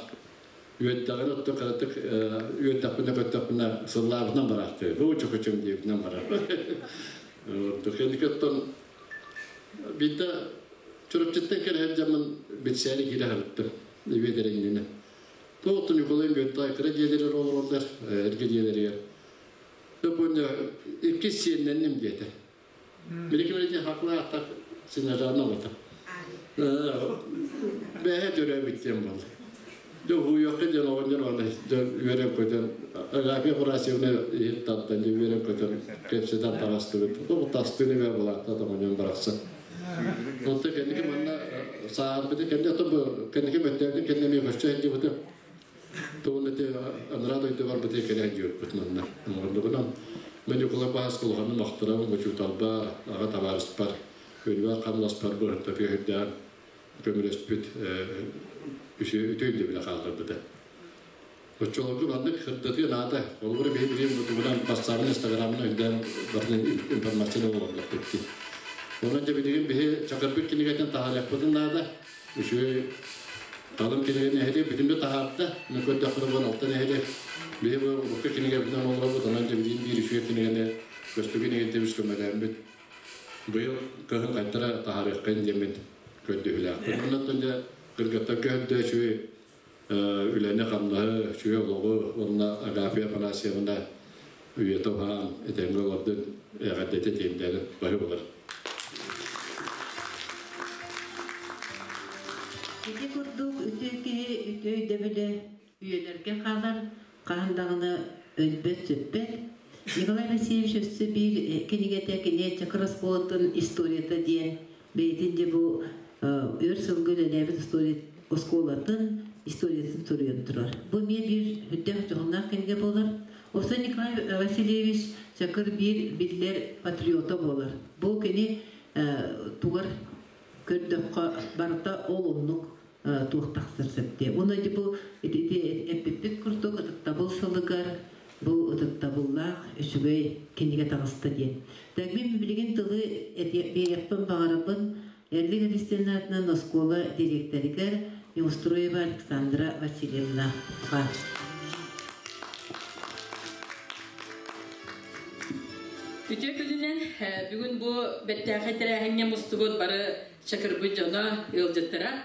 үөрдэҕин оттон кыратык үөрдэхпинэ көттөхпүнэ сыллаабытынан бараахтыы. Бу чөкөчөм диэбитинэн барар. Кэнники оттон биирдэ Чурапчыттан кэлэһэр дьаммын билсээри киирэ сырыттым. Үөдэрэҥнинэ. Туохтун Ньукулай Мүөттай кыра дьиэлэригэр олороллор, эргэ дьиэлэригэр. Дьэ иккис сиэннэнним диэтэ. Билики билики хаклаах синажана оҕото. Бэһэ төрөөбүт диэн буолла. Дьэ уһуйуохха диэн оҕонньор оны үөрэн көтөн Агафья Афанасьевна иһит тардан дьэ үөрэн көтөн кэпсэтэн таҕыстыбыт. Тоҕу тастыыны бэ булаатта тоҕонньон барахсан. Онто кэнники манна саарбыты кэнни ото бу кэнники мөттөөбүтүн кэннэ эмиэ көччө сылдьыбытым. Тугун ити анараа дойду барбыты кэлэн дьүөрпүт манна. Оҥордугунан мен Ньукулай Бааска улаханным махтанабын учууталбар, аҕа табаарыспар, үлүбэр хамнаспар быһытта түөһүрдээн көмөлөспүт үтүө өйдөбүлэ хаалларбыта. Оччолорго маннык сырдатыы наада. Холобура биһи билигин бутугунан бассаабын, инстаграмын өйдөөн барытын информацияны оҥордохпут дии. Онон дьэ билигин биһи чакырбыт кинигэтин таһаарыахпытын наада. Үчүгэй Қалым кинигэ нэһилиэк бүтүннүү таһаарда. Мен көрдөхпүнэ буон алта нэһилиэк биһи бу урукку кинигэбитинэн олоробут, онон дьэ биир үчүгэй кинигэни көстүү кинигэни бис көмөлөөммүт. Быйыл кыһын хайтара таһаарыаххайын диэммин көрдөһүүлээхпин. Оннуттан дьэ кыргыттар көһөрдө үчүгэй үлэни хамнаһы, үчүгэй олоҕу уонна Агафья Афанасьевна үйэтэ уһаан этэҥҥэ олордун эҕэрдэтэ тиэмдэни баһы болар. Ити курдук үтүө киһи үтүө өйдөбүлэ үйэлэргэ хаалар, хаһан даҕаны өлбөт-сүппэт. Николай Васильевич өссө биир кинигэтэ кини Чакыр оскуолатын историята диэн бэйэтин дьэ бу өр сылга үлэлээбит оскуолатын историятын суруйан турар. Бу эмиэ биир үрдээх дьоһуннаах кинигэ буолар. Оттон Николай Васильевич Чакыр биир биллэр патриота буолар. Бу кини тугар көрдөххө барыта ол оннук туох тахсар сөптүө. Уонна бу ити эппиппит курдук ытыктабыл сылыгар бу ытыктабыллаах үчүгэй кинигэ таҕыста диэн. Так мин билигин тылы биэриэхпин баҕарабын Эрилик Эристиэн аатынан оскуола дириэктэригэр Неустроева Александра Васильевнаҕа. Үтүө күнүнэн бүгүн бу бэртээхэй тэрээһиҥҥэ мустубут бары Чакырбыт дьоно, ыалдьыттара.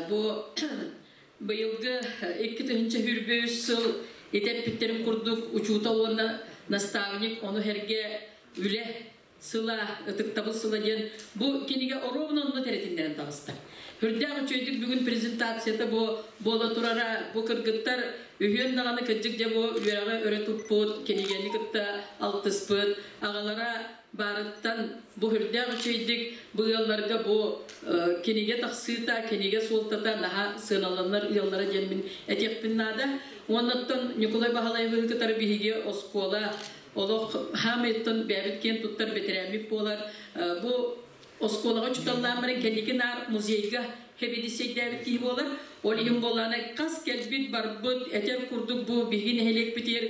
Бу быйылгы 2023 сыл итэппиттерин курдук учуутал уонна наставник, ону herге үлэ сыла, ытыктабыл сыла диэн бу кинигэ оруобуна онно тэрэтиннэрэн таҕыста. Хүрдээх үчүгэйдик бүгүн презентацията бу буола турара, бу кыргыттар үһүөн даҕаны кырдьык дьэ бу үөрэҕи өрө туппут, кинигэни кытта алтыспыт, аҕалара баарыттан бу хүрдээх үчүгэйдик бу ыалларга бу кинигэ тахсыыта, кинигэ суолтата наһаа сыаналанар ыаллара диэн мин этиэхпин наада. Оннуттан Николай Баһылаевы кытары биһиги оскуола олох хаамыйыттан бэйэбит киэн туттар бэтэрээммит буолар. Бу оскуолаҕа учууталлаан кэнники наар музейга хэбидиссэйдээбит киһи буолар. Ол иһин буоллаана хас кэлбит барбыт этэр курдук бу биһиги нэһилиэкпитигэр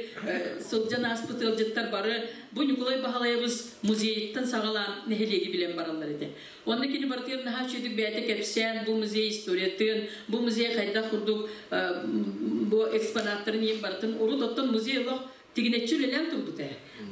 сылдьан ааспыт ыалдьыттар бары бу Николай Баһылаевыс музейыттан саҕалаан нэһилиэги билэн бараллар этэ. Онно кини барытыгар наһаа үчүгэй бэйэтэ кэпсээн бу музей историятын, бу музей хайдах курдук бу экспонаттарын иин барытын урут оттон музей олох тигинэччи үлэлээн турбута.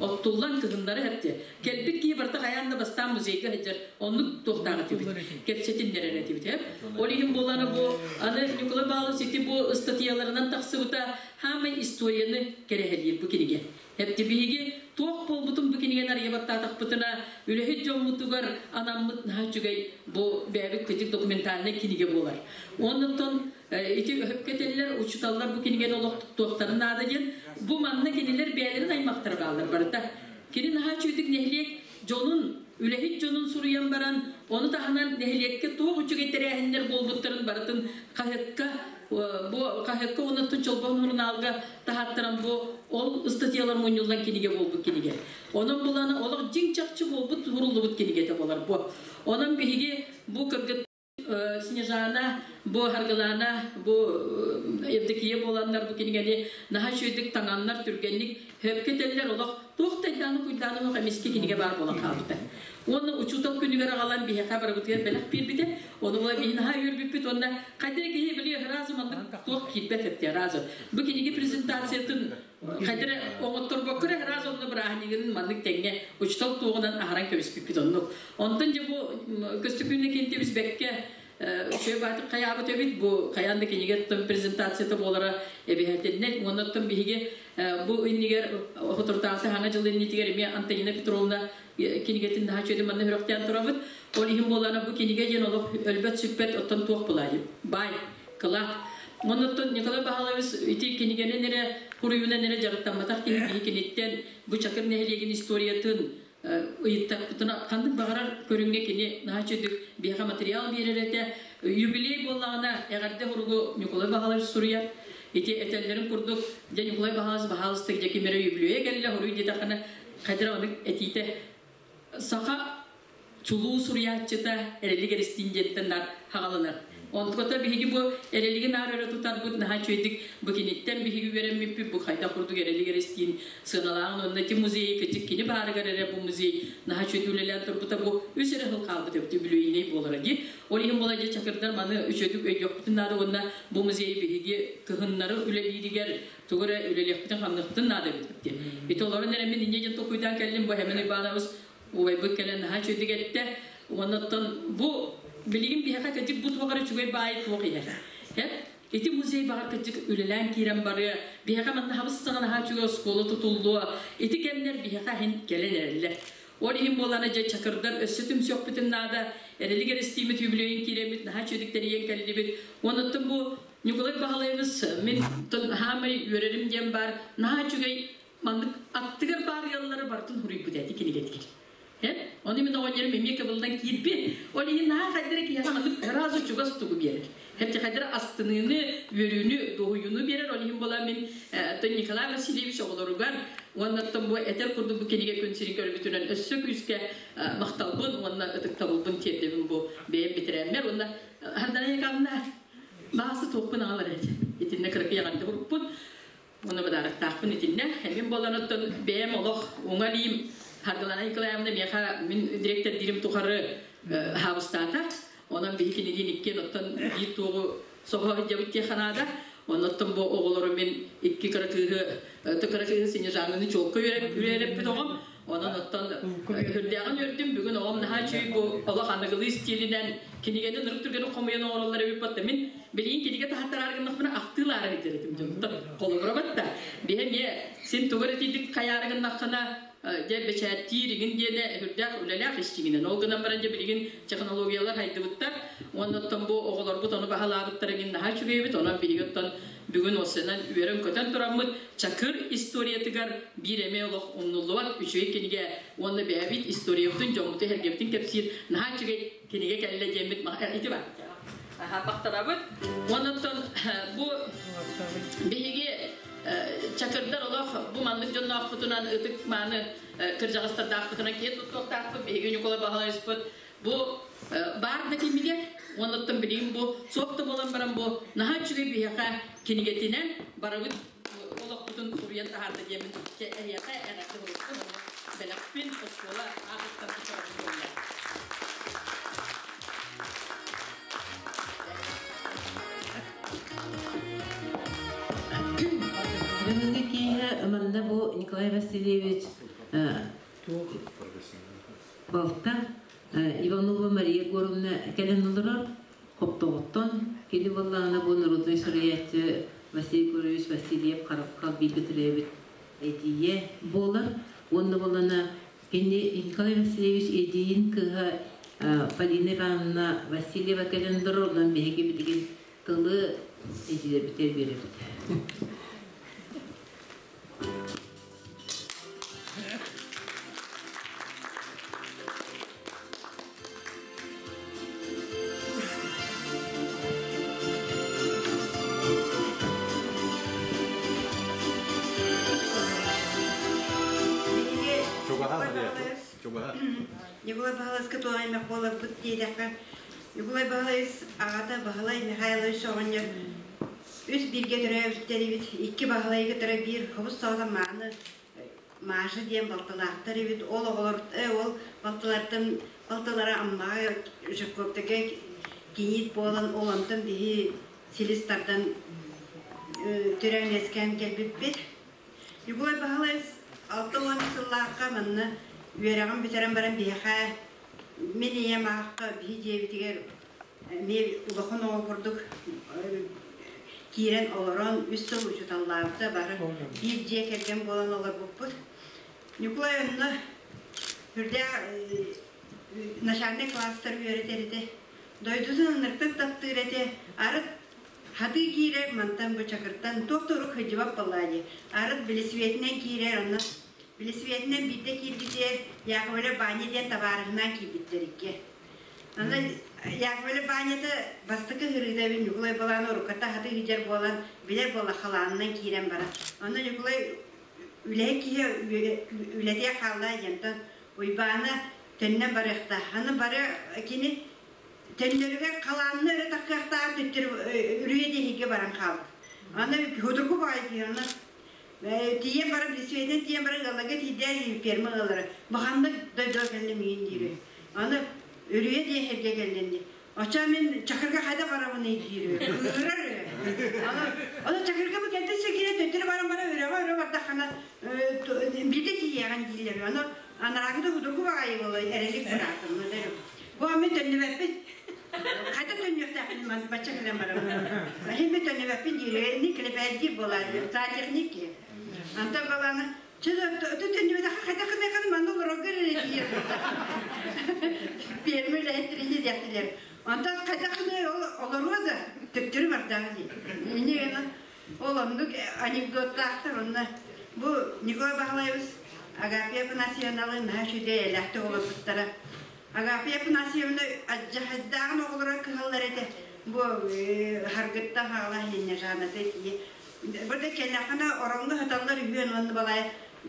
Оттуллан кыһыннары хэпте. Кэлбит киһи барыта хайаан да бастаан музейга сылдьар. Оннук туохтааҕы этибит. Кэпсэтиннэрэр этибит. Ол иһин буолана бу аны Николай Павлович ити бу ыстатыйаларынан тахсыбыта хаамай историяны кэрэһэлиир бу кинигэ. Хэпти биһиги туох буолбутун бу кинигэни арыйа баттаатахпытына үлэһит дьоммутугар анаммыт наһаа үчүгэй бу бэйэбит кырдьык документальнай кинигэ буолар. Оннуттан ити өһөпкө этэллэр учууталлар бу кинигэни олох туттуохтарын наада диэн бу манна кинилэр бэйэлэрин аймахтара бааллар барыта. Кини наһаа үчүгэйдик нэһилиэк дьонун, үлэһит дьонун суруйан баран, ону таһынан нэһилиэккэ туох үчүгэй тэрээһиннэр буолбуттарын барытын хаһыакка бу хаһыакка оннуттан Чолбон сурунаалга таһааттаран бу ол ыстатыйалар мунньуллан кинигэ буолбут кинигэ. Онон буланы олох дьиҥ чахчы буолбут суруллубут кинигэтэ буолар бу. Онон биһиги бу кыргыт Снежана, бу Харгылана, бу Евдокия буоланнар бу кинигэни наһаа үчүгэйдик таҥаннар түргэнник хөпкө этэллэр олох туох да айдааны куйдааны суох эмискэ кинигэ баар буолан хаалбыта. Уонна учуутал күнүгэр аҕалан биһиэхэ барыбытыгар бэлэх биэрбитэ. Ону була биһи наһаа үөрбүппүт уонна хайда эрэ киһи били сразу маннык туох киирбэт эбит сразу. Бу кинигэ презентациятын хайда эрэ оҥотторбокко эрэ сразу онно бырааһынньыгын маннык тэҥҥэ учуутал туоҕунан аһаран кэбиспиппит оннук. Онтон дьэ бу Көстөкүүннэ кинтибис бэккэ үчүгэй баатык хайаабыт эбит бу хайаан да кинигэ презентацията буолара эбиһэтиннэн уоннаттан биһиги бу иннигэр хотуртааҕы хаҥа дьыл иннитигэр эмиэ Антонина Петровна кинигэтин наһаа үчүгэйдик манна хүрөхтээн турабыт. Ол иһин буолана бу кинигэ диэн олох өлбөт-сүппэт оттон туох булаайы баай кылаат. Оннуттан Николай Павлович ити кинигэнэн эрэ хуруйунан эрэ дьарыктамматах киһи биһи киниттэн бу Чакыр нэһилиэгин историятын ыйыттахпытына ханнык баҕарар көрүҥҥэ кини наһаа үчүгэй биһиэхэ материал биэрэр этэ. Юбилей буоллаҕына эҕэрдэ суругу Николай Павлович суруйар. Ити этэллэрин курдук дьэ Николай Павлович баһаалыстык дьэ ким эрэ юбилейа кэллэ хоруй диэтэххинэ хайдара ону этиитэ саха чулуу суруйааччыта Эрилик Эристиин диэнтэн наар хаҕаланар. Онтуката биһиги бу эрэлиги наар өрө тутарбыт наһаа үчүгэйдик бу киниттэн биһиги үөрэммиппит бу хайдах курдук эрэлиг эрэстиин сыаналааҕын уонна ити музей кырдьык кини баарыгар эрэ бу музей наһаа үчүгэй үлэлээн турбута бу үс эрэ сыл хаалбыт эбит үбүлүөйнэй буолара дии. Ол иһин була дьэ чакырдар маны үчүгэйдик өйдүөхпүтүн наада уонна бу музей биһиги кыһыннары үлэлииригэр тугу эрэ үлэлиэхпитин-хамныахпытын наада эбит диэн. Ити олорон эрэ мин инньэ диэн толкуйдаан кэллим бу Хэмэн Уйбаанабыс убайбыт кэлэн наһаа үчүгэйдик эттэ. Оннуттан бу билигин биһиэхэ кырдьык бу туох эрэ үчүгэй баайы туох иһэр. Эп ити музей баҕар кырдьык үлэлээн киирэн барыа, биһиэхэ манна хабыс саҥа наһаа үчүгэй оскуола тутуллуо, ити кэмнэр биһиэхэ иһин кэлэн эрэллэр. Ол иһин буолана дьэ чакырдар өссө түмсүөхпүтүн наада, эрэлик эрэстиимит үбүлүөйүн киирэммит наһаа үчүгэйдик тэрийэн кэллибит. Онуттан бу Ньукулай Баһылайабыс мин хаамай үөрэрим диэн баар наһаа үчүгэй маннык аттыгар баар ыаллары барытын хуруйбут эти кинигэтигэр. Оны мин оҕонньорум эмиэ кыбыллан киирбит. Ол иһин наһаа хайдара киһиэхэ маннык сразу чугас тугу биэрэр. Хэпти хайдара астыныыны, үөрүүнү, дуоһуйууну биэрэр. Ол иһин буола мин Николай Васильевич оҕолоругар уонна бу этэр курдук бу кинигэ күн сирин көрбүтүнэн өссө күүскэ махталбын уонна ытыктабылбын тиэрдэбин бу бэйэм бэтэрээммэр уонна Хардана Яковлевна баасы туохпун аҕалар эт. Итиннэ кыракый аҕарды уруппут. Уонна бадаарыктаахпын итиннэ. Эмин буолан оттон бэйэм олох уҥа илиим Саргылана Николаевна миэхэ мин директордиирим тухары хаабыстаата. Онон биһи кинилиин иккиэн оттон биир туоҕу соһо сылдьабыт диэххэ наада. Оннуттан бу оҕолору мин икки кыра кыыһы, кыра кыыһы Снежананы чуолка үөрэппит оҕом. Онон оттон үрдээҕин үөрдүм. Бүгүн оҕом наһаа үчүгэй бу олох аныгылыы стилинэн кинигэни ынырык түргэнник хомуйан оҥороллор эбит батта. Мин билигин кинигэ таһаттараары гыннахпына ахтыылаары сылдьар этим дьонтон. Холобура батта. Биһи эмиэ син тугу эрэ тиийдик хайаары гыннаххына дьэ бэчээттиир игин диэнэ үрдээх үлэлээх ис дьиҥинэн. Ол гынан баран дьэ билигин технологиялар хайдыбыттар. Уонна оттон бу оҕолорбут ону баһылаабыттара игин наһаа үчүгэй эбит. Онон биһиги оттон Бүгүн осынан үөрэн-көтөн тураммыт Чакыр историятыгар биир эмиэ олох умнуллубат үчүгэй кинигэ уонна бэйэбит историябытын дьоммутун-сэргэбитин кэпсиир наһаа үчүгэй кинигэ кэллэ диэммит ити бар. Махтанабыт. Оннуттан бу биһиги Чакырдар олох бу маннык дьонноохпутунан ытык мааны кырдьаҕастардаахпытынан киэн туттуохтаахпыт. Биһиги Ньукулай Баһылайыспыт Бу баар да кэмигэр, оннуттан билигин бу суох да буолан баран бу наһаа үчүгэй биһиэхэ кинигэтинэн барыбыт олохпутун суруйан таһаарда диэммин эһиэхэ эҕэрдэ буруттун бэлэхпин оскуола аатыттан туттарабын буолла. Бүгүҥҥү киэһэ манна бу Николай Васильевич Балта Иванова Мария Егоровна кэлэн олорор. Хоптоҕуттан кини буоллаҕына бу народнай суруйааччы Василий Егорович Васильев Хараххал бииргэ төрөөбүт эдьиийэ буолар. Уонна буоллаҕына кини Николай Васильевич эдьиийин кыыһа Полина Ивановна Васильева кэлэн олорор. Онон биһиги билигин тылы эдьиийдэрбитигэр биэрэбит. Ньукулай Баһылайска туох аймах буоларбыт диэтэххэ, Ньукулай Баһылайыс аҕата Баһылай Михайлович оҕонньор Үс бииргэ төрөөбүттэрибит, икки Баһылайы кытары биир хобус-соҕотох мааны Маша диэн балтылаахтар эбит. Ол оҕолор ол балтылартан балтылара Аммаҕа Жирковтарга кийиит буолан, ол онтон биһи силис тардан төрөөн-үөскээн кэлбиппит. Ньукулай Баһылай 60 сыллаахха манна үөрэҕин бүтэрэн баран биһиэхэ мин ийэм аахха биһи дьиэбитигэр эмиэ улахан оҕо курдук киирэн олорон үс сыл учууталлаабыта бары биир дьиэ кэргэн буолан олорбуппут. Ньукулай онно үрдээх начальнай класстар үөрэтэр этэ. Дойдутун ынырыктык таптыыр этэ. Арыт хатыы киирэр мантан бу чакыртан туох да урук сылдьыбат буоллаа дии. Арыт билисибиэтинэн киирэр онно билисибиэтинэн биирдэ киирбитигэр Яковлев Ваня диэн табаарыһынаан киирбиттэр икки. Аны Яковлев Ванята бастакы ыһырыыта эбит Ньукулай Балааны урукката хатыы сылдьар буолан, билэр буолла халаанынан киирэн баран. Онно Ньукулай үлэһит киһи үлэтигэр хаалла диэнтэн Уйбаана төннөн барыахтаах. Аны бары кини Төннөрүгэр халаанны өрө таххыахтаах төттөрү үрүйэ диэһигэ баран хаалбыт. Аны худургу баҕайы киһи аны тиийэн баран билсибэтин тиийэн баран ыалларга тиийдэ ферма ыаллара баханнык дойдуга кэллим иин диир. Аны үрүйэ диэһиргэ кэллин дии. Оччо мин Чакырга хайда барабын диир. Кыырар. Аны аны Чакырга бу кэлбит сиргине төттөрү баран баран үрэҕэ өрө бардаххына биирдэ тиийэҕин дииллэр. Аны анараагыда худургу баҕайы буола эрэлик быраатым. Бу мин төннүбэппин. Хайда төннүөхтээхпин бачча кэлэн бараммын. Иһин мен төннүбэппин диир. Ини клепэйдиир буолаары. Зоотехник киһи. Антон баланы Чэ, төннүбэтэххэ хайда кыныахын манна олорорго эрэ диир. Пиэрмэ үлэһиттэрин диэхтилэр. Онтон хайда кыны ол олоруо да төттөрү бардаҕа дии. Ини гына ол оннук анекдоттаахтар онно бу Николай Баһылайабыс Агафья Афанасьевналыын наһаа үчүгэй элээхтик олорбуттара. Агафья Афанасьевна адьахайдааҕын оҕолоро кыһаллар этэ. Бу харгытта хаала Нежаната тиийэ. Бырда кэллэххинэ ороҥҥо сыталлар үһүөн уонна балай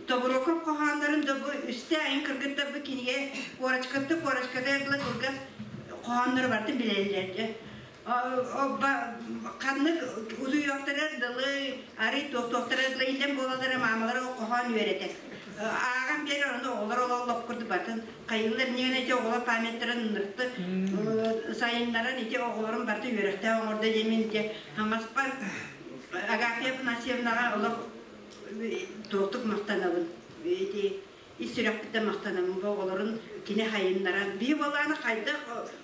Тобуроков хоһооннорун да бу үстэ айын кыргыттар бу кинигэ куорачкатта куорачката дылы кылгас хоһооннору барытын билэллэр дьэ. Ханнык утуйуохтарар дылы арый туохтуохтарар дылы иллэн буолаллара маамалара хоһоон үөрэтэр. Ааҕан биэрэр ону оҕолор ололлоп курдук батын хайыылар ньиэнэ ити оҕолор памяттарын ынырты сайыннаран ити оҕолорун барыта үөрэхтээх оҥордо диэмин ити хаҥаспар Агафья Афанасьевнаҕа олох туохтук махтанабын ити ис сүрэхпиттэн махтанабын бу оҕолорун кини хайыннаран биһи буоллаҕына хайдах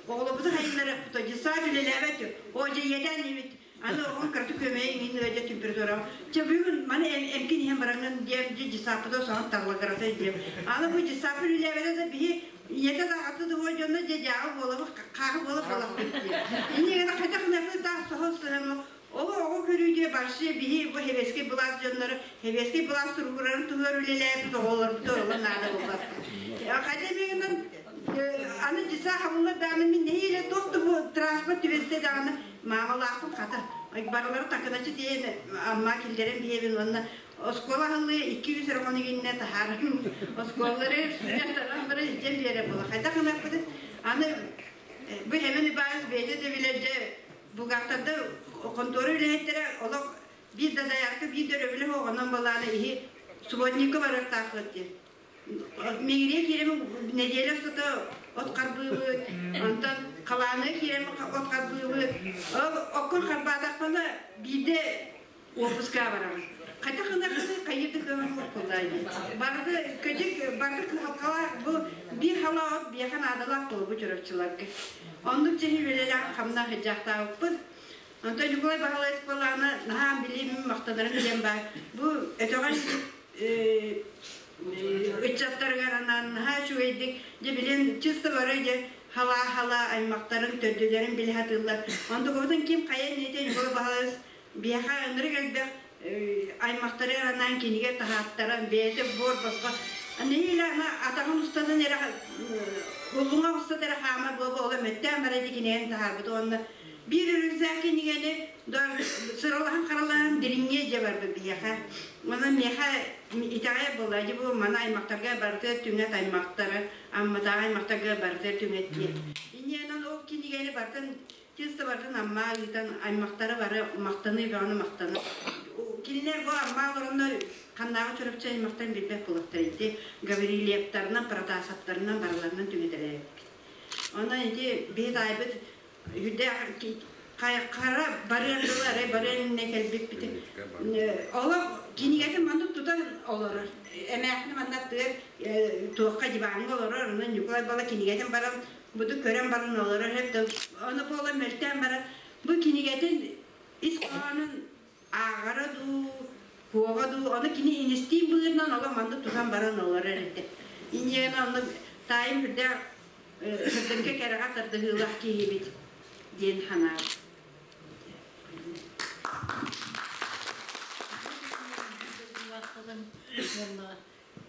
оҕолорбутун хайыннарыахпыт дьыссаат үлэлээбэт о дьэ ийэдээн диэбит аны оҕом кыратык күөмэйэ иҥин ыадьа температура чэ бүгүн маны эмкин иһэн бараҥын диэн дьэ дьыссааппыта соһон таллагырата диэм аны бу дьыссааппы үлэлээбэтэ да биһи ийэтэ да аҕата да дьонно дьэ дьааҕы буолабыт хааҕы буола буолахпыт диэн иннигэнэ хайдах гынарбыт да соһон сыһан Ол оҕо көрүүдэ вообще биһи бу сэбиэскэй былаас дьонноро сэбиэскэй былаас туругурарын туһугар үлэлээбит оҕолорбут оҕо наада буолбат. Хайда эмиэнэн аны дьыса хабыллар даҕаны мин нэһиилэ туох да бу транспорт түбэстэ даҕаны маамалаахпын хата барылары такыначы тиэйэн амма киллэрэн биһиэбин уонна оскуола аһыллыы 200 эрэ хонугинна таһаарым оскуолалары студенттаран бары илдьэн биэрэ буола хайдах гынарбытын аны бу Эмин Иванович бэйэтэ да билэр дьэ Булгактарда хонтуора үлэһиттэрэ олох биир да заявка, биир да өрөбүлэ оҕонон балаана иһи субботникка барыахтаахпыт диэн. Миҥириэ киирэми нэдиэлэ устата от харбыыбыт, онтон халааныга киирэми от харбыыбыт. Ол оккун харбаатахпына биирдэ уоппуска барабын. Хайдах гынаргыный хайыыр да кыаҕым суох буоллаа дии. Барыта кыдьык барыта кыһалҕалаах бу биир халаа от биэхэ наадалаах буолбут чурапчыларга. Оннук дьиһи үлэлээх хамнах ыдьаахтаабыппыт. Онтон Ньукулай Баһылайыс буоллаҕына наһаа билиим махтанарым диэн баар. Бу өтөҕөн ыччаттарыгар анаан наһаа үчүгэйдик дьэ билин чисто бары дьэ халаа-халаа аймахтарын төрдүлэрин билэ сатыыллар. Онтукабытын ким хайа иннитэ Ньукулай Баһылайыс Биһиэхэ ынырык элбэх аймахтары анаан кинигэ таһааттаран бэйэтэ буор босхо нэһиилэ аны атаҕын устатын эрэ уллуҥах устата эрэ хаамар буола ол өмөттөөн баран ити кинигэни таһаарбыт уонна биир рюкзак кинигэни сыралаһан харалаһан дириҥҥэ дьэ барбыт биһиэхэ онон миэхэ итэҕэй буолла дьэ бу маны аймахтарга барыта түҥэт аймахтары Амматааҕы аймахтарга барыта түҥэт диэн инньэ ол кинигэни барытын Чисто барытын Амма ыытан аймахтара бары махтаныы бөҕөнү махтана. Кинилэр бу Амма олороннор ханнааҕы Чурапчы аймахтарын билбэт буолуохтара ити Гаврильевтарынан, Протасовтарынан барыларынан түҥэтэлээбиппит. Онон ити биһи таайбыт үрдээх хара барыан дылы арай барыан иннэ кэлбиппит. Олох кинигэтин маннык тутан олорор. Эмээхсин манна аттыгар туохха диваҥҥа олорор, онон Ньукулай Бала кинигэтин баран Буду көрөн баран олорор эбит. Ону буолан мөлтөөн баран бу кинигэтин ис хоһоонун ааҕара дуу, куоҕа дуу, ону кини инистиин быһыытынан олох маннык тутан баран олорор этэ. Инньэ онно таайым үрдээх сырдыкка кэрэҕэ тардыһыылаах киһибит диэн санаабыт.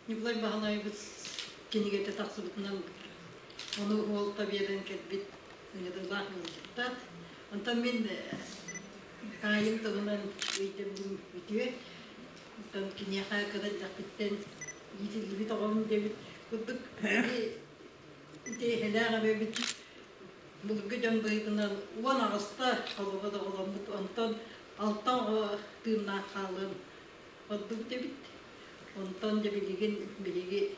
Николай Баһылайбыт кинигэтэ тахсыбытынан ону уолта биэрэн кэлбит ыҥырыылаах ыалдьыттар. Онтон мин таайым тылынан өйдөбүлүм үтүө. Онтон киниэхэ кыра эрдэхпиттэн иитиллибит оҕом диэбит курдук ити эһэлээх эбэбит. Былыргы дьон быһыытынан 18-та холобо доҕоломмут, онтон 6 оҕо тыыннаах хаалан ордубут эбит. Онтон дьэ билигин биһиги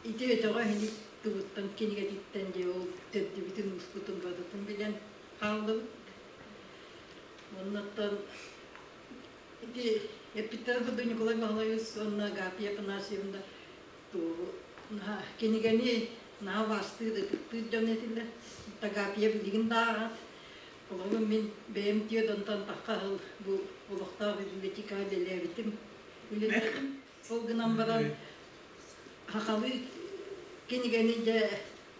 ити өтөҕө иһини тыбыттан кинигэтиттэн дьэ ол төрдүбүтүн ууспутун барытын билэн хааллыбыт. Оннуттан ити эппиттэр курдук Николай Михайлович уонна Агапия Афанасьевна кинигэни наһаа убаастыыр, ытыктыыр дьон этилэр. Агапия билигин да ааҕар. Олору мин бэйэм түөрт онтон тахха сыл бу олохтоох библиотекаҕа үлэлээбитим. Үлэлээтим. Ол гынан баран сахалыы кинигэни дьэ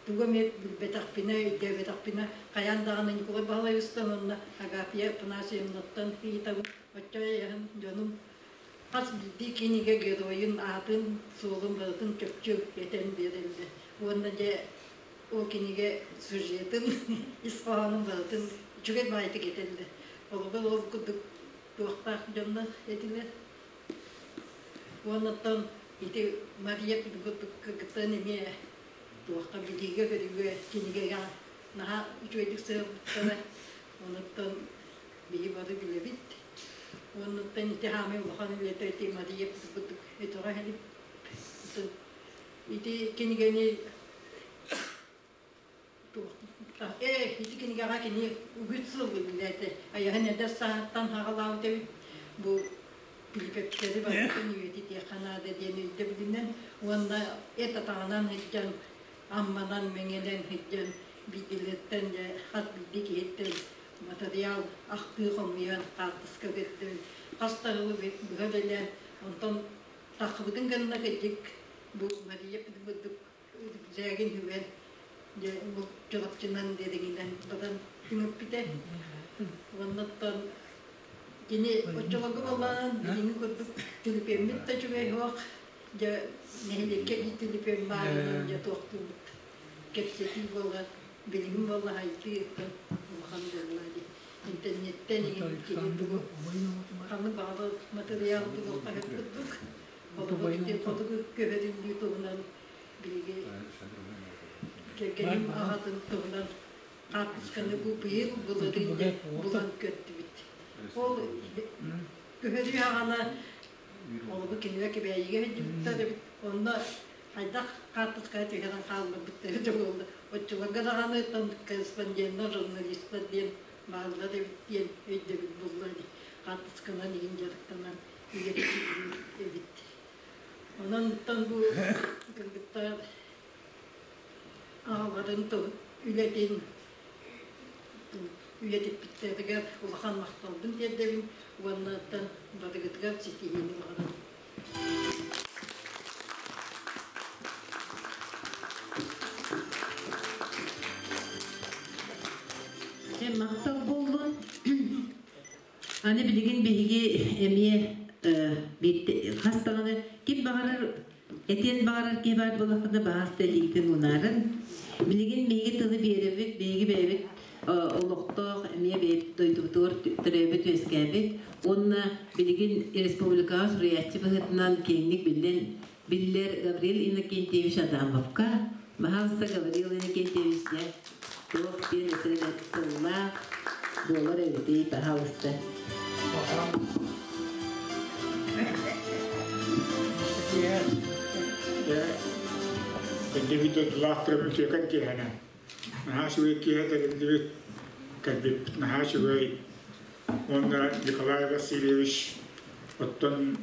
тугу эмэ билбэтэхпинэ, өйдөөбөтөхпүнэ хайаан даҕаны Николай Баһылайыстан уонна Агафья Афанасьевнаттан ыйытабын. Оччо эйэһин дьонум хас биирдии кинигэ геройун аатын, суолун барытын чопчу этэн биэрэллэр. Уонна дьэ ол кинигэ сюжетын, ис хоһоонун барытын үчүгэй баҕайытык этэллэр. Холобур, ол курдук туохтаах дьоннор этилэр. Уоннаттан ити Мария кыргыттан эмиэ туохха билиигэ-көрүүгэ кинигэгэ наһаа үчүгэйдик сыһыарбыттара. Онуттан биһи бары билэбит. Оннуттан ити хаамай улахан үлэтэ ити Мария курдук өтөҕө иһэлим. Ити кинигэни ити кинигэҕэ кини үгүс сыл үлэлээтэ. Айаһын эдэр сааһыттан хаҕалаабыт эбит. Бу Пилипептэри барытын үйэтитиэххэ наада диэн өйдөбүлүнэн уонна эт атаҕынан сылдьан, Амманан, Мэҥэнэн сылдьан биирдилэриттэн дьэ хас биирдии киһиттэн матырыйаал ахтыы хомуйан, хаартыска көрдөөн, хас да сылы быһа үлэлээн, онтон таххыбытын гынна кырдьык бу Мария курдук Дьээгин үгэн дьэ бу чурапчынан диэдигинэн батан түҥэппитэ. Уоннаттан кини оччолорго буоллаан билиҥҥи курдук түлүпүөммүт да үчүгэй суох дьэ нэһилиэккэ биир түлүпүөн баарынан дьэ туохтуубут кэпсэтии буолла билигин буолла хайдыы улахан буолла дии интернеттэн иҥин киһи тугу ханнык баҕарар матырыйаал булуохха сөп курдук холобур ити хотугу көһөрүллүү туһунан биһиги кэргэним аҕатын туһунан хаартысканы бу быйыл былырыын булан көрдүбүт. Ол көһөрүү аҕана олобу кинилэр Кэбээйигэ сылдьыбыттар эбит. Онно хайдах хаартыскаҕа түһэрэн хаалларбыттар эбитэ буолла. Оччолорго даҕаны корреспонденнар, журналистар диэн бааллар эбит диэн өйдөбүл булла ини. Хаартысканан игин дьарыктанан үлэлиир эбит. Онон бу кыргыттар аҕаларын үлэтин үйэтиппиттэригэр улахан махталбын тиэрдэбин уонна барыгытыгар ситиһиини баҕарабын. Махтал буоллун. Аны билигин биһиги эмиэ хас даҕаны ким баҕарар этиэн баҕарар киһи баар буоллаххына баһааста илиитин уунаарыҥ. Билигин биһиги тылы биэрэбит, биһиги бэйэбит олохтоох эмиэ бэйэбит дойдубутугар төрөөбүт үөскээбит уонна билигин республикаҕа суруйааччы быһыытынан киэҥник биллэн биллэр Гаврил Иннокентьевич Адамовка баһаалыста Гаврил Иннокентьевич дьэ туох диэн этэр тыллаах буолар эбитий пожалуйста. Кэллибит дойдулаахтарым үтүөкэн киэһэнэн. Наһаа үчүгэй киэһэ тэриллибит, кэлбиппит наһаа үчүгэй. Уонна Николай Васильевич оттон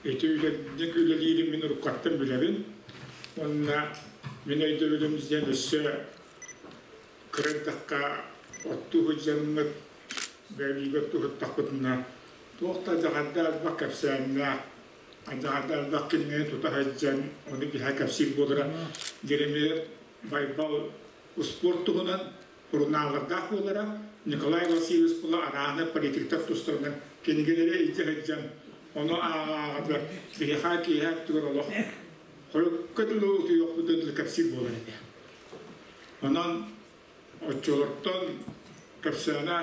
Ити үлэтник үлэлиирин мин уруккаттан билэбин. Уонна мин өйдөбүлүм диэн өссө кыра эрдэххэ оттуу сылдьаммыт, бэлиигэ оттуу сыттахпытына туох да алдьархайдаах элбэх кэпсээннээх, алдьархайдаах элбэх кинигэни тута сылдьан ону биһэ кэпсиир буолара. Дьэримиэп Байбал успуорт туһунан сурунааллардаах буолара. Николай Васильевич була арааны политиктар тустарынан кинигэлэри илдьэ сылдьан ону ааҕа-ааҕа биһиэхэ киэһэ өттүгэр олох хойукка дылы утуйуохпут дылы кэпсиир буолар этэ. Онон оччолортон кэпсээнэ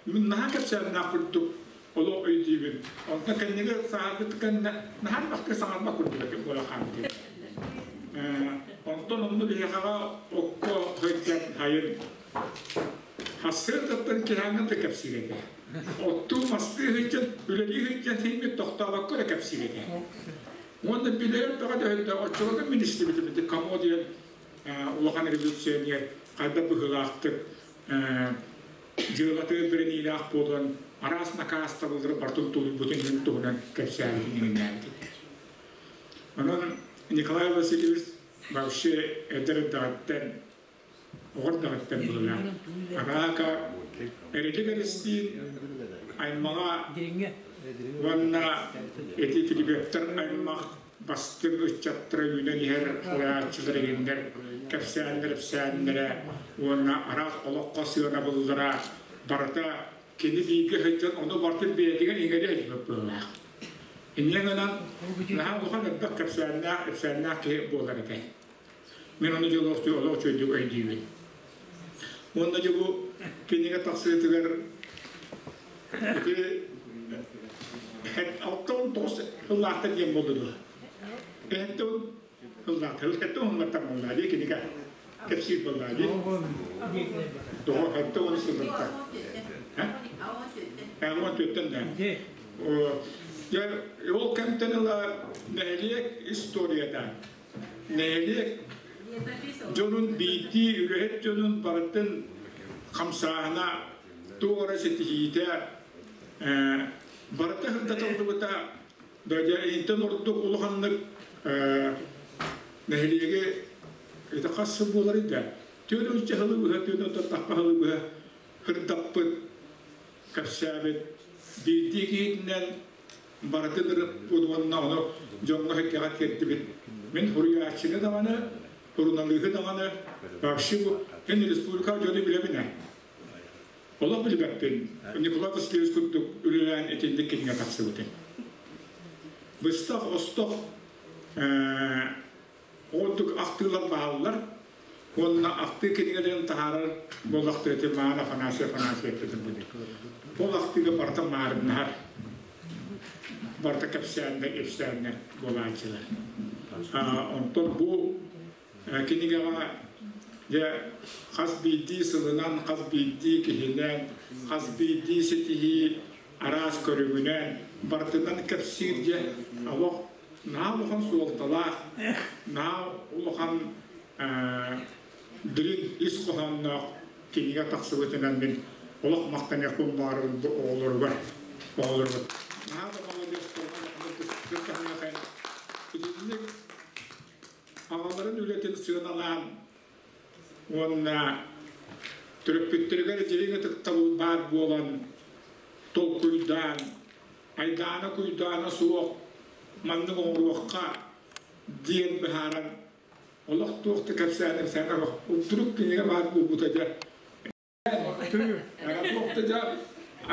мин наһаа кэпсээннээх курдук олох өйдүүбүн. Онтон кэнниги сааһырбыт кэннэ наһаа элбэхтик саҥарбат курдук этим буола хаалбыт. Онтон онну биһиэхэҕэ окко сылдьан сайын хассыартаттан киһээҥҥин да кэпсиир этэ. Оттуу мастыы сылдьан, үлэлии сылдьан сиҥмит тохтообокко да кэпсиир этэ. Уонна билэр бөҕө да оччолорго мин истибитим ити Камо диэн улахан революционер хайдах быһыылаахтык дьыалатыгар бэриниилээх буолан араас накаастабыллары барытын тулуйбутун иһин туһунан кэпсээбитин иҥиннээбитим. Онон Николай Васильевич вообще эдэр эрдэҕиттэн, оҕо эрдэҕиттэн быһыылаах. Арака Эрилик Эристиин аймаҕа уонна ити Филипповтар аймах бастыҥ ыччаттара үүнэн иһэр салайааччылар иһиннэр кэпсээннэр эпсээннэрэ уонна араас олоххо сыанабыллара барыта кини бииргэ сылдьан ону барытын бэйэтигэр иҥэрэ сылдьыбыт быһыылаах. Инньэ гынан наһаа улахан элбэх кэпсээннээх, ипсээннээх киһи буолар этэ. Мин ону дьолуохтуу олох үчүгэйдик өйдүүбүн. Уонна дьэ бу кинигэ тахсыытыгар ити 69 сыллаахтар диэн буолла дуо? Эһэттэн сыллаахтар, хэттэн уһуннартан буолла дии кинигэ кэпсиир буолла дии. Тоҕо 70 сыллартан. Уон түөттэн да. Дьэ, ол кэмтэн ыла нэһилиэк историята нэһилиэк дьонун биирдии үлэһит дьонун барытын хамсааһына туох эрэ ситиһиитэ барыта сырдатыллыбыта дьэ интэн ордук улаханнык нэһилиэги это хас сыл буоларый да түөрт уонча сылы быһа 46 сылы быһа сырдаппыт кэпсээбит биирдии киһитинэн барытын ырыппыт уонна ону дьоҥҥо-сэргэҕэ тиэрдибит. Мин суруйааччыны даҕаны, суруналыыһы даҕаны вообще бу эн республика дьону билэбин ээ. Олох билбэппин. Николай Васильевич курдук үлэлээн итинник кинигэ тахсыбытын. Быстах-остох Ордук ахтыылар бааллар уонна ахтыы кинигэлэрин таһаарар буоллахтара ити Маан Афанасий Афанасьев этин Ол ахтыыга барыта маарыннаһар, барыта кэпсээннэр, ипсээннэр буолааччылар. Онтон бу кинигэҕэ дьэ хас биирдии сылынан, хас биирдии киһинэн, хас биирдии ситиһии араас көрүҥүнэн барытынан кэпсиир дьэ олох наһаа улахан суолталаах, наһаа улахан дириҥ ис хоһоонноох кинигэ тахсыбытынан мин олох махтаныахпын баҕарабын бу оҕолоругар, оҕолоругар. Наһаа да молодецтар, итинник аҕаларын үлэтин сыаналаан уонна төрөппүттэригэр дириҥ ытыктабыл баар буолан толкуйдаан айдаана-куйдаана суох маннык оҥоруохха диэн быһааран олох туох да кэпсээнэ саҥа удрук кинигэ баар буолбута дьэ туох да дьэ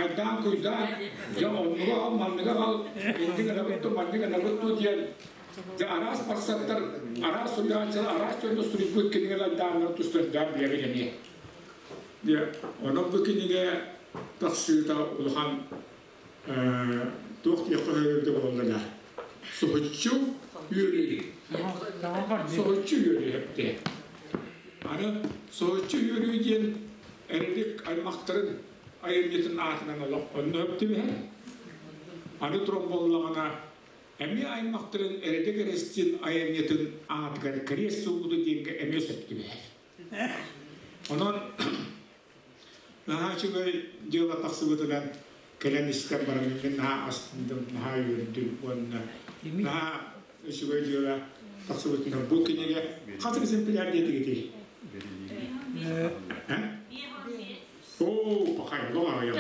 айдаан-куйдаан дьэ оннуга аҕал манныга аҕал инник гынабыт дуу маннык гынабыт дуу диэн дьэ араас мақсаттар араас суруйааччылар араас дьонно суруйбут кинигэлэр айдааннара тустардаан билэбин эмиэ дьэ онон бу кинигэ тахсыыта улахан туох диэххэ сөбө буолла да соһуччу үөрүү соһуччу үөрүү эптэ аны соһуччу үөрүү диэн эрилик аймахтарын айымньытын аатынан олох онно өптүбэһэ аны туран буоллаҕына эмиэ аймахтарын эрилик эрэстин айымньытын аатыгар кэриэс суолбута диэнгэ эмиэ сөп түбэһэр онон Наһаа үчүгэй дьыала тахсыбытынан кэлэн истэн баран мин наһаа астындым, наһаа үөрдүм уонна наһаа үчүгэй дьыала тахсыбытынан бу кинигэ хас экземпляр диэтигитий? Оо, пахай, олох аҕыйах.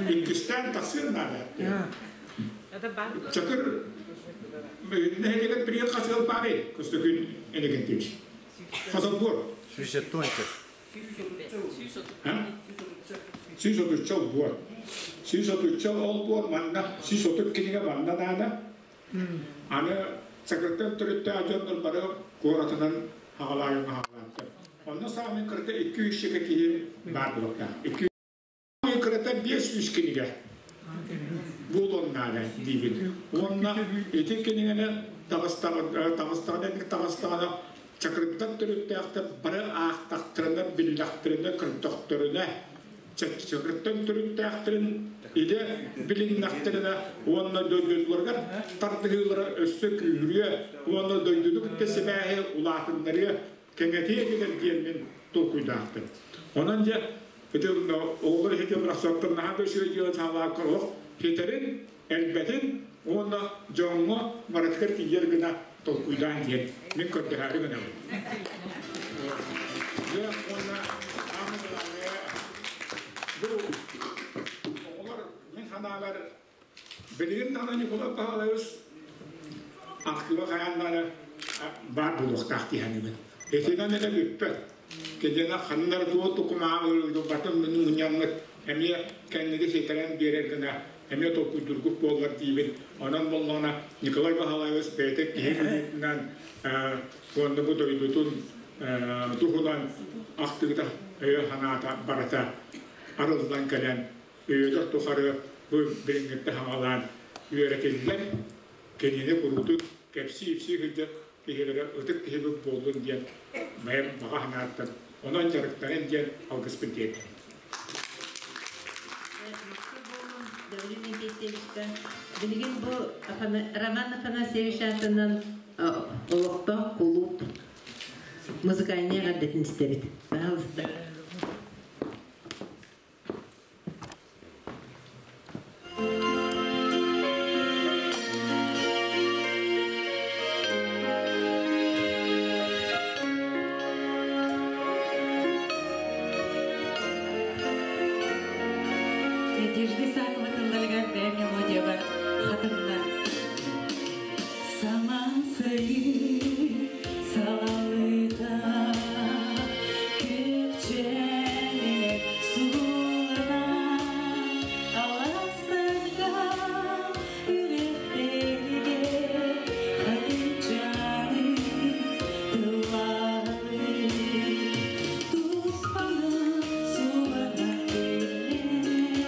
Иккистээн тахсыан наада. Чакыр нэһилиэгэр билигин хас ыал баарый? Көстөкүүн Энигинтич. Хас олбуор? 170. 130 олбуор. 130 олбуор манна 130 кинигэ манна наада. Аны Сакыртан төрүттээх дьоннор бары куоратынан хаҕалаайын хаҕалааттар. Онно саамай кырата 200 киһи баар буолуохтаах. Кырата 500 кинигэ буолуон наада диибин. Уонна ити кинигэни Таҕыстаҕына Чакырдат төрүттээхтэр бары аахтахтарына, биллэхтэринэ, көрдөхтөрүнэ, Чакыртан төрүттээхтэрин илэ билиннэхтэринэ уонна дойдуларыгар тардыһыылара өссө күүһүрүө уонна дойдуну кытта сибээһи улаатыннарыа, кэҥэтиэ этилэр диэн мин толкуйдаахпын. Онон дьэ, ити оҕолор иһити бырахсаттан наһаа да үчүгэй дьыала саҕалаакка олох хитэрин, элбэтин уонна дьоҥҥо барытыгар тиийэр гына толкуйдаан диэн мин көрдөһөөрү гынабын. Дьэ, уонна бу оҕолор мин санаабар билигин даҕаны Николай Павлович архыыба хайаан даҕаны баар буолуохтаах дии саныыбын. Итинэн эрэ бүппэт. Кидена ханна эрэ туох тукумааҕы батын мунньаммыт эмиэ кэнниги ситэрэн биэрэр гына эмиэ толкуйдургук буоллар диибин. Онон боллоҕуна Николай Баһылаевич бэйэтэ киһи быһыытынан уонна бу дойдутун туһунан ахтыыта өйө-санаата барыта арыллан кэлэн үйэлэр тухары бу билиҥҥиттэн саҕалаан үөрэтиллэн кинини куруутун кэпсии-ипсии сылдьар киһилэрэ ытык киһибит буоллун диэн бэйэм баҕа санааттан онон дьарыктанан диэн алгыспын тиэрдэбин. Гаврил Никитичка, билигин бу Роман Афанасьевич аатынан олохтоох кулууп музыкальнай эҕэрдэтин истэбит. Пожалуйста. Надежда Исакова тылларыгар бэйэм мелодиябар хатынна. Саман сайын салалыта күкчэнинэн суулана аластарга үрэхтэргэ хатынчаны тыллаһыы туспана суулана күннэн.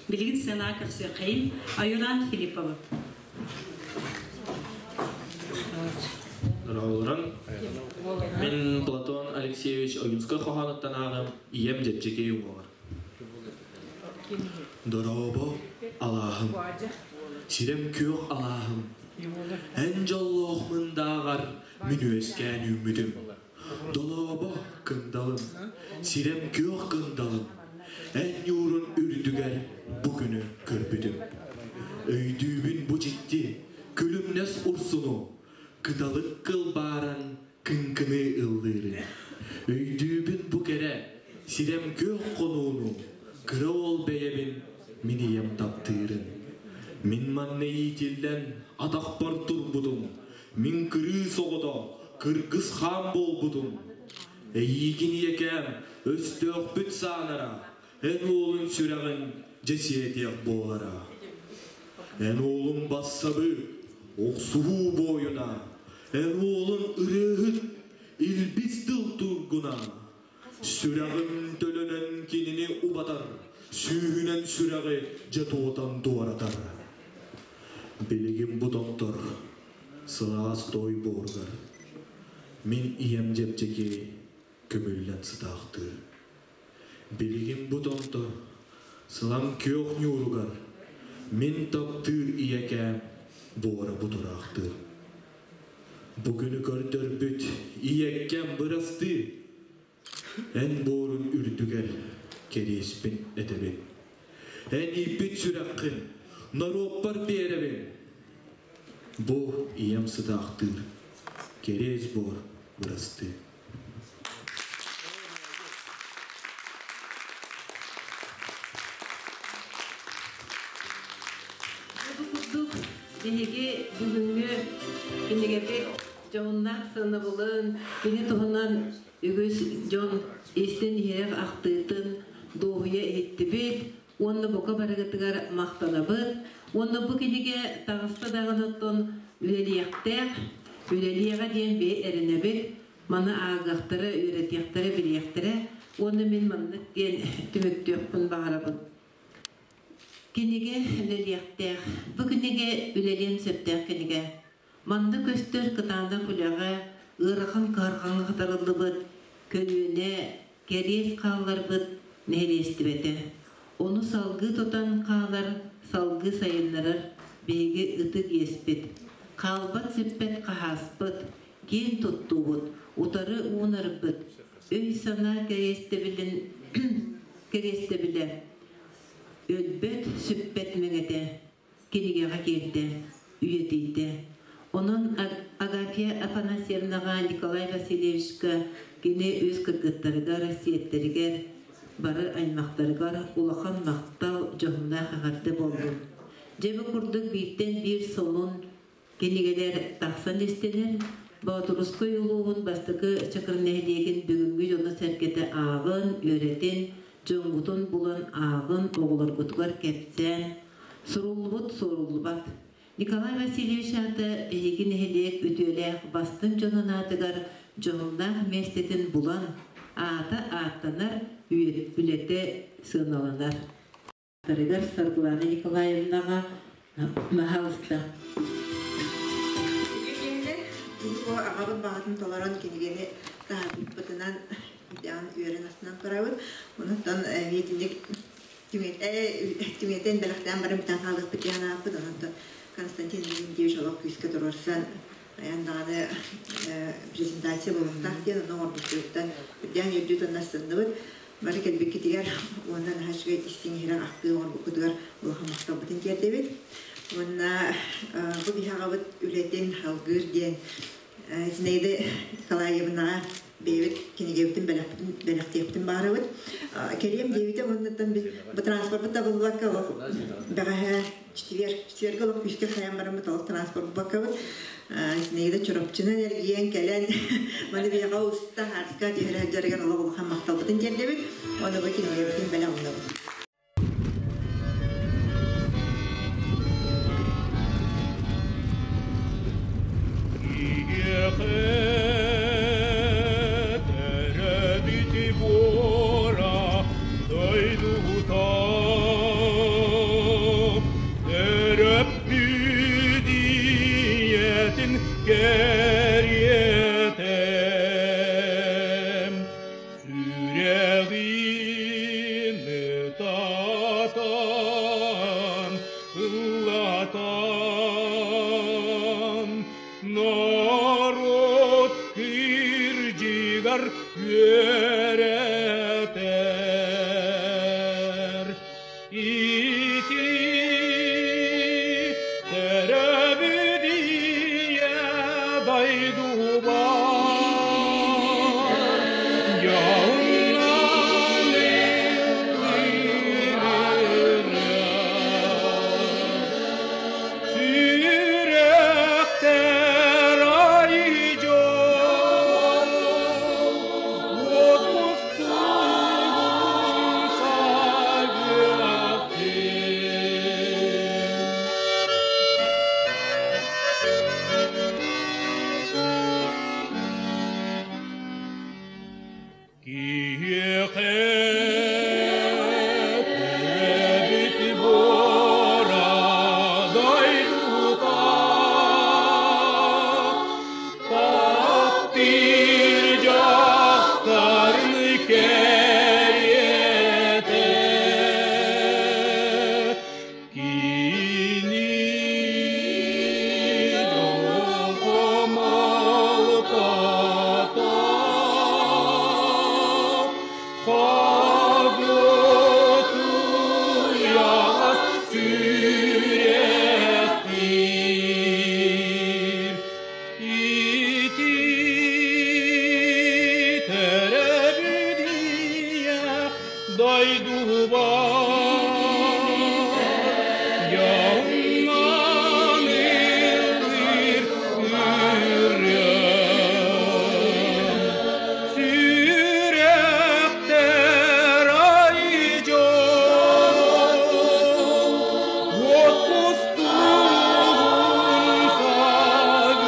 Билигин сценаҕа көрсүөххэйин Аюран Филипповы. Дорооболорун. Мин Платон Алексеевич Ойуунскай хоһоонуттан ааҕым «Ийэм дьэпчэки уҥуоҕар». Дорообо, алааһым, сирэм күөх алааһым, эн дьоллоох мындааҕар мин үөскээн үүммүтүм. Долообо кындалым, сирэм күөх кындалым, эн ньуурун үрдүгэр бу күнү көрбүтүм. Өйдүүбүн бу дьикти, күлүмнэс урсуну, кыталык кылбааран кыҥкыныы ыллыырын. Өйдүүбүн бу кэрэ, сирэм күөх хонууну, кыра уол бэйэбин мин ийэм таптыырын. Мин манна иитиллэн атахпар турбутум, мин кырыыс оҕото, кыргыс хаан буолбутум. Эйиигин ийэкээм, өстөөхпүт саанара, эн уолун сүрэҕин дьэ сиэтиэх буолара. Эн уолун бассабы, охсуһуу буойуна, эн уолун ырыаһыт, илбис тыл тургуна. Сүрэҕим төлөнөн кинини убатар, сүүһүнэн сүрэҕи дьэ туотан туоратар. Билигин бу томтор сылаас той буоругар мин ийэм дьэпчэки көмүллэн сытаахтыыр. Билигин бу томтор сылам күөх ньууругар мин таптыыр ийэкээм буора бутураахтыыр. Бу күнү көрдөрбүт ийэккэм бырастыы, эн буорун үрдүгэр кэриэспин этэбин. Эн ииппит сүрэххин норуоппар биэрэбин. Бу ийэм сытаахтыыр, кэриэс буор бырастыы. Бу курдук биһиги бүгүҥҥү кинигэбит дьоһуннаах сыанабылын, кини туһунан үгүс дьон истин иһирэх ахтыытын дуоһуйа иһиттибит уонна бука барыгытыгар махтанабыт. Уонна бу кинигэ таҕыста даҕаны оттон үлэлиэхтээх, үлэлиэҕэ диэн биһи эрэнэбит. Маны ааҕыахтара, үөрэтиэхтэрэ, билиэхтэрэ уонна мин маннык диэн түмүктүөхпүн баҕарабын. Кинигэ үлэлиэхтээх. Бу кинигэ үлэлиэн сөптөөх кинигэ. Манна көстөр кытаанах үлэҕэ, ыарахан кыһарҕаҥҥа хатарыллыбыт көлүөнэ, кэриэс хаалларбыт нэһилиэстибэтэ. Ону салгыы тутан хаалар, салгыы сайыннарар биһиги ытык иэспит. Хаалбат-сүппэт хаһааспыт, киэн туттуубут, утары уунарбыт, өй-санаа кэриэстэбилин кэриэстэбилэ, өлбөт, сүппэт мэҥэтэ кинигэҕэ киирдэ, үйэтийдэ. Онон Агафья Афанасьевнаҕа, Николай Васильевичка кини үс кыргыттарыгар, сиэттэригэр, бары аймахтарыгар улахан махтал, дьоһуннаах эҕэрдэ буоллун. Дьэ бу курдук бииртэн биир солун кинигэлэр тахсан истилэр. Боотурускай улууһун бастакы Чакыр нэһилиэгин бүгүҥҥү дьоно-сэргэтэ ааҕын, үөрэтин, дьоҥҥутун булан ааҕын, оҕолоргутугар кэпсээн, суруллубут суоруллубат. Николай Васильевич аата биһиги нэһилиэк үтүөлээх бастыҥ дьонун аатыгар дьоһуннаах миэстэтин булан, аата ааттанар, үлэтэ сыаналанар. Тарыгар Саргылана Николаевнаҕа маһалыста. Бу аҕабыт баҕатын толорон кинигэни таһаарбыппытынан үөрэн астынан турабыт. Онуттан миитинник түҥэтэн бэлэхтээн баран бүтэн хаалыахпыт диэн ааппыт. Онон Константин Леонтьевич олох күүскэ туруорсан айан даҕаны презентация буолуохтаах диэн ону оҥорбуппутуттан үрдээн үөрдүү тоннастынныбыт. Бары кэлбиккитигэр уонна наһаа үчүгэй истиҥ иһирэх ахтыы оҥорбуккутугар улахан махталбытын тиэрдэбит. Уонна бу биһи аҕабыт үлэтин алгыыр диэн Зинаида Николаевнаҕа бэйэбит кинигэбитин бэлэхтиэхпитин баҕарабыт. Кэлиэм диэбитэ уоннаттан бу транспорпут табыллыбакка олох бэҕэһээ четверг четвергэ олох күүскэ хайан бараммыт олох транспорт булбаккабыт Зинаида Чурапчынан эргийэн кэлэн маны биһиэхэ уста хаарска түһэрэ сылдьарыгар олох улахан махталбытын тиэрдэбит уонна бу кинигэбитин бэлэх уунабыт. Сүрэҕин ытатан, ыллатан, норуот кырдьыгар үөрэтэр. Ити төрөөбүт ийэ дойдубар дьоһуннан Сүрэхтэр ай дьол, уот мустугун сагыахтын. Киһиэхэ төрөөбүт буора дойдута таптыыр дьахтарын кэриэтэ кини дьолго Хагытуйаҕас сүрэхтиир. Ити төрөөбүт ийэ дойдубар дьоҥҥон ыллыыр ырыам. Сүрэхтэр ай дьол, уот кустугун сагыахтын.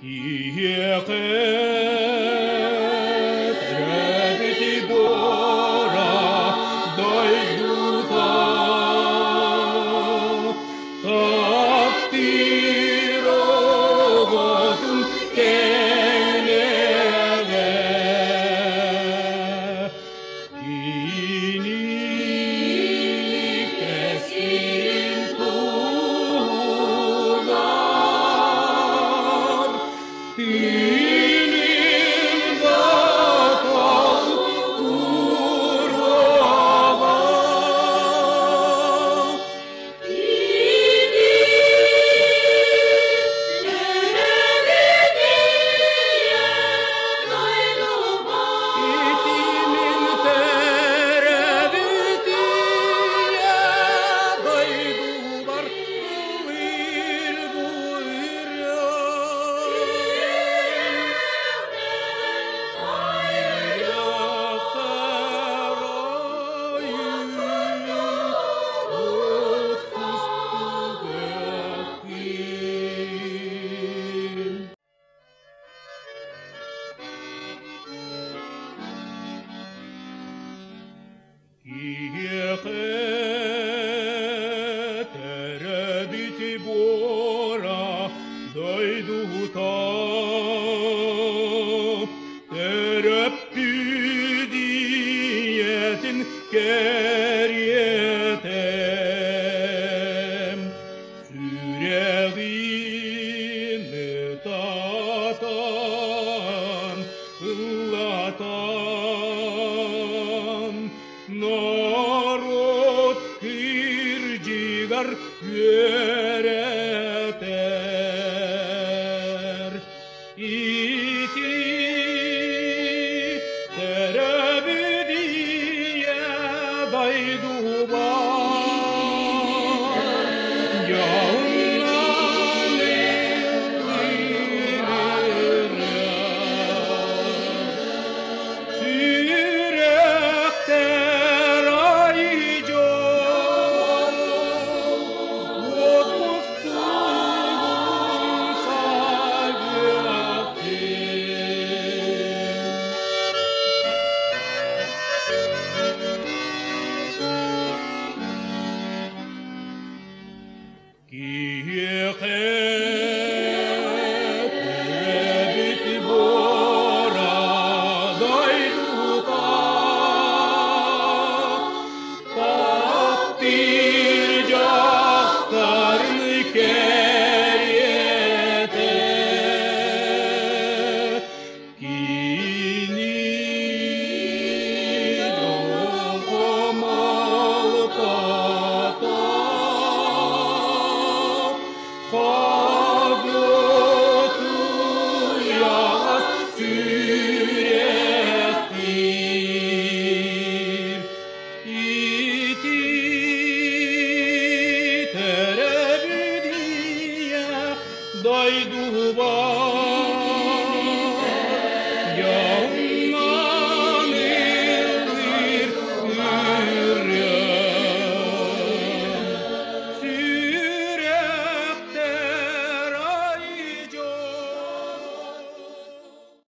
Киһиэхэ төрөөбүт буора дойдута таптыыр оҕотун кэнэҕэ кини кэскилин туһугар тыынын да туруоҕа. Итимин төрөөбүт ийэ дойдубар ыллыыр бу ырыам. Сүрэхтэр айыы уот кустугахтын. Киһиэхэ төрөөбүт буора дойдута төрөппүт ийэтин кэриэтэ сүрэҕин ытатан, ыллатан, норуот кырдьыгар үөрэтэр. Ити төрөөбүт ийэ дойдубар дьоһуннан ыллыыр ырыам. Сүрэхтэр ай дьол, уот мустугун